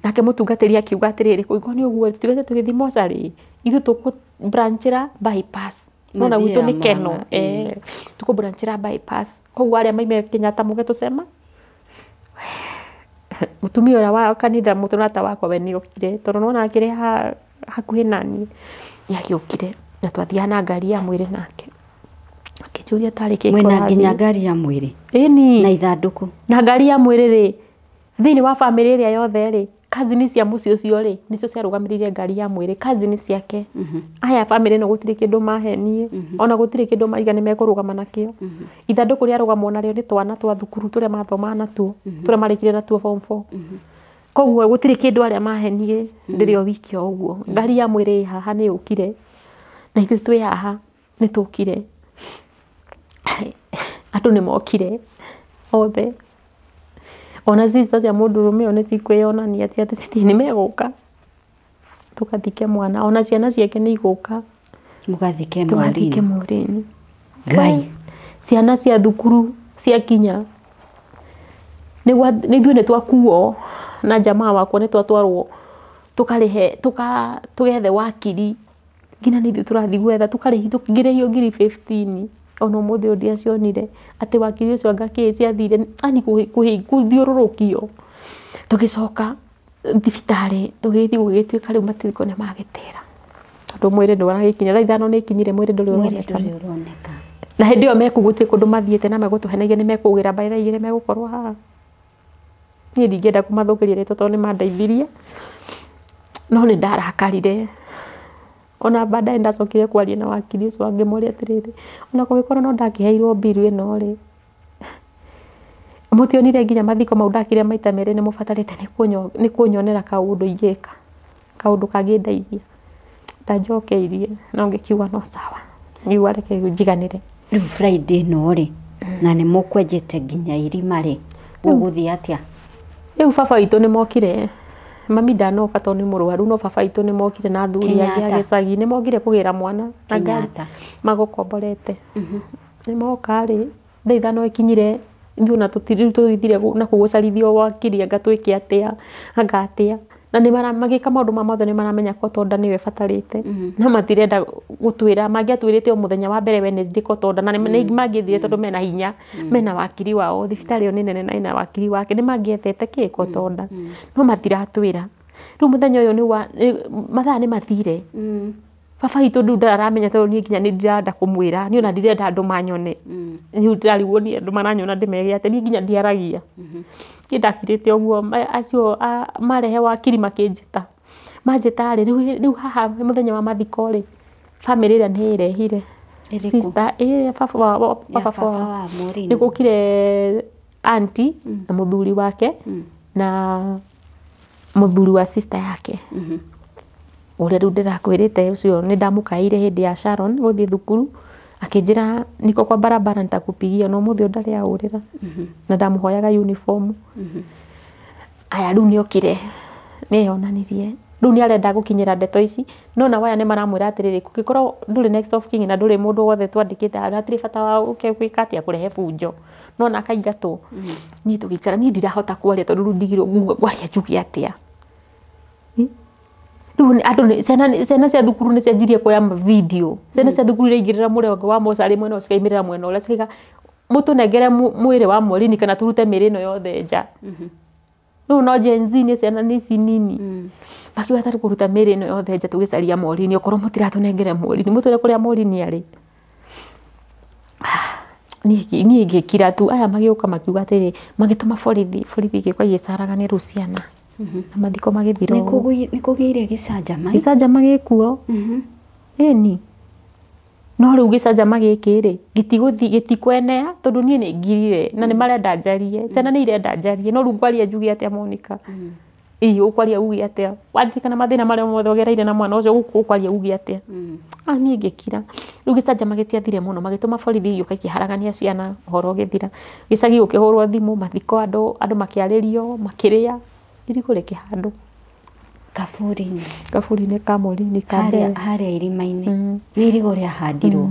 Nake mũtungatĩri akiuga atĩrĩrĩ, kũngĩkorwo nĩ ũguo tũtigĩte tũgĩthiĩ mocarĩ, ithuĩ tũkũ branchĩra bypass nona gwitũ nĩ Mathiaga Keno. Murang'a. Eh, tũkũ branchĩra bypass, koguo arĩa maime Kenyatta mũge tũcema. Mũtumia ũrĩa wa kanitha, mũtũrata wakwa, we nĩokire tondũ nĩwona akĩrĩ hakuhĩ naniĩ, nĩ agĩũkire na twathiaga na ngari ya mwĩrĩ, nake akĩnjũria tarĩ kĩ Mwĩna kũrathiĩ. nginya ngari ya mwĩrĩ? Ĩni. Na ithandũkũ? Na ngari ya mwĩrĩ rĩ, thĩinĩ wa bamĩrĩ ĩrĩa yothe rĩ, cousin cia mũciĩ ũcio rĩ, nĩcio ciarũgamĩrĩire ngari ya mwĩrĩ, cousin ciake. Aya bamĩrĩ ĩno gũtirĩ kĩndũ mahenie, ona gũtirĩ kĩndũ maiga nĩ mekũrũgama nakĩo. Ithandũkũ rĩarũgamwo narĩo nĩ twana twa thukuru tũrĩa mathomaga natuo, tũrĩa marĩkire natuo form 4. Koguo gũtirĩ kĩndũ arĩa mahenie, ndĩrĩ o wiki o ũguo. Ngari ya mwĩrĩ ĩ haha, nĩ yũkire na ithuĩ twĩ haha, nĩ tũkire. Andũ nĩ mokire othe, ona sister cia mũndũrũme ũyũ nĩ cikwĩyonania atĩ citirĩ nĩ megũka tũgathike mwana, ona ciana ciake nĩ igũka. Mũgathike? Tũgathike. Morini? Morini. Ngai. Ciana cia thukuru ciakinya, nĩ ithuĩ nĩ twakuo na jamaa wakwa, nĩ twatwarwo tũkarĩhe, tũgethe wakiri, nginya nĩ ithuĩ tũrathiĩ gwetha, tũkarĩhio, ngĩrĩhio ngiri 15, ona ũmũthĩ ũyũ ndiacionire, atĩ wakiri ũcio anga kĩ ciathire ani kũthiũrũrũkio. Tũgĩcoka thibitarĩ, tũgĩthiĩ gũgĩtuĩka rĩu matiriko nĩ magĩtĩra tondũ mwĩrĩ ndũragĩkinya. Thaa 5 nĩ ikinyire, mwĩrĩ ndũrĩ Mwĩrĩ ũronekana. ndũrĩ ũroneka. Na hĩndĩ ĩyo mekũ gũtirĩ kũndũ mathiĩte na megũtũhenagia nĩ mekũgĩra mbaĩ thaa 2 megũkorwo haha. Niĩ ndingĩenda kũmathũkĩria rĩtwa tondũ nĩ mandeithirie, no nĩ ndarakarire. Ona baadaye ndacokire kwaria na wakiri ũcio, ngĩmũria atĩrĩrĩ, ona kũngĩkorwo no ndakĩheirwo mbiru ĩno rĩ, mũtionire nginya mathiko mau ndakire maita merĩ, nĩ mũbatarĩte nĩ kũnyonera kaũndũ ingĩka, kaũndũ kangĩndeithia. Ndanjokeirie no ngĩkiuga no sawa, ngiuga reke njiganĩre. Rĩu Friday ĩno rĩ, na nĩ mũkwenjete nginya irima rĩ, gũgũthiĩ atĩa? Rĩu baba witũ nĩ mokire, mami ndanoka tondũ nĩ mũrwaru, no baba witũ nĩ mokire na athuri angĩ a Kenyatta. gĩcagi, nĩ mokire kũgĩra mwana na ngari. Kenyatta. Magũkomborete. Nĩ moka rĩ, thaa 5 ikinyire, ithuĩ ona rĩu tũthire nakũu gũcarithio wakiri, anga twĩke atĩa, anga atĩa, na nĩ magĩka maũndũ ma mothe, nĩ maramenya kotonda nĩyo ĩbatarĩte, no matirenda gũtwĩra. Mangĩatwĩrĩte o mũthenya wa mbere Wednesday kotonda na nĩ mangĩthire, tondũ mena hinya, mena wakiri wao, thibitarĩ ĩyo nĩ nene na ĩna wakiri wake, nĩ mangĩethete kĩ kotonda, no matiratwĩra. Rĩu mũthenya ũyũ nĩ wa mathaa nĩ mathire. Baba witũ rĩu ndaramenya tondũ niĩ nginya nĩ ndirenda kũmwĩra, niĩ ona ndirenda andũ manyone. Rĩu ndĩrarigwo niĩ andũ maranyona ndĩmere atĩa? Niĩ nginya ndiaragia, niĩ ndakirĩte ũguo. Acio marehe wakiri makĩnjĩta, manjĩta rĩ, rĩu haha mũthenya wa mathiko rĩ, bamĩrĩ ĩrĩa nĩ ĩrehire Ĩrĩkũ? sister ĩrĩa baba wa Ya baba baba wa wa Maureen. Nĩ gũkire aunty na mũthuri wake na mũthuri wa sister yake ũrĩa rĩu ndĩrakwĩrĩte. Ũcio nĩ ndamũkaĩire hĩndĩ ya Sharon gũthiĩ thukuru, akĩnjĩra, "Niko kwa barabara, nitakupigia," na ũmũthĩ ũyũ ndarĩ ahũrĩra, na ndamũhoyaga uniform. Aya, rĩu nĩ okire, nĩ eyonanirie. Rĩu nĩ arenda gũkinyĩra ndeto ici no na waya nĩ maramwĩra atĩrĩrĩ kũngĩkorwo ndũrĩ next of kin na ndũrĩ mũndũ wothe twandĩkĩte haha hatirĩ bata wa ũke gwĩka atĩa kũrehe bunjo no na akaingatwo. Niĩ tũgĩikara niĩ ndirahota kwaria tondũ rĩu ndigirwo ngwaria njuge atĩa. Rĩu andũ ciana cia thukuru nĩ cianjirie kuoya video. Ciana cia thukuru iraingĩrĩra mũrango wa mocarĩ mwena ũcio cikaimĩrĩra mwena ũrĩa cikaiga mũtũnengere mwĩrĩ wa Morini kana tũrute mĩĩrĩ ĩno yothe nja. Rĩu no Gen Z nĩ ciana nĩ ici nini. Makiuga tarĩ kũruta mĩĩrĩ ĩno yothe nja tũgĩcaria Morini okorwo mũtiratũnengere Morini mũtwĩre kũrĩa Morini arĩ. Niĩ ngĩkira tu aya magĩũka makiuga atĩrĩ magĩtũma borithi borithi ĩgĩũka ĩgĩcaragania rĩu ciana. Na mathiko magĩthira ũguo. Nĩ kũgĩire gĩcanjama. Gĩcanjama gĩkuo. Ĩni. No rĩu gĩcanjama gĩkĩ rĩ gĩtigũthiĩ gĩtikwenea tondũ niĩ nĩ ngirire na nĩ marenda njarie. Ciana nĩ irenda njarie no rĩu ngwaria njuge atĩa Monica. Ĩĩ ũkwaria uge atĩa? Waririkana mathĩna marĩa mothe ũgereire na mwana ũcio ũkwaria uge atĩa? Niĩ ngĩkira. Rĩu gĩcanjama gĩtiathire mũno magĩtũma borithi igĩũka ikĩharagania ciana ũhoro ũgĩthira. Gĩcagi gũkĩhũrwo thimũ mathiko andũ makĩarĩrio makĩrĩa irigũ rĩkĩhandwo. Kaburi-inĩ. Kaburi-inĩ ka Morini ka mbere. Harĩa irima-inĩ. Nĩ irigũ rĩahandirwo.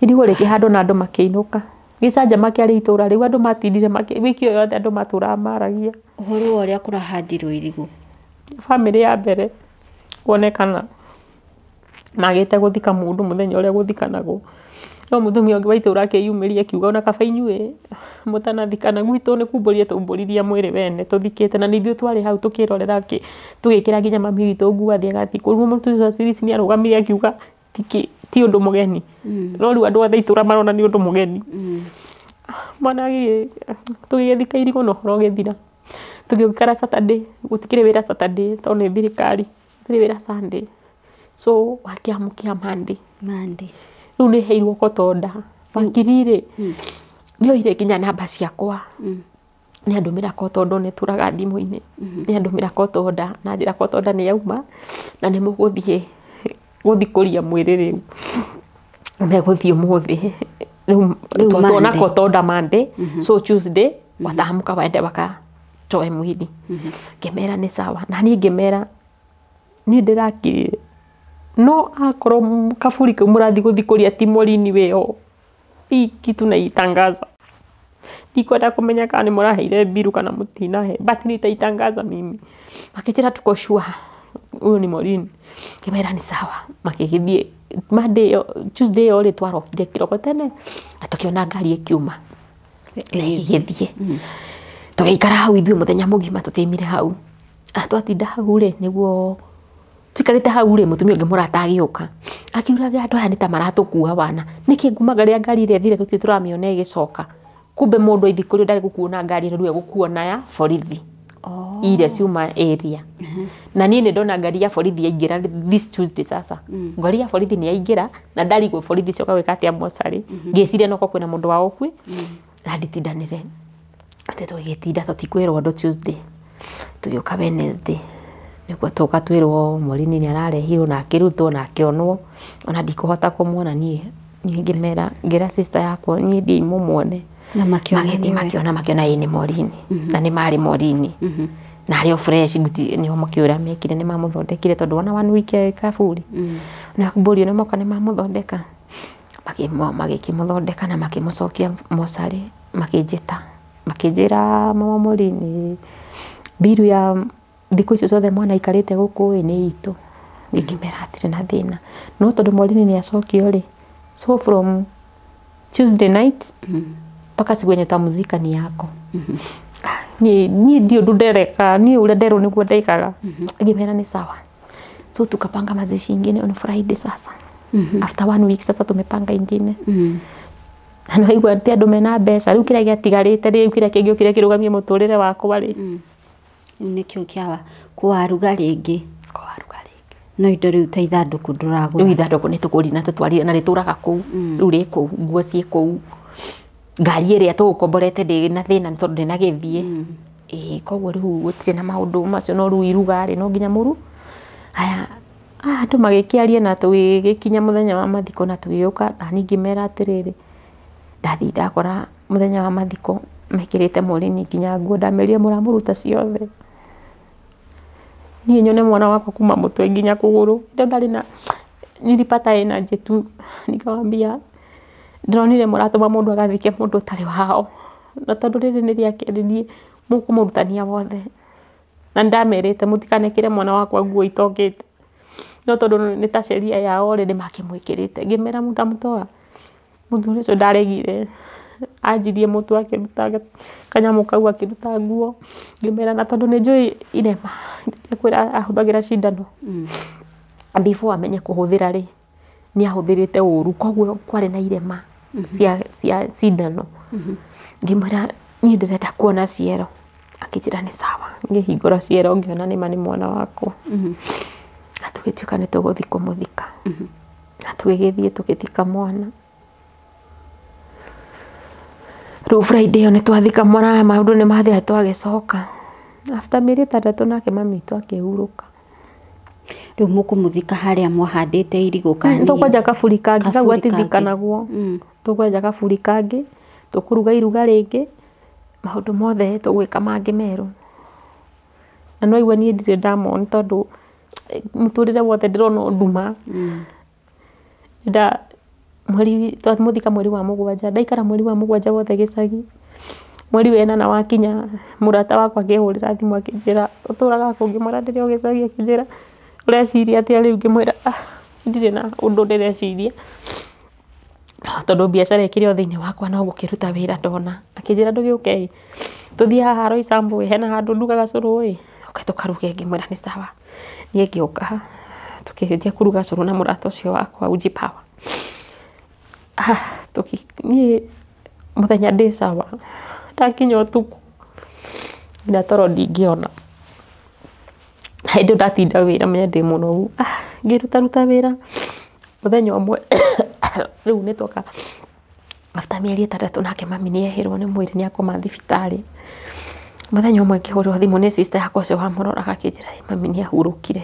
Irigũ rĩkĩhandwo na andũ makĩinũka. Gĩcanjama kĩarĩ itũra rĩu andũ matindire wiki ĩyo yothe andũ matũraga maragia. Ũhoro wa ũrĩa kũrahandirwo irigũ. Bamĩrĩ ya mbere kuonekana magĩte gũthika mũndũ mũthenya ũrĩa gũthikanagwo. No mũtumia ũngĩ wa itũra akĩyumĩria akiuga ona kaba inyuĩ mũtanathikana gwitũ nĩ kumbũria twaumbũririe mwĩrĩ wene tũthikĩte na nĩ ithuĩ twarĩ hau tũkĩrorera tũgĩkĩra nginya mami witũ nguo athiĩ agathikwo. Rĩu mũtumia ũcio Cirisi nĩ arũgamire akiuga ti ũndũ mũgeni. No rĩu andũ othe itũra marona nĩ ũndũ mũgeni. Mwana tũgĩgĩthika irigũ na ũhoro ũgĩthira. Tũgĩũkara Saturday gũtikĩrĩ wĩra Saturday tondũ nĩ thirikari gũtirĩ wĩra Sunday. So wakĩamũkĩra Monday. Monday. Rĩu nĩ heirwo kotonda. Wakiri rĩ nĩ oire nginya namba ciakwa. Nĩ andũmĩra kotonda nĩ tũraga thimũ-inĩ. Nĩ andũmĩra kotonda na njĩra kotonda nĩ yauma na nĩ mũgũthiĩ gũthikũria mwĩrĩ rĩu. Megũthiĩ ũmũthĩ. Rĩu tuona kotonda Monday. So Tuesday wataamka waende wakatoe mwili. Ngĩmera nĩ sawa. Na niĩ ngĩmera niĩ ndĩrakirire. No akorwo kaburi kau mũrathiĩ gũthikũria ti Morini wĩho. Hii kitu naitangaza. Ndikwenda kũmenya kana nĩ mũraheire mbiru kana mũtinahe but nitaitangaza mimi. Makĩnjĩra tuko sure huyu ni Morini. Ngĩmera nĩ sawa. Makĩgĩthiĩ Monday ĩyo Tuesday ĩyo rĩ twarokire kĩroko tene na tũkĩona ngari ĩkiuma. Na ĩgĩthiĩ. Tũgĩikara hau ithuĩ mũthenya mũgima tũtiaimire hau. Twatinda hau rĩ nĩguo tuikarĩte hau rĩ mũtumia ũngĩ mũrata agĩũka. Akiuga andũ aya nĩ ta maratũkua wana. Nĩkĩ ngumaga rĩa ngari ĩrĩa ĩthire tũtirĩ tũramĩona ĩgĩcoka. Kumbe mũndũ aithi kũrĩ ndarĩ gũkuona ngari ĩno rĩu egũkuona ya borithi. Iria ciuma area. Na niĩ nĩ ndona ngari ya borithi yaingĩra this Tuesday sasa. Ngari ya borithi nĩ yaingĩra na ndarigwo borithi cioka gwĩka atĩa mocarĩ. Ngĩciria no kwĩna mũndũ wao kwĩ. Na nditindanĩre. Atĩ tũgĩtinda tũtikwĩrwo ũndũ Tuesday. Tũgĩũka Wednesday. Nĩguo tũka twĩrwo Morini nĩ ararehirwo na akĩrutwo na akĩonwo. Ona ndikũhota kũmuona niĩ. Niĩ ngĩmera ngĩra sister yakwa niĩ thiĩi mũmuone. Na makĩona magĩthiĩ makĩona ĩĩ nĩ Morini. Na nĩ marĩ Morini. Na arĩ o fresh nĩo makĩũra mekire nĩ mamũthondekire tondũ wona one week kaburi. Na mbũri nĩ moka nĩ mamũthondeka. Magĩkĩmũthondeka na makĩmũcokia mocarĩ makĩnjĩta. Makĩnjĩra mama Morini mbiru ya thikũ icio ciothe mwana aikarĩte gũkũ ĩ nĩ itũ. Ngĩkĩmera hatirĩ na thĩna. No tondũ Morini nĩ acokio rĩ so from Tuesday night mpaka siku yenye utamzika ni yako. Niĩ ndiũ ũndũ ndereka niĩ ũrĩa nderwo nĩguo ndekaga. Ngĩmera nĩ sawa. So tukapanga mazishi ingine on Friday sasa. After 1 week sasa tumepanga ingine. Na no igua atĩ andũ mena mbeca rĩu kĩrĩa gĩatigarĩte rĩu kĩrĩa kĩngĩũkire kĩrũgamie mũtũrĩre wakwa rĩ. Rĩu nĩkĩo kĩa kũwaruga rĩngĩ. Kũwaruga rĩngĩ. No indo rĩu ta ithandũkũ ndũragũra. Rĩu ithandũkũ nĩ tũkũrire na tũtwarire na rĩtũraga kũu. Rĩu rĩ kũu nguo ciĩ kũu. Ngari ĩrĩa tũgũkomborete ndĩ na thĩna tondũ ndĩna gĩthiĩ. Ĩĩ koguo rĩu gũtirĩ na maũndũ macio no rĩu iruga rĩ no nginya mũru. Haya andũ magĩkĩaria na tũgĩgĩkinya mũthenya wa mathiko na tũgĩũka na niĩ ngĩmera atĩrĩrĩ ndathiĩ ndakora mũthenya wa mathiko mekĩrĩte Morini nginya nguo ndamerire mũramũruta ciothe. Niĩ nyone mwana wakwa kuma mũtwe nginya kũgũrũ. Ndio ndarĩ na nilipata energy tu, nikamwambia ndĩronire mũratũma mũndũ agathike mũndũ ũtarĩ wao, na tondũ rĩrĩ nĩ rĩa kerĩ niĩ mũkũmũrutania wothe. Na nĩndamerĩte mũtikanekĩre mwana wakwa nguo itokĩte, no tondũ nĩ ta sheria yao rĩ, nĩmakĩmwĩkĩrĩte. Ngĩmera mũtamtoa. Mũthuri ũcio ndaregire, anjirie mũtwe akĩruta kanyamũ kau akĩruta nguo. Ngĩmera na tondũ nĩ njũĩ irema kwĩra ahũthagĩra cindano before amenye kũhũthĩra rĩ, nĩ ahũthĩrĩte ũru, koguo kwarĩ na irema cia cindano. Ngĩmwĩra niĩ ndĩrenda kuona ciero. Akĩnjĩra nĩ sawa. Ngĩhingũra ciero ngĩona nĩma nĩ mwana wakwa. Na tũgĩtuĩka nĩ tũgũthiĩ kũmũthika. Na tũgĩgĩthiĩ tũgĩthika mwana. Rĩu Friday ĩyo nĩ twathika mwana na maũndũ nĩ mathira twagĩcoka. After mĩeri 6 nake mami witũ akĩhurũka. Rĩu mũkũmũthika harĩa mwahandĩte irigũ kana Tũkwenja kaburi kangĩ kau Kaburi kangĩ. gatithikanagwo. Tũkwenja kaburi kangĩ, tũkũruga iruga rĩngĩ, maũndũ mothe tũgwĩka mangĩ merũ. Na no igua niĩ ndirĩ ndamona tondũ mũtũrĩre wothe ndĩrona o nduma. Mweri twamũthika mweri wa 7, ndaikara mweri wa 7 wothe gĩcagi. Mweri wa 8 wakinya, mũrata wakwa akĩhũrĩra thimũ akĩnjĩra ũtũraga kũ? Ngĩmwĩra ndĩrĩ o gĩcagi. Akĩnjĩra ũreciria atĩa rĩu? Ngĩmwĩra ndirĩ na ũndũ ndĩreciria, tondũ biacara ĩkĩrĩ o thĩinĩ wakwa no gũkĩruta wĩra ndona. Akĩnjĩra ndũgĩũke ĩ, tũthiĩ haha Roysambu ĩ, hena handũ ndugaga cũrũ ĩ, ũke tũkaruge. Ngĩmwĩra nĩ sawa. Niĩ ngĩũka tũkĩgeria kũruga cũrũ na mũrata ũcio wakwa Uji Power. Niĩ mũthenya ndĩ sawa, ndakinya ũtukũ nginya toro ndingĩona. Hĩndĩ ĩyo ndatinda wĩra menya ndĩ mũnogu. Ngĩrutaruta wĩra mũthenya ũmwe rĩu nĩ twoka after mĩeri 6 nake mami nĩ ehĩrwo nĩ mwĩrĩ nĩ akoma thibitarĩ. Mũthenya ũmwe ngĩhũrĩrwo thimũ nĩ sister yakwa ũcio wamũroraga akĩnjĩra mami nĩ ahurũkire.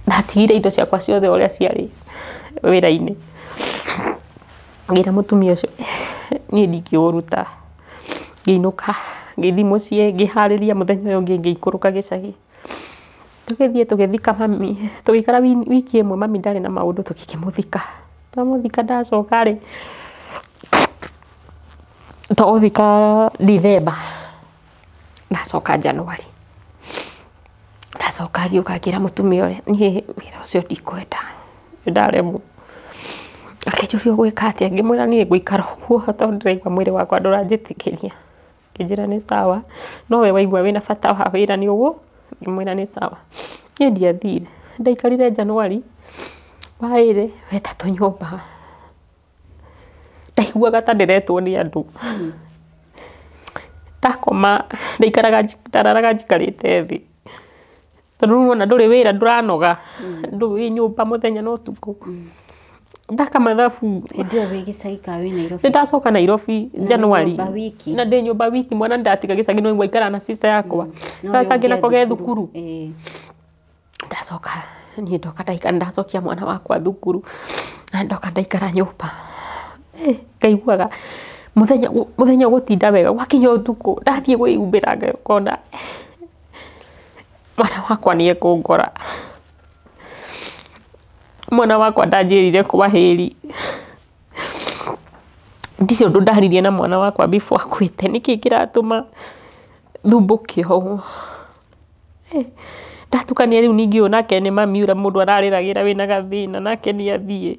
Ndatigire indo ciakwa ciothe ũrĩa ciarĩ wĩra-inĩ. Ngĩra mũtumia ũcio niĩ ndingĩũruta. Ngĩinũka, ngĩthiĩ mũciĩ, ngĩharĩria mũthenya ũyũ ũngĩ ngĩikũrũka gĩcagi. Tũgĩthiĩ tũgĩthika mami, tũgĩikara wiki ĩmwe mami ndarĩ na maũndũ tũgĩkĩmũthika. Twamũthika ndacoka rĩ, twamũthika Dithemba, ndacoka Januari. Ndacoka ngĩũka ngĩra mũtumia ũrĩa niĩ wĩra ũcio ndikwenda, nĩndaremwo. Akĩnjũria ũgwĩka atĩa? Ngĩmwĩra niĩ ngũikara ũguo tondũ ndĩraigua mwĩrĩ wakwa ndũranjĩtĩkĩria. Akĩnjĩra nĩ sawa, no we waigua wĩna bata wa wĩra nĩ ũguo? Ngĩmwĩra nĩ sawa. Niĩ ndiathire, ndaikarire Januari wa 2 wa 3 nyũmba. Ndaiguaga ta ndĩretwo nĩ andũ. Ndakoma ndaikaraga ndararaga njikarĩte thĩ. Tondũ rĩu wona ndũrĩ wĩra ndũranoga, wĩ nyũmba mũthenya na ũtukũ. Ndaka mathabu. Hĩndĩ ĩyo wĩ gĩcagi kana wĩ Nairobi? Nĩndacoka Nairobi Januari. Na nyũmba wiki. Na ndĩ nyũmba wiki, mwana nĩndatiga gĩcagi no ngaikara na sister yakwa. Gaka kangĩ nako ge thukuru. Ndacoka niĩ ndoka ndaikara, ndacokia mwana wakwa thukuru na ndoka ndaikara nyũmba. Ngaiguaga mũthenya ũgũtinda wega, gwakinya ũtukũ ndathiĩ kwĩhumbĩra ngona mwana wakwa nĩ ekũngora. Mwana wakwa ndanjĩrire kwaheri. Ndirĩ ũndũ ndaririe na mwana wakwa before akuĩte, nĩkĩ kĩratũma thumbũke ũũ? Ndatukania rĩu ningĩ ũyũ nake nĩ mami ũrĩa mũndũ ararĩragĩra wĩna gathĩna nake nĩ athiĩ,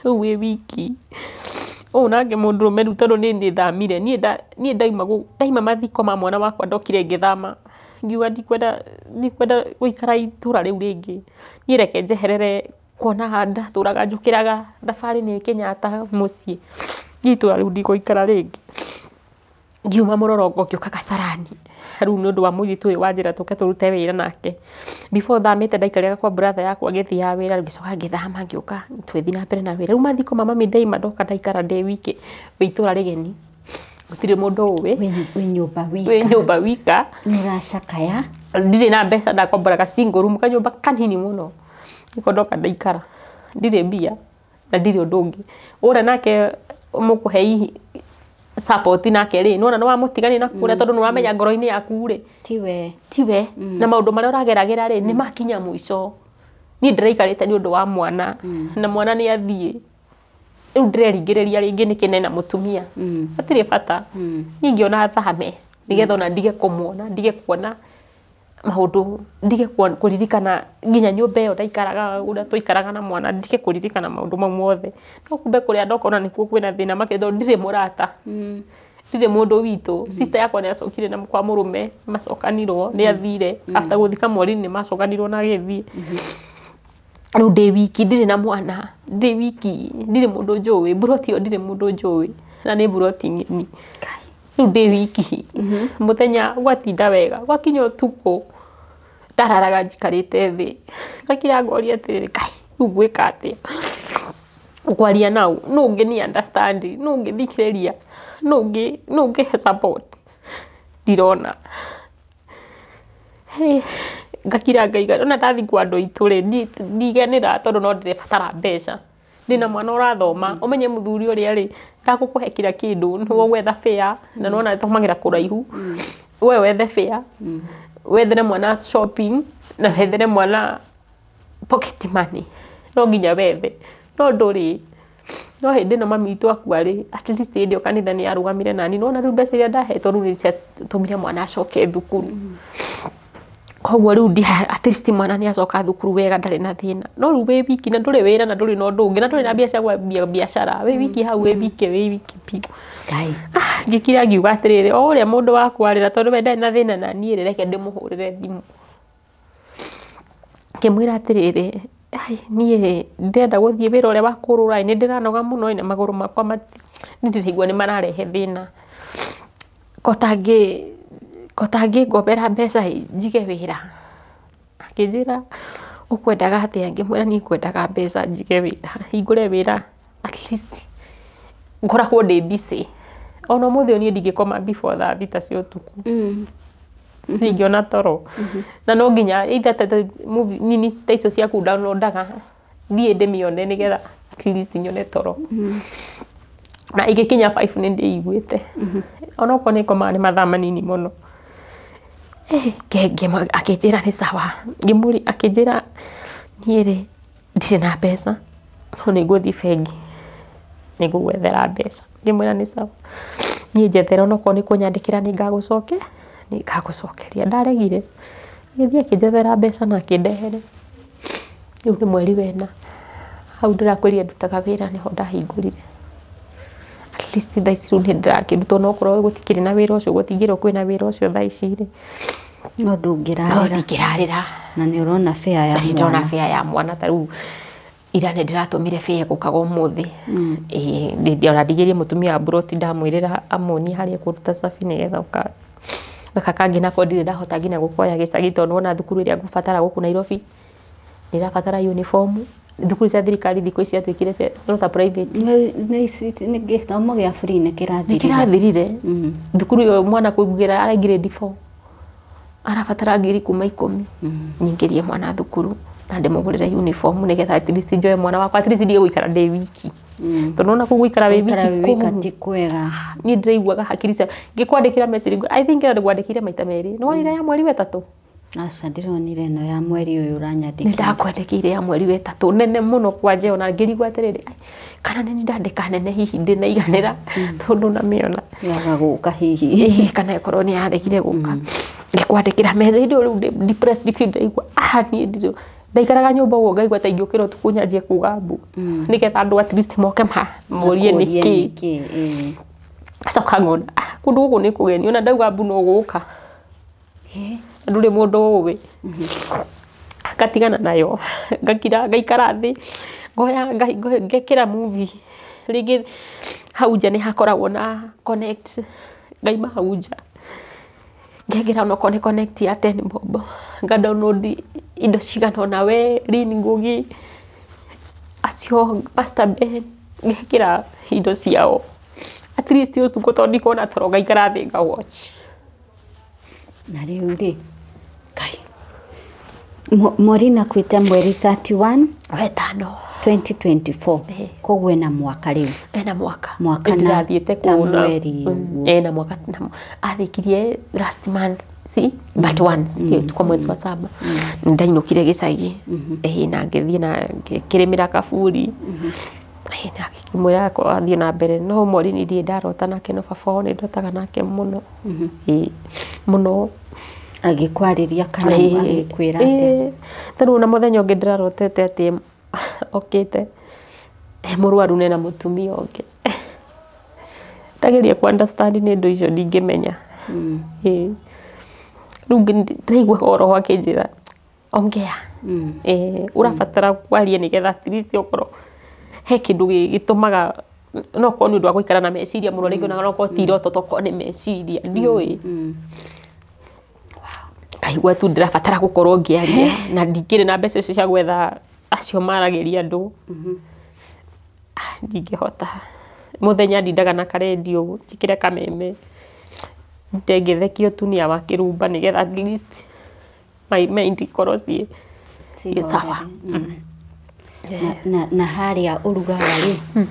rĩu wĩ wiki. Ũyũ nake mũndũrũme rĩu tondũ niĩ nĩthamire, niĩ ndaima mathiko ma mwana wakwa ndokire ngĩthama. Ngiuga ndikwenda gũikara itũra rĩu rĩngĩ. Niĩ reke njeherere kuona handũ ndatũraga njũkĩraga thabarĩ nĩ Kenyatta mũciĩ. Niĩ itũra rĩu ndigũikara rĩngĩ. Ngiuma Mũrorongo ngĩũka Kasarani. Rĩu nĩ ũndũ wa mũirĩtu ũyũ wanjĩra tũke tũrute wĩra nake. Before thamĩte ndaikarĩraga kwa brother yakwa ngĩthiaga wĩra, ngĩcoka ngĩthama ngĩũka tũgĩthiĩ na mbere na wĩra. Rĩu mathiko ma mami ndaima ndoka ndaikara ndĩ wiki wĩ itũra rĩgeni. Gũtirĩ mũndũ ũĩ. Wĩ nyũmba wika. Wĩ nyũmba wika. Nĩ ũracakaya. Ndirĩ na mbeca, ndakomboraga single room kanyũmba kanini mũno. Nĩko ndoka ndaikara. Ndirĩ mbia na ndirĩ ũndũ ũngĩ. Ũrĩa nake mũkũhe support nake rĩ nĩwona nĩwamũtigania na kũrĩa tondũ nĩũramenya ngoro-inĩ yaku rĩ tiwe tiwe na maũndũ marĩa ũrageragĩra rĩ nĩ makinya mũico. Niĩ ndĩraikarĩte nĩ ũndũ wa mwana na mwana nĩ athiĩ rĩu ndĩreringĩrĩria rĩngĩ nĩkĩ nena mũtumia hatirĩ bata. Niĩ ingĩona thame nĩgetha ona ndige kũmuona, ndige kuona maũndũ, ndige kũririkana nginya nyũmba ĩyo ndaikaraga ũrĩa twaikaraga na mwana, ndige kũririkana maũndũ mau mothe. No kumbe kũrĩa ndoka ona nĩkuo kwĩna thĩna makĩria tondũ ndirĩ mũrata, ndirĩ mũndũ witũ. Sister yakwa nĩ acokire na kwa mũrũme, macokanirwo nĩ athire after gũthika Maureen nĩ macokanirwo na agĩthiĩ. Rĩu ndĩ wiki, ndirĩ na mwana, ndĩ wiki, ndirĩ mũndũ njũĩ, mburoti ĩyo ndirĩ mũndũ njũĩ na nĩ mburoti ng'eni. Rĩu ndĩ wiki, mũthenya gwatinda wega, gwakinya ũtukũ ndararaga njikarĩte thĩ, ngakira ngoria atĩrĩrĩ, Ngai rĩu ngwĩka atĩa? Ngwaria nau, nũ ũngĩ ni understand, nũ ũngĩthikĩrĩria, nũ ũngĩhe support, ndirona. Ngakira ngaiga ona ndathi kwa andũ aitũ rĩ ndiganĩra tondũ no ndĩrebatara mbeca. Ndĩna mwana ũrathoma, ũmenye mũthuri ũrĩa rĩ ndagũkũhe kila kĩndũ, nĩwe ũgwetha fare na nĩwona tũmagĩra kũraihu, we wethe fare, wethere mwana shopping na wethere mwana pocket money, no nginya wethe, no ndũrĩ. No hĩndĩ ĩno mami witũ akua rĩ, at least hĩndĩ ĩyo kanitha nĩ yarũgamire nani, nĩwona rĩu mbeca iria ndahetwo rĩu nĩ ciatũmire mwana acoke thukuru. Koguo rĩu at least mwana nĩ acoka thukuru wega ndarĩ na thĩna. No rĩu wĩ wiki na ndũrĩ wĩra na ndũrĩ na ũndũ ũngĩ na ndũrĩ na mbia cia kwambia biacara, wĩ wiki hau wĩ wiki wĩ wiki biũ. Ngĩkira ngiuga atĩrĩrĩ, o ũrĩa mũndũ wakwa rĩ, na tondũ we ndarĩ na thĩna na niĩ rĩ, reke ndĩmũhũrĩre thimũ. Ngĩmwĩra atĩrĩrĩ, ai niĩ ndĩrenda gũthiĩ wĩra ũrĩa wa kũrũra, nĩ ndĩranoga mũno na magũrũ makwa nĩ ndĩraigua nĩ mararehe thĩna. Ko tangĩngombera mbeca njige wĩra. Akĩnjĩra ũkwendaga atĩa? Ngĩmwĩra niĩ ngwendaga mbeca njige wĩra, hingũre wĩra at least ngoragwo ndĩ busy. Ona ũmũthĩ ũyũ niĩ ndingĩkoma before thaa thita cia ũtukũ. Ndingĩona toro. Na no nginya either ta movie nini ta icio ciaku downloadaga thiĩ ndĩmĩone nĩgetha at least nyone toro. Na igĩkinya 5 nĩ ndĩiguĩte. Onokorwo nĩ ngomaga nĩ mathaa manini mũno. Akĩnjĩra nĩ sawa. Akĩnjĩra niĩ rĩ ndirĩ na mbeca no nĩ ngũthiĩ bengi nĩ ngũgwethera mbeca. Ngĩmwĩra nĩ sawa. Niĩ njethera onokorwo nĩ kũnyandĩkĩra nĩ ngagũcokeria. Ndaregire. Agĩthiĩ akĩnjethera mbeca na akĩndehera. Rĩu nĩ mweri wena. Hau ndĩrakwĩrire ndutaga wĩra nĩho ndahingũrire. At least thaa ici rĩu nĩ ndĩrakĩruta onokorwo gũtikĩrĩ na wĩra ũcio, gũtingĩrwo kwĩna wĩra ũcio thaa ici rĩ. No ndũngĩrarĩra. No ndingĩrarĩra. Na nĩ ũrona fare ya mwana. Ndĩrona fare ya mwana ta rĩu ira nĩ ndĩratũmire fare gũkaga ũmũthĩ. Ĩĩ ona ndigĩrie mũtumia wa mburoti ndamwĩrĩra amuonie harĩa ekũruta cabi nĩgetha ũka gaka kangĩ nako ndirĩ ndahota nginya gũkoya gĩcagi tondũ nĩwona thukuru ĩrĩa ngũbatara gũkũ Nairobi nĩ ĩrabatara uniform. Thukuru cia thirikari thikũ ici ciatuĩkire cia no ta private. Nĩ gĩthomo gĩa free nĩ kĩrathirire. Nĩ kĩrathirire. Thukuru ĩyo mwana kũingĩra ara grade 4 arabatara ngiri kuma 10 nyingĩrie mwana thukuru na ndĩmũgũrĩre uniform nĩgetha at least njoe mwana wakwa, at least ndige gũikara ndĩ wiki. Tondũ nĩwona kũu gũikara wĩ wiki ti kwega. Niĩ ndĩraiguaga hakiri cia ngĩkwandĩkĩra message, I think ndĩkwandĩkĩire maita merĩ. Nĩwonire ya mweri wa ĩtatũ? Aca ndĩronire ĩno ya mweri ũyũ ũranyandĩkĩire. Nĩ ndakwandĩkĩire ya mweri wa ĩtatũ nene mũno kwanja ona ngĩrigwo atĩrĩrĩ, kana nĩ ndandĩka nene hihi ndĩnaiganĩra tondũ ndũnamĩona. Yaga gũka hihi. Kana ĩkorwo nĩ yaregire gũka. Ngĩkwandĩkĩra message hĩndĩ ĩyo rĩu ndĩ depressed biũ ndĩraigua niĩ ndirĩ ndaikaraga nyũmba ũguo ngaigua ta ingĩũkĩra ũtukũ nyanjie kuga mbu nĩgetha andũ at least moke morie nĩkĩ. Ngacoka ngona kũndũ gũkũ nĩ kũgeni ona ndauga mbu no gũka. Ndũrĩ mũndũ ũĩ. Ngatigana nayo, ngakira ngaikara thĩ, ngoya ngekĩra movie. Rĩngĩ hau nja nĩ hakoragwo na connect, ngaima hau nja. Ngekĩra onokorwo nĩ connect ya 10 bob, nga download indo cigana ũna we Lynn Ngugi, acio Pastor Ben, ngekĩra indo ciao. At least ũtukũ tondũ ndikuona toro ngaikara thĩ nga watch. Na rĩu rĩ, Ngai, Maureen akuĩte mweri 31 wetano. 2024. Koguo ena mwaka rĩu. Ena mwaka. Mwaka na Ndĩrathiĩte ta kuona. mweri ũguo. Ena mwaka na athikirie last month, si but one si kwa mwezi wa saba ndainũkire gĩcagi. Na ngĩthiĩ na ngĩkĩrĩmĩra kaburi. Na ngĩmwĩra athiĩ na mbere, no mweri niĩ ndirĩ ndarota nake, no baba wao nĩ ndotaga nake mũno. Mũno. Agĩkwarĩria kana agĩkwĩra atĩa? Ta rĩu ona mũthenya ũngĩ ndĩrarotete atĩ okĩte e mũrwaru nena mũtumia ũngĩ. Ndageria ku understand nĩ ũndũ icio ndingĩmenya. Rĩu ndĩraigua o roho akĩnjĩra ongea. Ũrabatara kwaria nĩgetha at least okorwo he kĩndũ gĩtũmaga, no korwo nĩ ũndũ wa gũikara na meciria mũno rĩngĩ, ona no korwo ti iroto, tokorwo nĩ meciria, ndiũĩ. Ngaigua tu ndĩrabatara gũkorwo ngĩaria, na ndingĩrĩ na mbeca icio cia gwetha acio maragĩria andũ. Ah, ndingĩhota. Mũthenya ndindaga na karendio njĩkĩre kameme ndengĩthekio tu nĩ wa kĩrumba nĩgetha at least my mind ikorwo ciĩ sawa. Na harĩa ũrugaga rĩ,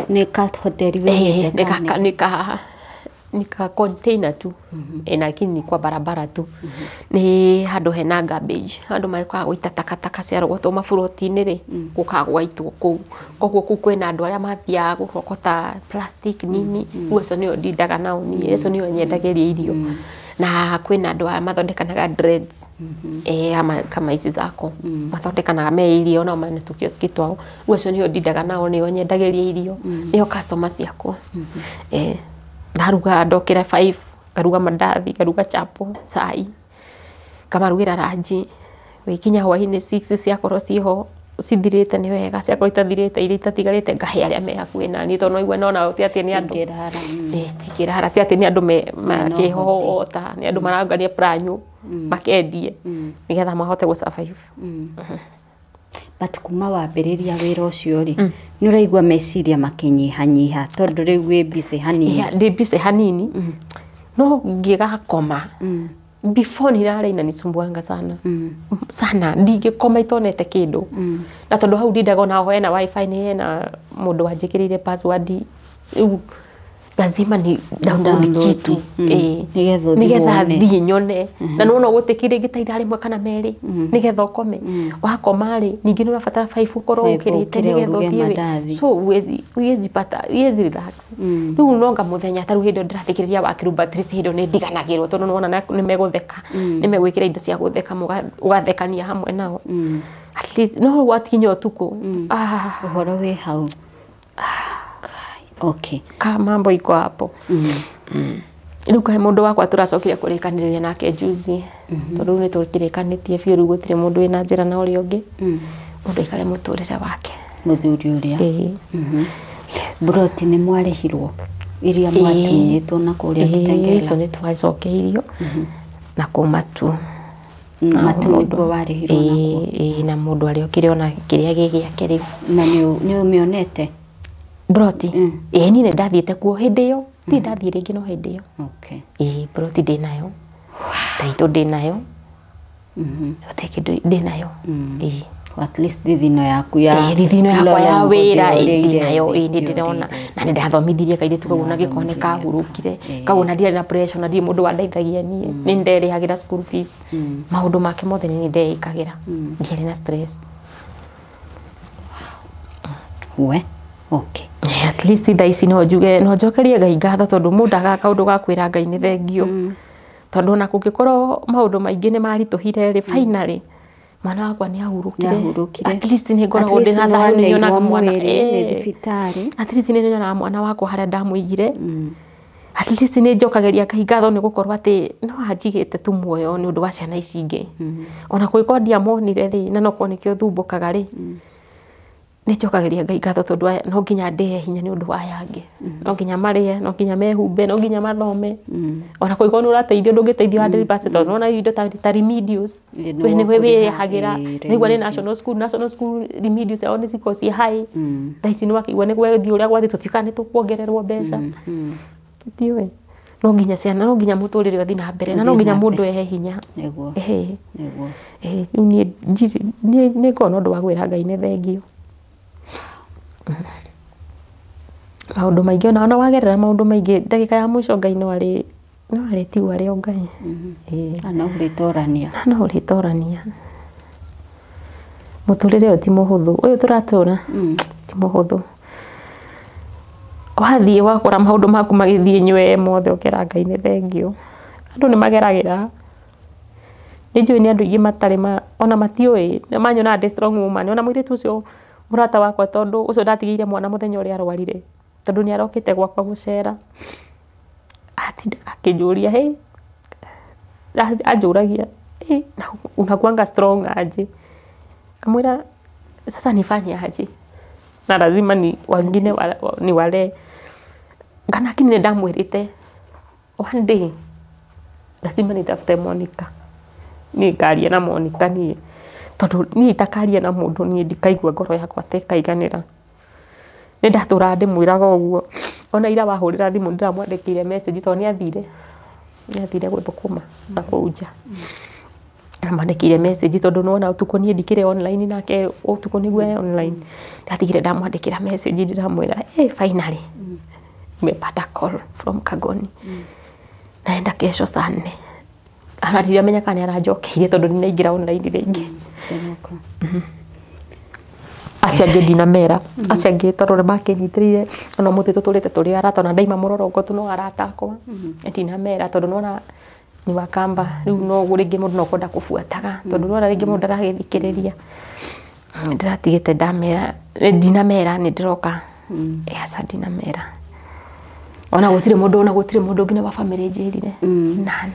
nĩ ka hoteli wĩigĩte? Nĩ kana nĩ ka container tu. Lakini ni kwa barabara tu, nĩ handũ hena garbage, handũ magĩũkaga gũita takataka ciarogotwo maburoti-inĩ rĩ, gũkaga gũgaitwo kũu. Koguo kũu kwĩna andũ arĩa mathiaga kũrogota plastic nini. Rĩu acio nĩo ndindaga nao niĩ, acio nĩo nyendagĩria irio. Na kwĩna andũ aya mathondekanaga dreads, ama kama ici zako mathondekanaga me irio, nao mena tũkioski twao. Rĩu acio nĩo ndindaga nao, nĩo nyendagĩria irio, nĩo customer ciakwa. Ndaruga, ndokĩra 5, ngaruga mandathi, ngaruga chapo, cai, ngamarugĩra ranji. Gũgĩkinya hwaĩ-inĩ 6, ciakorwo ciĩho cithirĩte nĩ wega, ciakorwo itathirĩte, iria itatigarĩte ngahe arĩa me hakuhĩ naniĩ, tondũ no nona ti atĩ nĩ andũ Citingĩrara. Citingĩrara, ti atĩ nĩ andũ Mena makĩhota, nĩ andũ marangania pranyũ makendie nĩgetha mahote gũ survive. But kuma wambĩrĩria wĩra ũcio rĩ, nĩ ũraigua meciria makĩnyihanyiha tondũ rĩu wĩ busy hanini? Yeah, ndĩ busy hanini, no ngĩgakoma before nilale inanisumbuanga sana sana, ndingĩkoma itonete kĩndũ. Na tondũ hau ndindaga ona hena wifi, nĩ hena mũndũ wanjĩkĩrĩire password, rĩu lazima ni download Download. kitu. Nĩgetha ũthiĩ Nĩgetha wone. thiĩ nyone. Na nĩwona gũtikĩrĩ rĩngĩ ta ithaa rĩmwe kana merĩ nĩgetha ũkome. Wakoma rĩ, ningĩ nĩ ũrabatara 5 ũkorwo 5 ũkĩrĩte ũkĩre nĩgetha ũruge ũthiĩ mandathi. So huwezi pata, huwezi relax. Rĩu nonga mũthenya ta rĩu hĩndĩ ĩyo ndĩrathikĩrĩria Wakĩrumba, at least hĩndĩ ĩyo nĩ ndiganagĩrwo, tondũ nĩwona nĩ megũtheka, nĩ megwĩkĩra indo cia gũtheka, ũgathekania hamwe nao at least. No gwakinya ũtukũ, ah, Ũhoro wĩ hau. Okay. Ka mambo iko hapo. Rĩu kahe mũndũ wakwa tũracokire kũrĩkanĩrĩria nake juzi, tondũ rĩu nĩ tũkĩrĩkanĩtie biũ, rĩu gũtirĩ mũndũ wĩna njĩra na ũrĩa ũngĩ, mũndũ aikare mũtũrĩre wake. Mũthuri ũrĩa? Ĩĩ. Yes. Buroti nĩ mwarĩhirwo iria mwatunyĩtwo na kũrĩa Ĩĩ, Kitengela? icio nĩ twacokeirio na kũu Matu. Matu nĩkuo warĩhirwo nakuo? Ĩĩ, na mũndũ arĩokire ona kĩrĩa gĩ gĩake rĩu. Na nĩ ũmĩonete? Broti? Ĩĩ, niĩ nĩ ndathiĩte kuo hĩndĩ ĩyo, ti ndathiĩ rĩngĩ, no hĩndĩ ĩyo. Ĩĩ, broti ndĩnayo, taitũ ndĩnayo, gũtirĩ kĩndũ ndĩnayo. Ĩĩ. At least thithino yaku ya Ĩĩ, thithino yakwa ya Mlolongo wĩra ndĩorĩire ndĩnayo. thĩ, Ĩĩ, nĩ ndĩrona ndĩorĩire. Na nĩ ndathomithirie kairĩtu kau, na gĩko nĩ kahurũkire kau, ona ndiarĩ na pressure, na ndirĩ mũndũ wandeithagia niĩ, nĩ nderĩhagĩra school fees, maũndũ make mothe nĩ ndeĩkagĩra, ndiarĩ na stress. We okay. At least thaa ici no njuge no njokerie Ngai ngatho, tondũ mũndũ agaga kaũndũ ga kwĩra Ngai nĩ thengio, tondũ ona kũngĩkorwo maũndũ maingĩ nĩ maritũhire rĩ, finally mwana wakwa nĩ ahurũkire. Nĩahurũkire. At least nĩ ngoragwo ndĩna thayũ, nĩ nyonaga mwana mwĩrĩ nĩ thibitarĩ. At least nĩ nyonaga mwana wakwa harĩa ndamũigire. At least nĩ njokagĩria Ngai ngatho nĩ gũkorwo atĩ no anjigĩte tu muoyo nĩ ũndũ wa ciana ici ingĩ. Ona kũngĩkorwo ndiamonire rĩ, na nokorwo nĩkĩo thumbũkaga rĩ, nĩ njokagĩria Ngai ngatho, tondũ aya no nginya ndĩhe hinya nĩ ũndũ wa aya angĩ, no nginya marĩe, no nginya mehumbe, no nginya mathome. Ona kũngĩkorwo nĩ ũrateithio, ndũngĩteithio 100%, tondũ nĩwona indo ta remedials, Ĩ, nĩ we nĩwe wokũrĩha, wĩrĩhagĩra. Ĩ, Nĩigua nĩ national school remedials yao nĩ cikoragwo ciĩ high. Thaa ici nĩwakĩigua nĩ gwethiĩ ũrĩa gwathiĩ, tũtiũĩ kana nĩ tũkuongererwo mbeca, tũtiũĩ. No nginya ciana, no nginya mũtũrĩre ũthiĩ na mbere, na no Ũthiĩ nginya na mũndũ ehe hinya. Nĩguo. Ehe. Nĩguo. Rĩu niĩ ndirĩ, nĩ ngoragwo na ũndũ wa kwĩra Ngai nĩ thengio. Maũndũ maingĩ ona wagerera maũndũ maingĩ ndagĩka ya mũico Ngai no arĩ no arĩtigwo arĩ o Ngai. Ĩĩ. No ũrĩtorania. No ũrĩtorania. Mũtũrĩre ũyũ ti mũhũthũ, ũyũ tũratũra ti mũhũthũ. Wathiĩ wakora maũndũ maku magĩthiĩ nywee mothe ũkera Ngai nĩ thengiũ. Andũ nĩ mageragĩra. Nĩ njũĩ nĩ andũ aingĩ matarĩ ma ona matiũĩ nĩ manyonaga ndĩ strong woman. Ona mũirĩtu ũcio mũrata wakwa tondũ ũcio ndatigĩire mwana mũthenya ũrĩa arwarire tondũ nĩ arokĩte gwakwa gũcera, atindaga akĩnjũria hĩ, anjũragia hĩ, unakuanga strong aje? Ngamwĩra sasa nifanye aje? Na lazima ni wengine ni wale kana lakini nĩ ndamwĩrĩte one day lazima nitafute Monica, niĩ ngaria na Monica niĩ tondũ niĩ itakaria na mũndũ niĩ ndikaigua ngoro yakwa ta ĩkaiganĩra. Nĩ ndatũraga ndĩmwĩraga ũguo ona ira wahũrĩra thimũ ndĩramwandĩkĩire message tondũ nĩ athire gũthũkũma na kũu nja. Ndamwandĩkĩire message tondũ nĩwona ũtukũ niĩ ndikĩrĩ online nake ũtukũ nĩguo e online. Ndatigire ndamwandĩkĩra message ndĩramwĩra hey, finally nimepata call from Kagoni, naenda kesho saa 4. Ona ndiramenya kana nĩ aranjokeirie tondũ ndinaingĩra online rĩngĩ. Acio angĩ ndinamera, acio angĩ tondũ nĩ makĩnyitĩrĩire ona ũmũthĩ tũtũrĩte tũrĩ arata, ona ndaima mũrorongo tu no arata akwa. Ndinamera tondũ nĩwona ni Wakamba rĩu no rĩngĩ mũndũ no kwenda kũbuataga tondũ nĩwona rĩngĩ mũndũ ndaragĩthikĩrĩria. Ndĩratigĩte ndamera ndinamera nĩ ndĩroka, aca ndinamera. Ona gũtirĩ mũndũ nginya wa bamĩrĩ njĩrire none.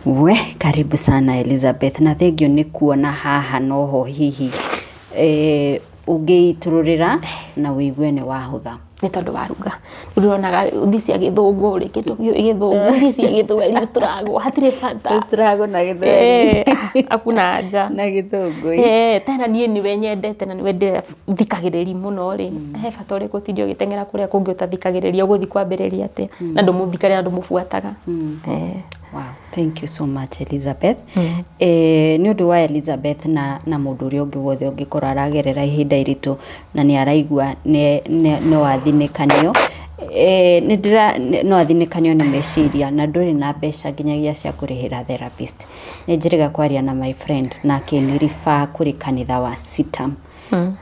We karibu sana Elizabeth, na thengio nĩ kuona haha noho hihi ũngĩitũrũrĩra na wĩigue nĩ wahũtha. Nĩ tondũ wa ruga rĩu ndĩronaga thi cia gĩthũngũ rĩ, kĩndũ gĩthũngũ thi cia gĩthweri struggle hatirĩ bata. Struggle na Hakuna haja. Na gĩthũngũ. Tena niĩ nĩwe nyendete na nĩwe ndĩrathikagĩrĩria mũno rĩ, he bata ũrĩkũ ũtinde ũgĩteng'era kũrĩa kũngĩ ũtathikagĩrĩria ũgũthiĩ kwambĩrĩria atĩa na ndũmũthikagĩrĩria na ndũmũbuataga. Wow, thank you so much Elizabeth. Nĩ ũndũ wa Elizabeth na mũndũ ũrĩa ũngĩ wothe ũngĩkorwo aragerera ihinda iritũ na nĩ araigua no athinĩkanio, nĩ ndĩra no athinĩkanio nĩ meciria na ndũrĩ na mbeca nginyagia cia kũrĩhĩra therapist. Nĩ njĩrĩga kwaria na my friend na akĩnĩ-refer kũrĩ kanitha wa CITAM,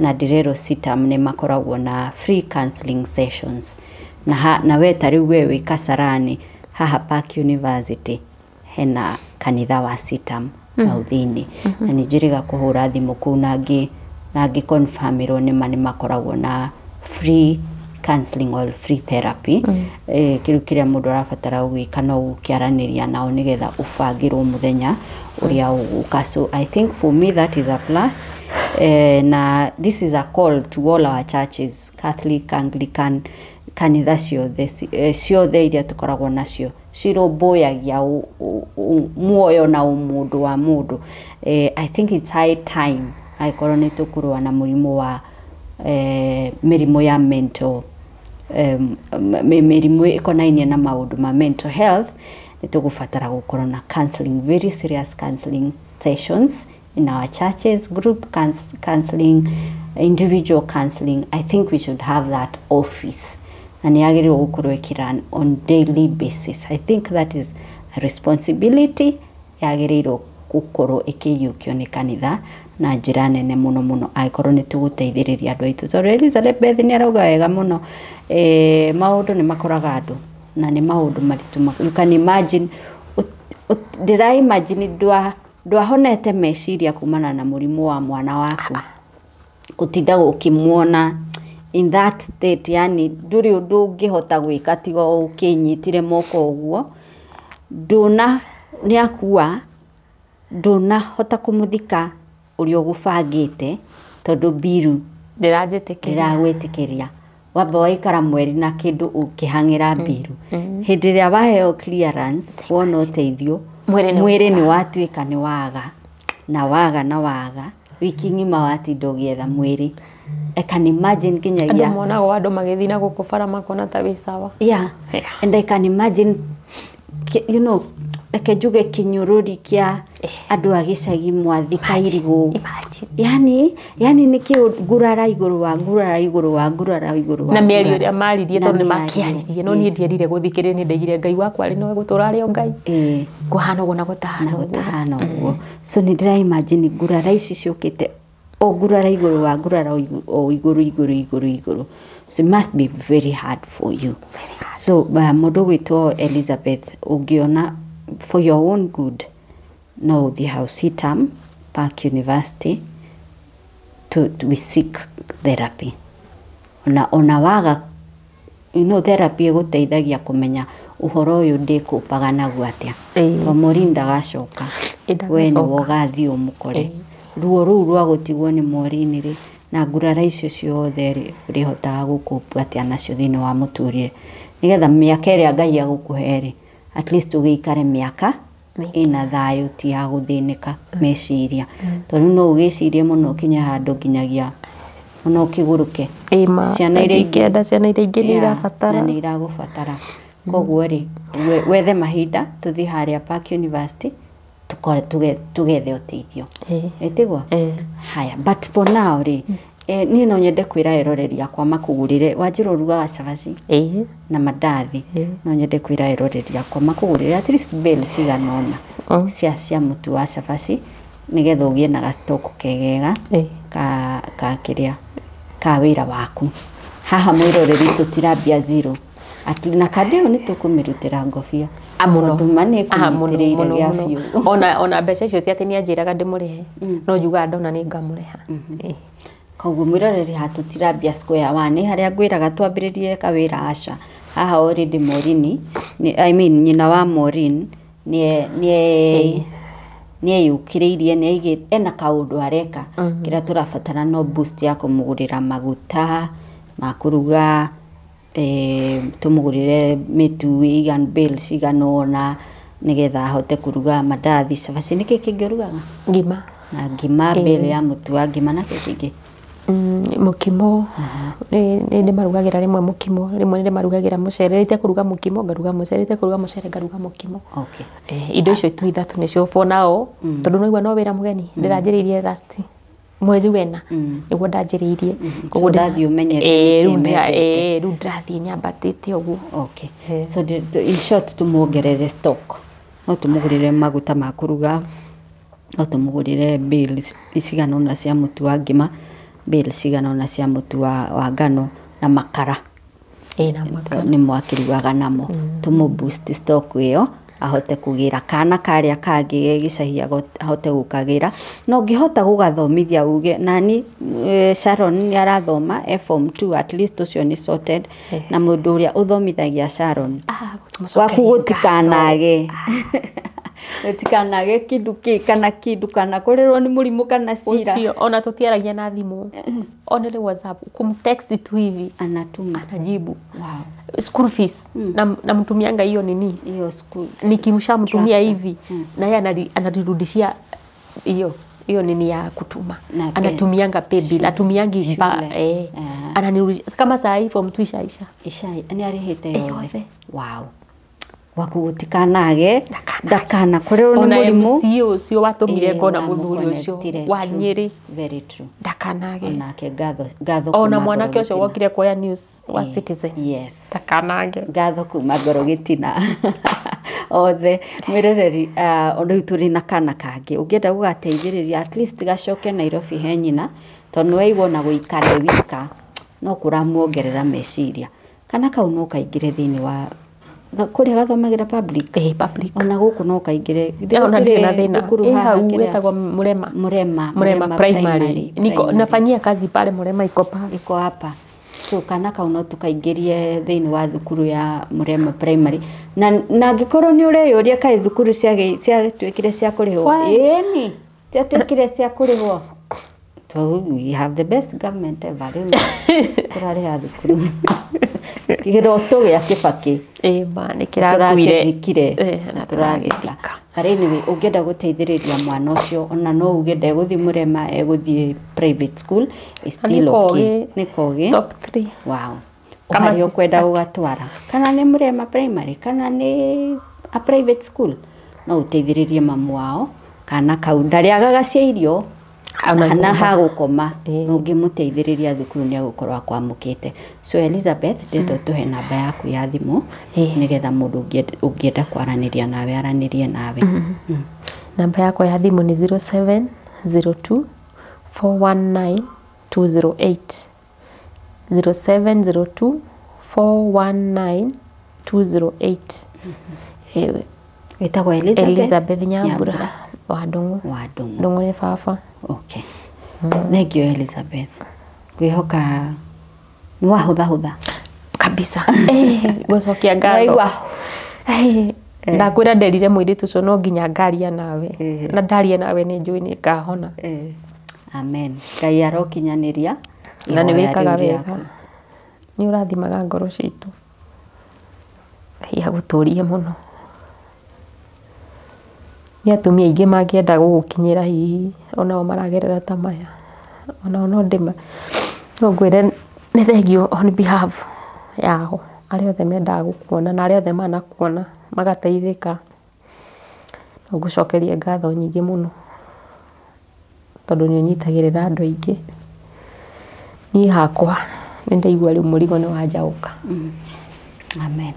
na ndĩrerwo CITAM nĩ makoragwo na free counseling sessions na we ta rĩu we wĩ Kasarani haha Park University hena kanitha wa CITAM hau thĩinĩ, na nĩ njĩrĩga kũhũra thimũ kũu na ngĩ confirmĩrwo nĩma nĩ makoragwo na free counseling or free therapy. Kĩrĩu kĩrĩa mũndũ arabatara gwĩka no gũkĩaranĩria nao nĩgetha ũbangĩrwo mũthenya ũrĩa ũgũka. So I think for me that is a plus. Na this is a call to all our churches, Catholic, Anglican, kanitha ciothe ciothe iria tũkoragwo nacio cirũmbũyagia muoyo na ũmũndũ wa mũndũ. I think it's high time angĩkorwo nĩ tũkũrũa na mũrimũ wa mĩrimũ ya mental mĩrimũ ĩkonainie na maũndũ ma mental health, nĩ tũgũbatara gũkorwo na counseling, very serious counseling sessions in our churches, group counseling, individual counseling. I think we should have that office na nĩ yagĩrĩirwo gũkorwo ĩkĩrun on daily basis. I think that is a responsibility yagĩrĩirwo gũkorwo ĩkĩiyũkio nĩ kanitha na njĩra nene mũno mũno angĩkorwo nĩ tũgũteithĩrĩria andũ aitũ, tondũ Elizabeth nĩ arauga wega mũno, maũndũ nĩ makoraga andũ na nĩ maũndũ maritũ. You can imagine, ndĩra imagine ndwahonete meciria kumana na mũrimũ wa mwana waku, gũtinda ũkĩmuona in that state, yani ndũrĩ ũndũ ũngĩhota gwĩka tiga o ũkĩnyitire moko ũguo, ndũna nĩ akua, ndũnahota kũmũthika ũrĩa ũgũbangĩte tondũ mbiru ndĩranjĩtĩkĩria. Ndĩragwĩtĩkĩria. Wamba waikara mweri na kĩndũ ũkĩhang'ĩra mbiru, hĩndĩ ĩrĩa waheo clearance wona ũteithio, Mwĩrĩ nĩ mwĩrĩ nĩ watuĩka nĩ waga na waga na waga, wiki ng'ima watinda ũgĩetha mwĩrĩ. I can imagine Andũ nginyagia monagwo andũ magĩthiĩ na gũkũ bara makona ta wĩ sawa. Yeah. Yeah. And I can imagine Reke njuge kĩnyũrũri kĩa andũ a gĩcagi mwathika irigũ. Imagine. Yani nĩ kĩ ngurara igũrũ wa ngurara igũrũ wa ngurara igũrũ wa Na mĩario ngurara. ĩrĩa maririe Na tondũ nĩ mĩario, makĩaririe, no niĩ ndierire gũthikĩrĩria, nĩ ndaigire Ngai wakwa arĩ nowe gũtũra arĩ o Ngai. Kũhana ũguo na gũtahana Na ũguo. gũtahana ũguo. So nĩ ndĩra imagine ngurara ici ciũkĩte o ngurara igũrũ wa ngurara o igũrũ igũrũ igũrũ igũrũ. So it must be very hard for you. So mũndũ ũgwĩtwo Elizabeth, ũngĩona for your own good, no ũthiĩ hau CITAM Park University to we seek therapy. Ona waga, you know, therapy ĩgũteithagia kũmenya ũhoro ũyũ ndĩkũpaga naguo atĩa. To Maureen ndagacoka. Ĩĩ, We nĩwe ndagacoka. ũgathiĩ ũmũkore. Ruo rũu rwa gũtigwo nĩ Maureen rĩ, na ngurara icio ciothe rĩ, ũrĩhotaga gũkũpu atĩa nacio thĩinĩ wa mũtũrĩre, nĩgetha mĩaka ĩrĩa Ngai agũkũhe rĩ, at least ũgĩikare mĩaka ĩna thayũ, ti ya gũthĩnĩka meciria, tondũ no ũgĩcirie mũno ũkinye handũ nginyagia ona ũkĩgũrũke. Ĩĩ ma, Ciana iria ingĩ ingĩenda ciana iria ingĩ nĩ Yeah, irabatara. na nĩ iragũbatara. Koguo rĩ, wethe mahinda tũthiĩ harĩa Park University tũkore tũgethe ũteithio. Ĩtiguo? Haya, but for now rĩ, niĩ no nyende kwĩra eroreri akwa makũgũrĩre, wanjĩra ũrugaga cabaci na mandathi, no nyende kwĩra eroreri akwa makũgũrĩre at least bale cigana ũna cia mũtu wa cabaci, nĩgetha ũgĩe na ga-stock kegega ka kĩrĩa ka wĩra waku. Haha mwĩroreri tũtirambia zero. Na kandi ĩyo nĩ tũkũmĩrutĩra ngobia. Mũno. Tondũ ma nĩ Ah, mũno, ĩkũnyitĩrĩire mũno, gĩa mũno. biũ. Ona mbeca icio ti atĩ nĩ anjĩraga ndĩmũrĩhe, no njugaga ndona nĩ ngamũrĩha. Koguo mwĩroreri haha tũtirambia square one, harĩa ngwĩraga twambĩrĩrie kawĩra, aca. Haha already Maureen, I mean nyina wa Maureen nĩ nĩeyũkĩrĩirie, nĩaigĩte ena kaũndũ areka. Kĩrĩa tũrabatara no boost ya kũmũgũrĩra maguta ma kũruga, tũmũgũrĩre mĩtu ĩigana bale cigana ũna, nĩgetha ahote kũruga mandathi, cabaci. Nĩkĩ kĩngĩ ũrugaga? Ngima. Na ngima, bale ya mũtu wa ngima, na kĩ kĩngĩ? Mũkimo nĩ ndĩmarugagĩra rĩmwe mũkimo, rĩmwe nĩ ndĩmarugagĩra mũcere. Rĩrĩa kũruga mũkimo ngaruga mũcere, rĩrĩa kũruga mũcere ngaruga mũkimo. Indo icio tu ithatũ nĩcio for now, tondũ nĩwaigua no wĩra mũgeni ndĩranjĩrĩirie last mweri wena nĩguo ndanjĩrĩirie. Koguo ũrathiĩ ũmenyete nĩkĩ mendete. Rĩu ndĩrathiĩ nyambatĩte ũguo. Okay. So in short tũmuongerere stock. No tũmũgũrĩre maguta ma kũruga, no tũmũgũrĩre bales cigana ũna cia mũtu wa ngima, bales cigana ũna cia mũtu wa ngano na makara. Ĩĩ, na makara. Nĩ mwakĩrugaga namo. Tũmũ boost stock ĩyo ahote kũgĩra kana karĩa kangĩ ge gĩcagi, ahote gũkagĩra. Na ũngĩhota gũgathomithia uge nani, Sharon nĩ arathoma e form 2, at least ũcio nĩ sorted. Na mũndũ ũrĩa ũthomithagia Sharon waku Mũcokerie gũtikanage kĩndũ kĩ kana kĩndũ kana kũrĩrwo nĩ mũrimũ kana cira. Ũcio ona tũtiaragia na thimũ, only WhatsApp, kumtext tu hivi anatuma, anajibu. Wow. School fees namtumianga hiyo nini, hiyo school nikimshamtumia structure. Hivi na yeye anarudishia hiyo hiyo nini ya kutuma. Na Anatumianga paybill, atumiangi ba, Shule. Ananirudishia kama saa hii form 2 ishaisha. Isha nĩ arĩhĩte yothe? Yothe. Wow. Waku gũtikanage Ndakanage. ndakanakorerwo nĩ Ona mũrimũ. MCA ũcio watũmire ngona mũthuri ũcio wamũconnectire, wa true. Nyĩrĩ, Very true. ndakanage. Onake ngatho, ngatho Ona kuma mwanake ngoro ũcio gĩtina. wokire kuoya news wa Citizen, ndakanage. Ngatho kuma ngoro gĩtina othe. Mwĩroreri, rĩu tũrĩ na kana kangĩ ũngĩenda gũgateithĩrĩria at least gacoke Nairobi he nyina, tondũ nĩwaigua ona gũikara e wika no kũramuongerera meciria. Kana kau no kaingĩre thĩinĩ wa kũrĩa gathomagĩra public. Eh, public. Ona gũkũ no kaingĩre. Ona ndirĩ na thĩna. Thukuru Ĩ haha hau kĩrĩa- ĩtagwo Mũrema. Mũrema. Mũrema Primary. Niko Primary. nafanyia kazi pale Mũrema, iko pale. Iko hapa. So kana kau no tukaingĩrie thĩinĩ wa thukuru ya Mũrema Primary. Na angĩkorwo nĩ ũreyũria kaĩ thukuru ciatuĩkire cia kũrĩhwo, Why? ĩni ciatuĩkire cia kũrĩhwo. So we have the best government ever. Rĩu tũrarĩha thukuru, kĩroto gĩa Kĩbakĩ Ĩ ma, nĩ kĩrakuire. tũragĩthikire. Na tũragĩthika. tũragĩthika. But anyway, ũngĩenda gũteithĩrĩria mwana ũcio, ona no uge ndegũthiĩ Mũrema, egũthiĩ private school, is Na still nĩ okay. kogĩ. Nĩ kogĩ. Top 3. Wow. Kama harĩa sister ũkwenda gũgatwara, kana nĩ Mũrema Primary kana nĩ a private school, No ũteithĩrĩrie mamu wao kana kau ndarĩagaga cia irio Ona na nyũmba. ha gũkoma, ũngĩmũteithĩrĩria thukuru nĩ egũkorwo akwamũkĩte. So Elizabeth, ndĩrenda ũtũhe namba yaku ya thimũ nĩgetha mũndũ ũngĩenda kwaranĩria nawe aranĩrie nawe. Namba yakwa ya thimũ nĩ 0702 419 208, 0702 419 208. Wĩtagwo Elizabeth, Elizabeth Nyambura wa Ndung'u. Wa Ndung'u. Ndung'u nĩ baba. Okay. Thank you, Elizabeth. Ngwĩhoka nĩ wahũthahũtha. Kabisa. Gũcokia ngatho. Waigua. Ndakwĩra nderire mũirĩtu ũcio no nginya ngaria nawe, na ndaria nawe nĩ njũĩ nĩ ngahona. Amen. Ngai arokinyanĩria Na nĩ ihoya wĩkaga rĩu wega, rĩaku. Nĩ ũrathimaga ngoro citũ. Ngai agũtũrie mũno. Nĩ atumia aingĩ mangĩenda gũgũkinyĩra, hihi onao maragerera ta maya, onao no ndĩma no ngwĩre nĩ thengiũ on behalf yao, arĩa othe mendaga gũkuona na arĩa othe manakuona magateithĩka. No ngũcokerie ngatho nyingĩ mũno tondũ nĩ ũnyitagĩrĩra andũ aingĩ. Niĩ hakwa nĩ ndaigua rĩu mũrigo nĩ wanjaũka. Amen.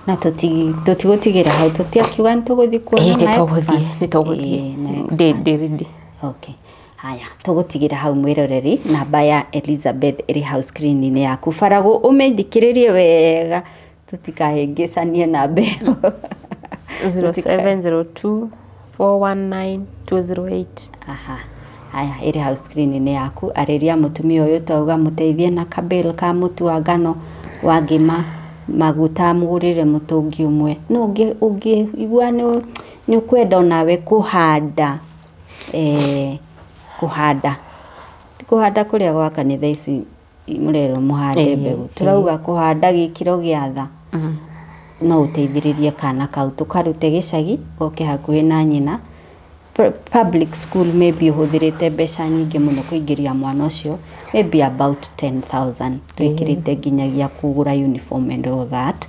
Na tũtigũtigĩra hau, tũtiakiuga nĩ tũgũthiĩ kuona Ĩĩ, nĩ ma tũgũthiĩ, experts. nĩ tũgũthiĩ. Ĩĩ, na Ndĩ experts. ndĩ ready. Okay. Haya, tũgũtigĩra hau mwĩroreri, namba ya Elizabeth ĩrĩ hau screen-inĩ yaku. Baragũ ũmĩthikĩrĩrie wega tũtikahĩngĩcanie namba ĩyo. 0702 419 208. Aha. Haya, ĩrĩ hau screen-inĩ yaku. Arĩria mũtumia ũyũ, twauga mũteithie na kabel ka mũtu wa ngano wa ngima, maguta mũgũrĩre mũtũngi ũmwe. No ũngĩigua nĩ ũkwenda onawe kũhanda, kũhanda ti kũhanda kũrĩa gwa kanitha ici mũrerwo mũhande mbegũ, tũrauga kũhanda gĩkĩro gĩa tha. No ũteithĩrĩrie kana kau tũkarute gĩcagi goke hakuhĩ na nyina. Public school maybe ũhũthĩrĩte mbeca nyingĩ mũno kũingĩria mwana ũcio, maybe about 10,000 twĩkĩrĩte nginyagia kũgũra uniform and all that.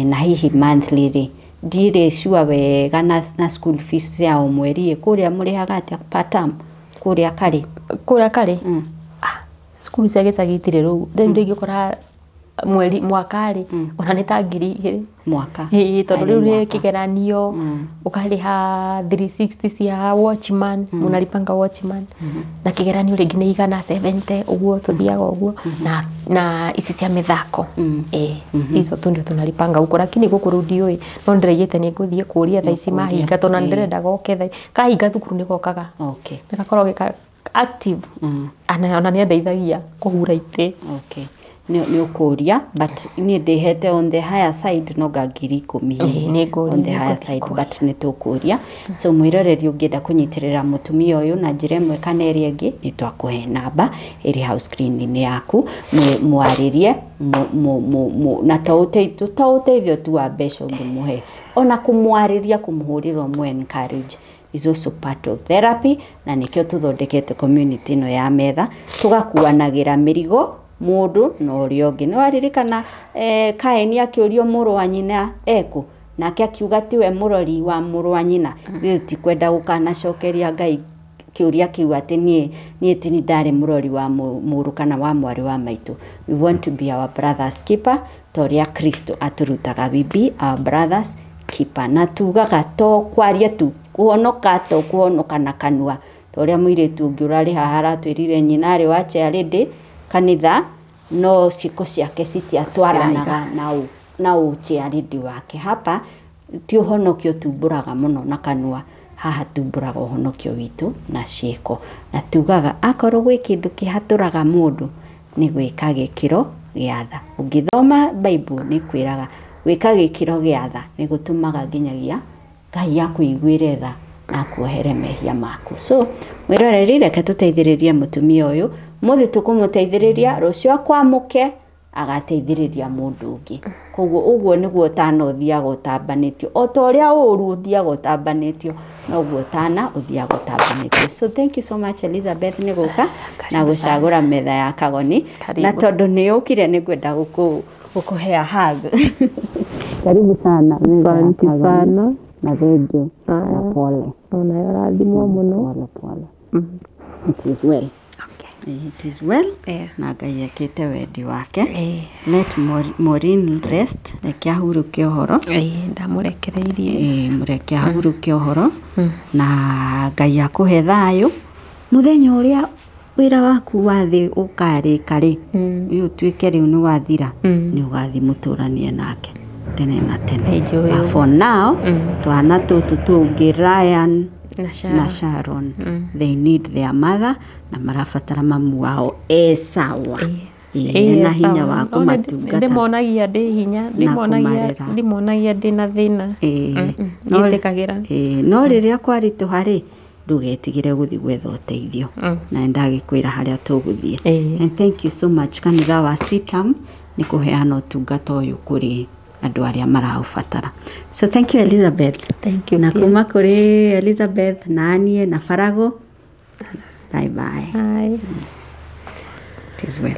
Na hihi monthly rĩ, ndirĩ sure wega na school fees ya o mweri ĩ, kũrĩa mũrĩhaga atĩa per term kũrĩa karĩ? Kũrĩa karĩ? Ah, cukuru cia gĩcagi itirĩ rũu rĩu, ndingĩkora mweri mwaka rĩ, ona nĩ ta 2000. Mwaka? Ĩĩ, tondũ Harĩ rĩu nĩ mwaka. kĩgeranio, ũkarĩha 360 cia watchman, mũnaripanga watchman na kĩgeranio rĩngĩ nĩ 170 ũguo, tũthiaga ũguo na ici cia mĩthako. Ĩĩ, icio tu ndio tunalipanga huko, lakini gũkũ rĩu ndiũĩ, no ndĩraigĩte nĩ ngũthiĩ kũria thaa ici mahinga, tondũ na ndĩrenda goke thaa kahinga thukuru nĩ gokaga, nĩ gakoragwo gĩ active. Ona nĩ andeithagia kũhura itĩ. Okay. Nĩ ũkũria, but niĩ ndĩhete on the higher side no nga 10,000 Ĩĩ, nĩ ngũria, on the nĩ higher ngũthiĩ side kũria. But nĩ tũkũria. So mwĩroreri ũngĩenda kũnyitĩrĩra mũtumia ũyũ na njĩra ĩmwe kana ĩrĩa ĩngĩ, nĩ twakũhe namba ĩrĩ hau screen-inĩ yaku, mwarĩrie na to ũteithio tu wa mbeca ũngĩmũhe, ona kũmwarĩria, kũmũhũrĩra ũmũ encourage is also part of therapy, na nĩkĩo tũthondekete community ĩno ya metha, tũgakuanagĩra mĩrigo mũndũ na ũrĩa ũngĩ. Nĩ waririkana Kaini akĩũrio mũrũ wa nyina ekũ, nake akiuga tiwe mũrori wa mũrũ wa nyina. Ithuĩ tutikwenda gũkanacokeria Ngai kĩũria kĩu atĩ niĩ tini ndarĩ mũrori wa mũrũ kana wa mwarĩ wa maitũ. We want to be our brother's keeper, ta ũrĩa Kristo atũrutaga, we be our brother's keeper. Na tugaga to kwaria tu, kũhonoka to kũhonoka na kanua, ta ũrĩa mũirĩtu ũngĩ ũrarĩ haha aratwĩrire nyina arĩ wa chairlady kanitha, no ciĩko ciake citiatwaranaga na ũchairlady wake. Hapa ti ũhonokio tumbũraga mũno na kanua, haha tumbũraga ũhonokio witũ na ciĩko, na tugaga akorwo gwĩ kĩndũ kĩhatũraga mũndũ nĩ gwĩka gĩkĩro gĩa tha. Ũngĩthoma Bible nĩ kwĩraga gwĩka gĩkĩro gĩa tha nĩ gũtũmaga nginyagia Ngai akũiguĩre tha na akuohere mehia maku. So mwĩroreri, reke tũteithĩrĩrie mũtumia ũyũ mũthĩ, tũkũmũteithĩrĩria rũciũ akwamũke agateithĩrĩria mũndũ ũngĩ. Koguo ũguo nĩguo ũtana ũthiaga ũtambanĩtio, o ta ũrĩa ũru ũthiaga ũtambanĩtio, noguo ũtana ũthiaga ũtambanĩtio. So thank you so much, Elizabeth, nĩ gũka na Karibu sana. gũcagũra metha ya Kagoni. Karibu. Na tondũ nĩ ũkire, nĩ ngwenda gũkũhea hug. Karibu sana metha ya Asante Kagoni. sana. Na thengiũ na pole. Onayo rathimwo mũno. Pole pole. It is well. Okay. It is well. Eh. Na Ngai ekĩte wendi wake. Eh. Let Maureen rest, reke ahurũke ũhoro. Eh, ndamũrekereirie. Ĩĩ, mũreke ahurũke ũhoro na Ngai akũhe thayũ mũthenya ũrĩa wĩra waku wa thĩ ũkarĩka rĩ, ũyũ ũtuĩke rĩu nĩ wathira, nĩ ũgathiĩ mũtũranie nake tene na tene. Nĩ njũĩ But ũguo. for now, twana tũtũ tũngĩ Ryan Na Sharon. na Sharon, they need their mother na marabatara mamu wao e sawa. Ĩĩ, ena hinya wa kũmatungata. Ndĩmonagia ndĩ hinya, ndĩmonagia kũmarera. ndĩmonagia ndĩ na thĩna. Ĩĩ. Ndiĩtĩkagĩra. Ĩĩ, no rĩrĩa kwaritũha rĩ, ndũgetigĩre gũthiĩ gwetha ũteithio, na nĩndagĩkwĩra harĩa tũgũthiĩ. Ĩĩ. And thank you so much kanitha wa CITAM nĩ kũheana ũtungata ũyũ kũrĩ andũ arĩa maraũbatara. So thank you, Elizabeth. Thank you. Na Pia. kuma kũrĩ Elizabeth na niĩ na Farago, bye bye. Bye. It is well.